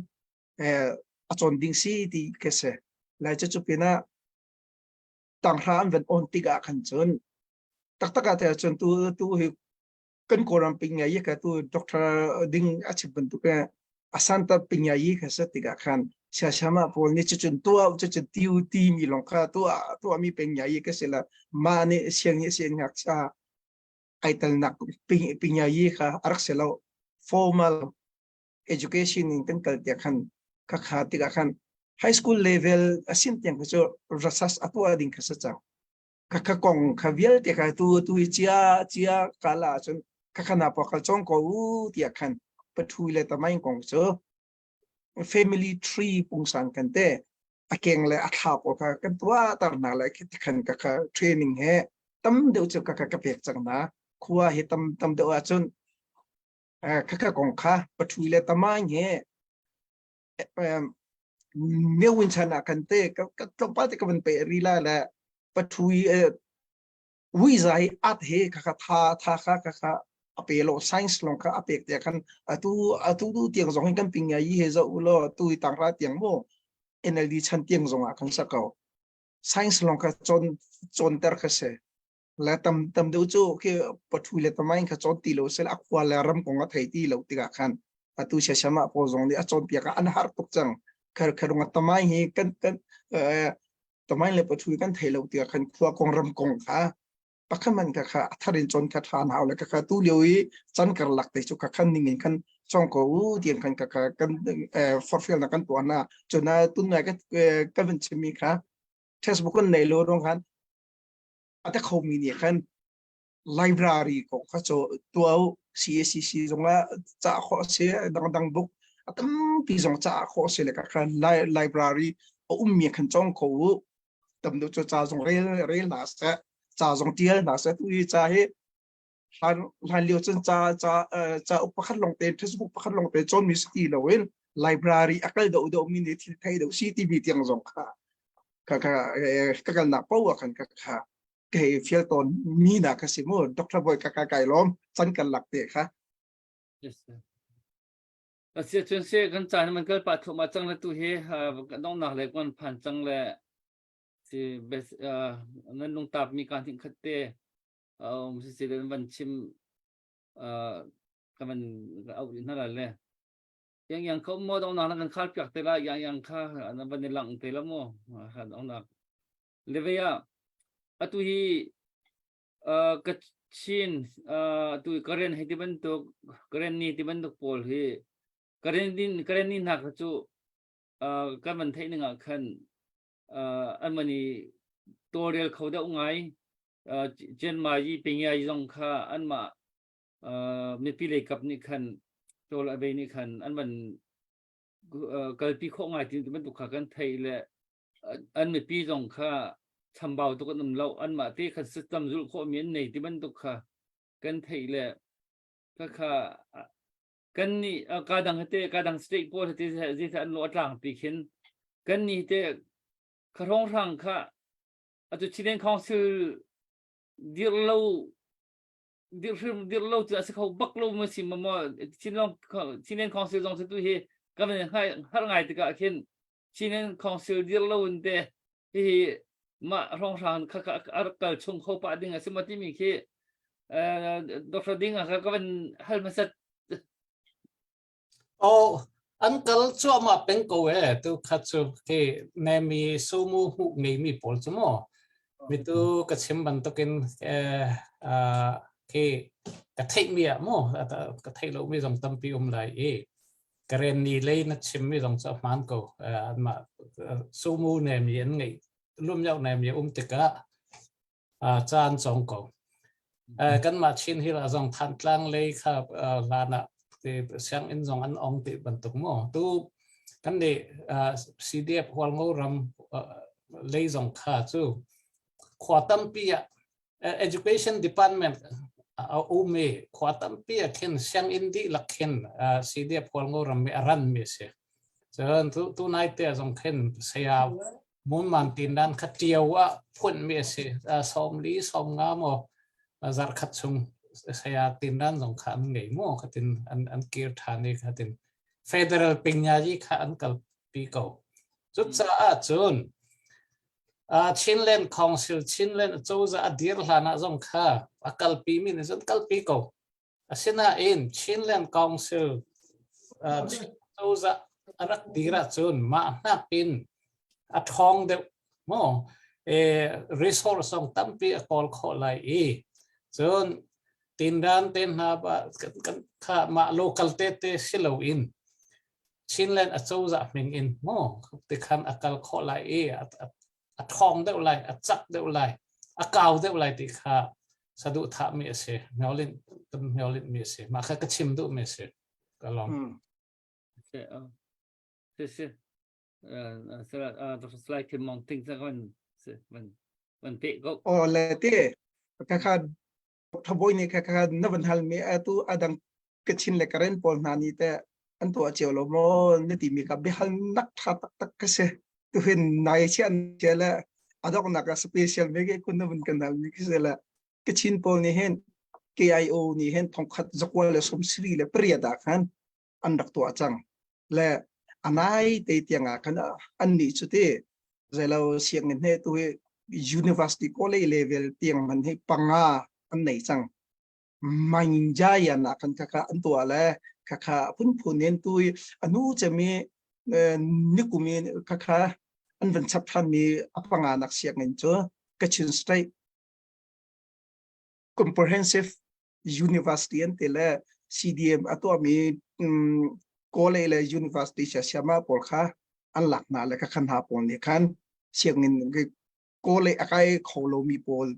eh, a cawn ding si ti ka si lai cu pinah tanghra an van on tikah khan cun taktak ah te cun tu tu hi kan Kawlram pingyai ka tu doctor ding a chim bantuk in asanta pingyai kha sa tikah khan siasiama pawl nih cucun tuah cucun tiu ti mi lawng kha tuah tuah mi pingyai ka si la ma nih siang nih siang ngakchia ai telnak pingyai kha a rak si lo. Formal education in kan kal tiah khan kha kha tikah khan high school level asin tiang kha cu rasas a tuah ding kha sa cang. Kha kong kha vialte kha tu tu hi chia chia kala cun kha khana pa kal chong ko u tiah khan pathui le tamain kong cu family tree pungsan kan te a keng le a thla pawl kha kan tua tar na le khan ka kha training he tam deuh chu ka ka ka pek chang na khua hi tam tam deuh ah cun kha kha kong kha pathui le tamain he newin chan ah kan te ka tlawmpal te ka van pe ri la le pathui wi zai at he kha kha tha tha kha kha kha a pe lo science long kha a pek te khan atu atu tu tiang zong hin kan ping yi he zo lo tu tang ra tiang mo NLD chan tiang zong ah kan sa ko science long kha chon chon ter kha se le tam tam deuh cu khi pathu le tamain kha cawn ti lo sel a khua le ram kong a thei ti lo tikah khan atu siasama pawl zong nih a cawnpiak ah an har tuk cang. Kher kherung a tamai hi kan kan tamain le pathu kan thei lo tikah khan khua kong ram kong kha. Pakhat man ka kha a thar in cawn kha ṭha hau le ka kha tu lio i chan karlak te cu ka khan ning in khan cawng ko u tiang khan ka kha kan forhfial na kan tuah na cun tun nai ka ka van chimmi kha textbook an nei lo rong khan a te khomi nih khan library ko kha cho tuau CACC zong ah ca khawh si dangdang book a tampi zong ca khawh si le ka khan library a ummi khan cawng ko u. Tam deuh cu ca zong rel rel hna seh, ca zong tial hna seh. Tu hi ca hi hlan hlan lio cun ca ca cauk pakhat lawng te, textbook pakhat lawng te cawnmi si ti loin library a kal deuh deuh mi nih thil thei deuh si timi tiang zong kha ka ka ka kalnak paoh ah khan ka kha ka hei fial tawn mi na ka si mu. Dr. Boy ka ka kai lawm chan kan lak te kha. Yes sir. Asia cun se kan caan man kal pah thluahmah cang le tu hi kan donghnak le kan phan cang le si bes nan lungtap mi ka hnih khat te um si si van chim ka van au hna la le yang yang kho mo dong nak kan khal piak te la yang yang kha na van lang te la mo kha dong nak le ve ya atu hi ka Chin atu Karen hei ti bantuk Karen ni ti bantuk pawl hi Karen din Karen ni hna kha cu kan van theih ning ah khan an van i tawlrel kho deuh ngai. Chiang Mai yi Pingyai zong kha anmah mipi lei kap nih khan tawl a bei nih khan an van kalpi khawh ngai ti bantuk kha kan theih le an mipi zong kha chambau tuk an um lo, anmah te khan system zulh khawh mi an nei ti bantuk kha kan theih le kha kha kan nih ka dang te ka dang state pawl te zi an lo atlang pi khin kan ni te kha rong hrang kha atu Chilean Council dir lo dir hrim dir lo cu a si kho bak lo ma si ma mo Chinlong Chilean Council zong cu tu hi kan har ngai tikah khin Chilean Council dir lo in te hi mah hrawnghrang kha kha a kal chung kho pah ding a si ma timi khi Dr. Ding a ka van hal hmasat. Aw, an kal cuahmah peng ko ee. Tu kha cu khi nemi sumu hmuh ngeimi pawl cu maw. Mitu ka chim bantukin eh, ah, khi ka theihmi ah maw ka theih lomi zong tampi um lai i Karen ni lei na chimmi zong cu a hmaan ko. Eh, anmah sumu nemi an ngeih lumyau nemi um tikah caan cawng ko. Kanmah Chin Hill ah zong Thantlang lei kha hlan ah sianginn zong an ong ti bantuk mu. Tu kan nih CDF Hualngo ram lei zong kha cu khua tampi ah education department a um i khua tampi ah khin sianginn dihlak khin CDF Hualngo ram mi a ran mi a si. Cun tu tu nai te zong khin saya Munman tindan kha ṭio ah phunmi a si. 40 50 maw zarhkhat chung saya tindan zong kha an ngei maw khatin an an kir ṭhan i khatin federal pingyayi kha an kalpi ko. Cucaah cun Chinland Council Chinland cozah a dir hlan ah zong kha a kalpi mi nih cun kalpi ko. Asinain Chinland Council cozah a rak dir ahcun mah hnakin a ṭhawng deuh maw resource zong tampi a kawl khawh lai i cun tindan te hna kan kha mah local te te si loin Chinland a cozah hming in maw tikhan a kal khawh lai i a ṭhawng deuh lai, a cak deuh lai, a kau deuh lai ti kha saduhthah mi a si. Hniolin kan hniolin mi a si. Mah kha ka chim duh mi a si. Ka lawm. Si, si, si. Dr. Slai Kim Mong Ting sa kan van van pe ko. Oh le te ka kha thaboy nih kha kha na van hal mi atu adang Kachin le Karen pawl hna nih teh an tuah cio lo maw na timi kha biahal nak ṭha taktak ka si. Tuhin nai chiah cia le a donghnak ah special me ke kun na vun kan hal mi khi si le Kachin pawl nih hin KIO nih hin thongkhat zakua le 78 ah khan an rak tuah cang. Le anai te tiang ah khan an nih cu ti zeilo sianginn he tu hi university college level tiang man hi panga an nei cang. Mainjayan ah khan khakha an tuah le khakha phunphun in tu i a nu cem i nikum in khakha an van chap than mi a panga nak sianginn cu Kachin State. Comprehensive University an ti le CDM a tuahmi um, college le university siasiama pawl kha an lak hna le kha hna pawl nih khan sianginn college a kai kho lomi pawl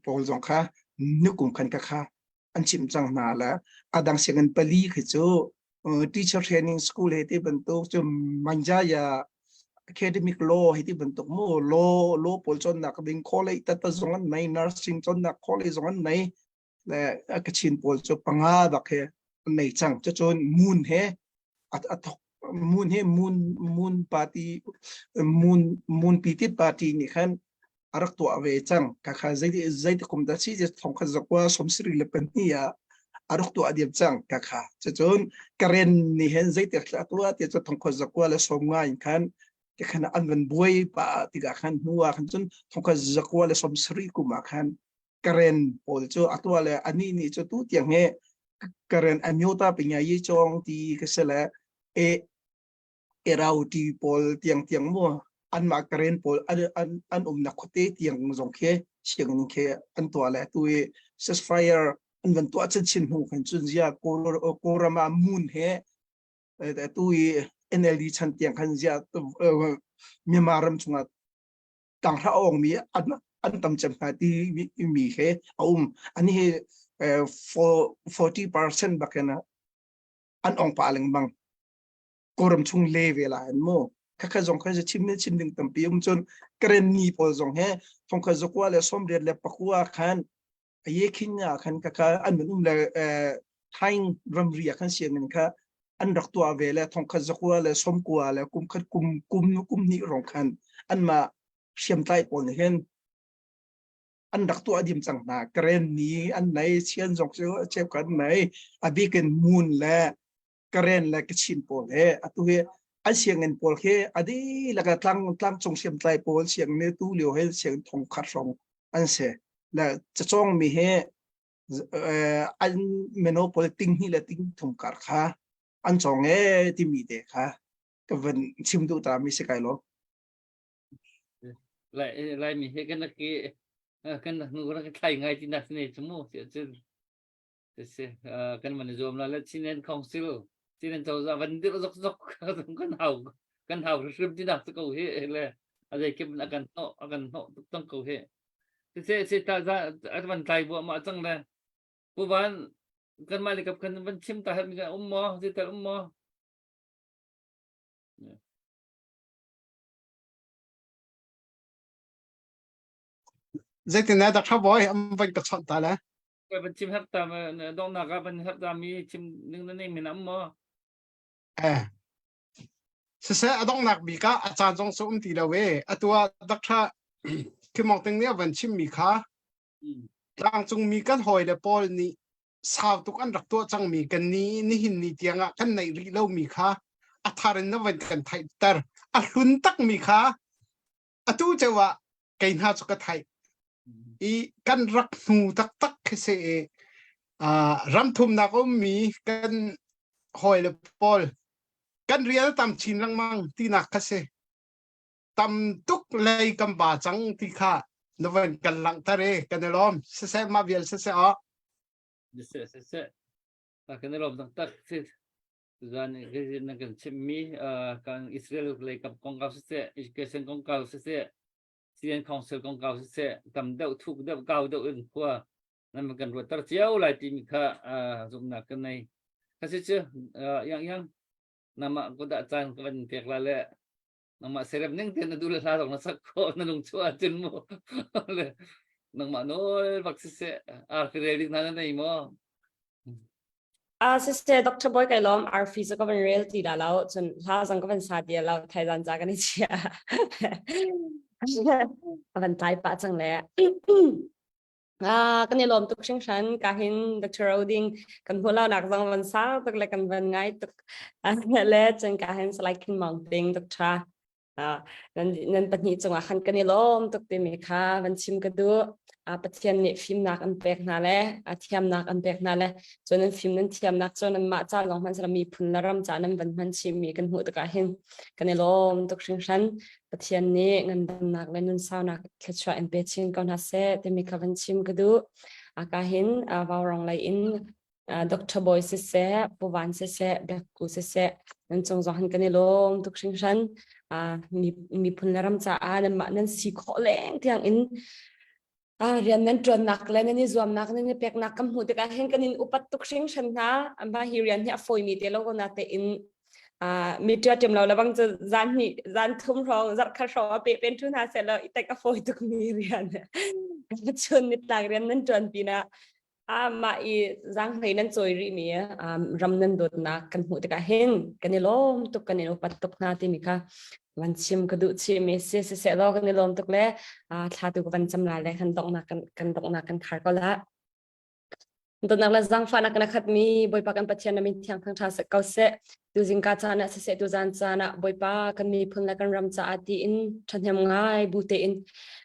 pawl zong kha nukum khan ka kha an chimh cang hna le adang sianginn pali khi cu teacher training school he ti bantuk cu manjaya academic law hi ti bantuk mu law law pawl cawnnak ding college tata zong an nei nursing cawnnak college zong an nei le Kachin pawl cu panga bak he an nei cang cucun moon he a thok moon he moon moon party moon moon pitit party nih khan a rak tuah ve cang ka kha zeiti zeiti kum dah si thong khat zakua sawmsarih le pahnih ah a rak tuah diam cang ka kha cucun Karen nih hin zeiti thla tuah ti cu thong khat zakua le sawm nga in khan ti khan an van buai pa tikah khan hnu ah khan cun thong khat zakua le 70 kum ah khan Karen pawl cu a tuah le anih nih cu tu tiang he Karen amyota pinya yi chong ti ka se le e erauti pawl tiang tiang mu anmah Karen pawl an an an umnak khuate tiang zong khi sianginn khi an tuah le tu i ceasefire an van tuah chin chin hnu khan cun zia Kawlram ah moon he tu i NLD chan tiang khan zia Myanmar ram chungah tanghra awng mi an an tam cem hna ti mi he a um ani hi 40% bakin an ong pa lengmang Kawlram chung le ve la an mu khakha zong kha chim ne chim ding tampi um cun Karen ni pawl zong he thongkha zakua le sawmriat le pakua khan aye khin nga khan kaka an mun um le thaing ramri khan sianginn kha an rak tuah ve le thongkhat zakua le sawmkua le kum khat kum kum kum hnih rong khan an mah hriamtlai pawl nih hin an rak tuah dim cang hna Karen ni an nei chian zong cu cheu kan nei abikin mun le Karen le Kachin pawl he atu hi an sianginn pawl khi a dihlak tlang tlangcung hriamtlai pawl sianginn tu lio he sianginn thong khat hrawng an si le cacawng mi he an mino pawl ting hnih le ting thum kar kha an cawng e timi te kha ka van chim duh ta mi si kai lo Lai lai mi he kan ki kan nu kan thlai ngai ti nak ne chu mu cun si kan van zuam la le Chinland Council Chinland cozah van dir zok zok kan hau kan hau hrim ti nak ko hi le a zei kim a kan hnawh a kan hnawh tuk tang ko hi se se ta za a van tlai bu ma cang le pu van kan mah le kap kan van chim ta mi um maw si tel um maw Zeitin dah tha boy am van ka chawnh ta le Van chim herh ta donghnak ah van herh ta mi chim ning na nei men am maw? Eh. Siseh a donghnak bik ah a caan zong cu um ti lo e. Atu ah Dr. Khimong Ting nih a van chimmi kha tlangcungmi kan hawile pawl nih sau tuk an rak tuah cangmi kan ni nihin ni tiangah kan neih rih lomi kha a thar in na van kan theihter. A hlun takmi kha atu ceu ah kei hna cu ka theih i kan rak hnu taktak khi si i ramthumnak ummi kan hawile pawl kan rial tam chin lengmang tinak kha si tam tuk lei kan ba cang ti kha na van kan langhter i kan i lawm siseh mah vial siseh aw siseh siseh kan i lawm taktak si Zan na kan chimmi kan Israel lei kap kongkau siseh, education kongkau siseh, CN Council kongkau siseh, tam deuh thuk deuh kau deuh in khua nan kan ruahter cio lai timi kha zumhnak kan nei. Kasi cu yang yang nama ko dah caan ka van pek la le nangmah serem ning te na du le hla zong na sak kho na lung chu ahcun mu le nangmah nawl bak siseh arfi rel ding hna na nei maw? Ah siseh Dr. Boy kai lawm arfi cu ka van rel ti dah lo cun hla zong ka van sa ti lo thaizan ca kan i chia a van tlai pah cang le Ah kan i lawm tuk hringhran ka hin Dr. Roding kan hmuh lo nak zong van sau tuk le kan van ngai tuk le cun ka hin Salai Khin Maung Ting Dr. Nan nan pahnih cungah khan kan i lawm tuk timi kha van chim ka duh. Pathian nih fimnak an pek hna le a thiamnak an pek hna le cun nan fim nan thiamnak cu nanmah ca lawng hmanh sila miphun le ram ca nan van hman chimmi kan hmuh tikah hin kan i lawm tuk hringhran. Pathian nih ngandamnak le nunsaunak thluachuah in pe chin ko hna seh timi kha van chim ka duh. Aka hin Vaurong lei in Dr. Boy siseh, Pu Van siseh, Biakku siseh, nan cung zong hin kan i lawm tuk hringhran. Miphun le ram caah nanmah nan si khawh leng tiang in rian nan ṭuannak le nan i zuamnak nan i peknak kan hmuh tikah hin kan in upat tuk hringhran hna. Mah hi rian hi a fawimi te lo ko na tein mi ṭiaṭiam lo lebang cu zan hnih zan thum hrawng zarh khat hrawng a pe pen ṭhu hna seh law i tek a fawi tukmi rian chun nitlak rian nan ṭuan pinah mah i zaanghlei nan cawi rihmi ram nan dawtnak kan hmuh tikah hin kan i lawm tuk kan in upat tuk hna timi kha van chim ka duh chih mi si siseh law kan i lawm tuk le thla tu ka van cam la le kan donghnak kan donghnak kan khar ko la. Dawtnak le zaangfahnak na khatmi Bawipa kan Pathian na min thiang thangṭha seh ko seh. Tu zingka caan ah siseh tu zan caan ah Bawipa kan miphun le kan ram caah tiin ṭhahnem ngai bu tein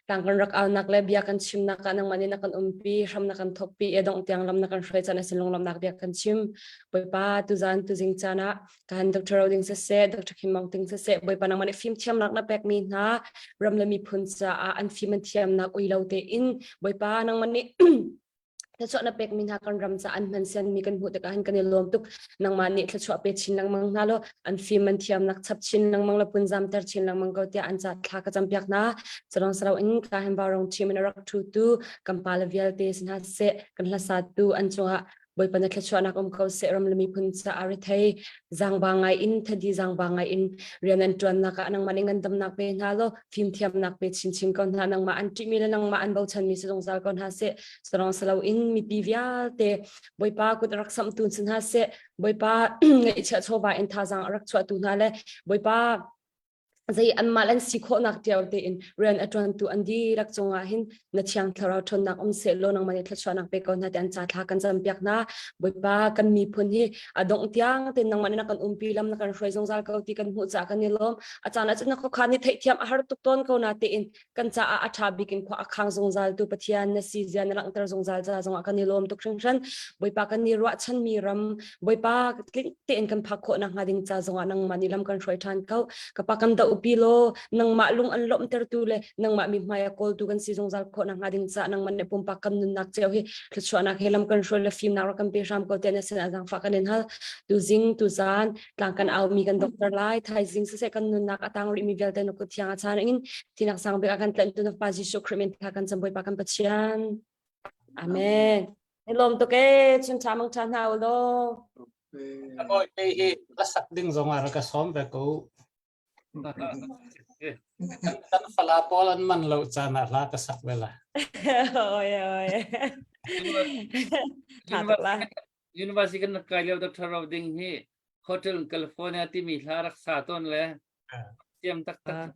tlang kan rak aunak le bia kan chimnak ah nangmah nih na kan umpi hram na kan thawkpi i dongh tiang lam na kan hruai caan a sin lunglawmhnak bia kan chim. Bawipa tuzan tuzing caan ah kan Dr. Roding siseh Dr. Kim Mong Ting siseh Bawipa nangmah nih fimthiamnak na pekmi hna ram le miphun caah an fim an thiamnak ui lo tein Bawipa nangmah nih thluachuah na pekmi hna kan ram ca an hman sianmi kan hmuh tikah hin kan i lawm tuk nangmah nih thluachuah pe chin lengmang hna law an fim an thiamnak chap chin lengmang la punzam ter chin lengmang ko tiah an ca thla ka campiak hna salong salo in ka hin barong team in rak thu tu kan pa le vialte sin ha se kan hlasa tu an cungah Bawipa na thluachuahnak um ko seh ram le miphun caah rethei zaangba ngai in thadi zaangba ngai in rian an ṭuannak ah nangmah nih ngandamnak pe hna law fimthiamnak pe chinchin ko hna nangmah an ṭihmi le nangmah an bochanmi si zungzal ko hna seh sarong salo in mipi vialte Bawipa kut rak samhtu si hna seh Bawipa ngaihchiah chawva in thazaang a rak chuahtu hna le Bawipa zei anmah an si khawhnak ṭio tein rian a ṭuantu an dihlak cungah hin na thiang thlarau ṭhawnnak um seh law nangmah nih thluachuahnak pe ko hna ti an ca thla kan campiak hna Bawipa kan miphun hi a dongh tiang tein nangmah nih na kan umpi lam na kan hruai zungzal ko ti kan hmuh caah kan i lawm a caan ah cun na khuakhan nih theihthiam a har tuk tawn ko na tein kan caah a ṭha bik in khua a khang zungzal tu Pathian na si zia na langhter zungzal ca zongah kan i lawm tuk hringhran Bawipa kan i ruahchanmi ram Bawipa tling tein kan phak khawh nakhnga ding ca zongah nangmah nih lam kan hruai ṭhan ko ka pa kan doh upi law nangmah lung an lawmhtertu le nangmah mi hmai a kawltu kan si zungzal khawh nakhnga ding ca nangmah nih pumpak kan nunnak cio hi thluachuahnak he lam kan hruai le fimnak rak kan pe hram ko tiah na sin ah zaangfah kan in hal tu zing tu zan tlang kan au mi kan doktor lai thaizing siseh kan nunnak a tang rih mi vialte na kut thiang a chan in thinak sang bik a kan tlanhtu na pa Jesuh Khrih min tha kan cam Bawipa kan Pathian Amen Lawm tuk e chun tha mang tha hna u law Bawi te hi la sak ding zong ah rak ka sawm ve ko. Kan fala pawl an man lo caan ah hla ka sak ve la. Oi oi. Tha tuk la. University kan kai lio Dr. Ro Ding hi Hotel California timi hla rak sa ton le siam tak tak.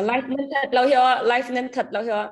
Life nan that lo hi life nan that lo hi.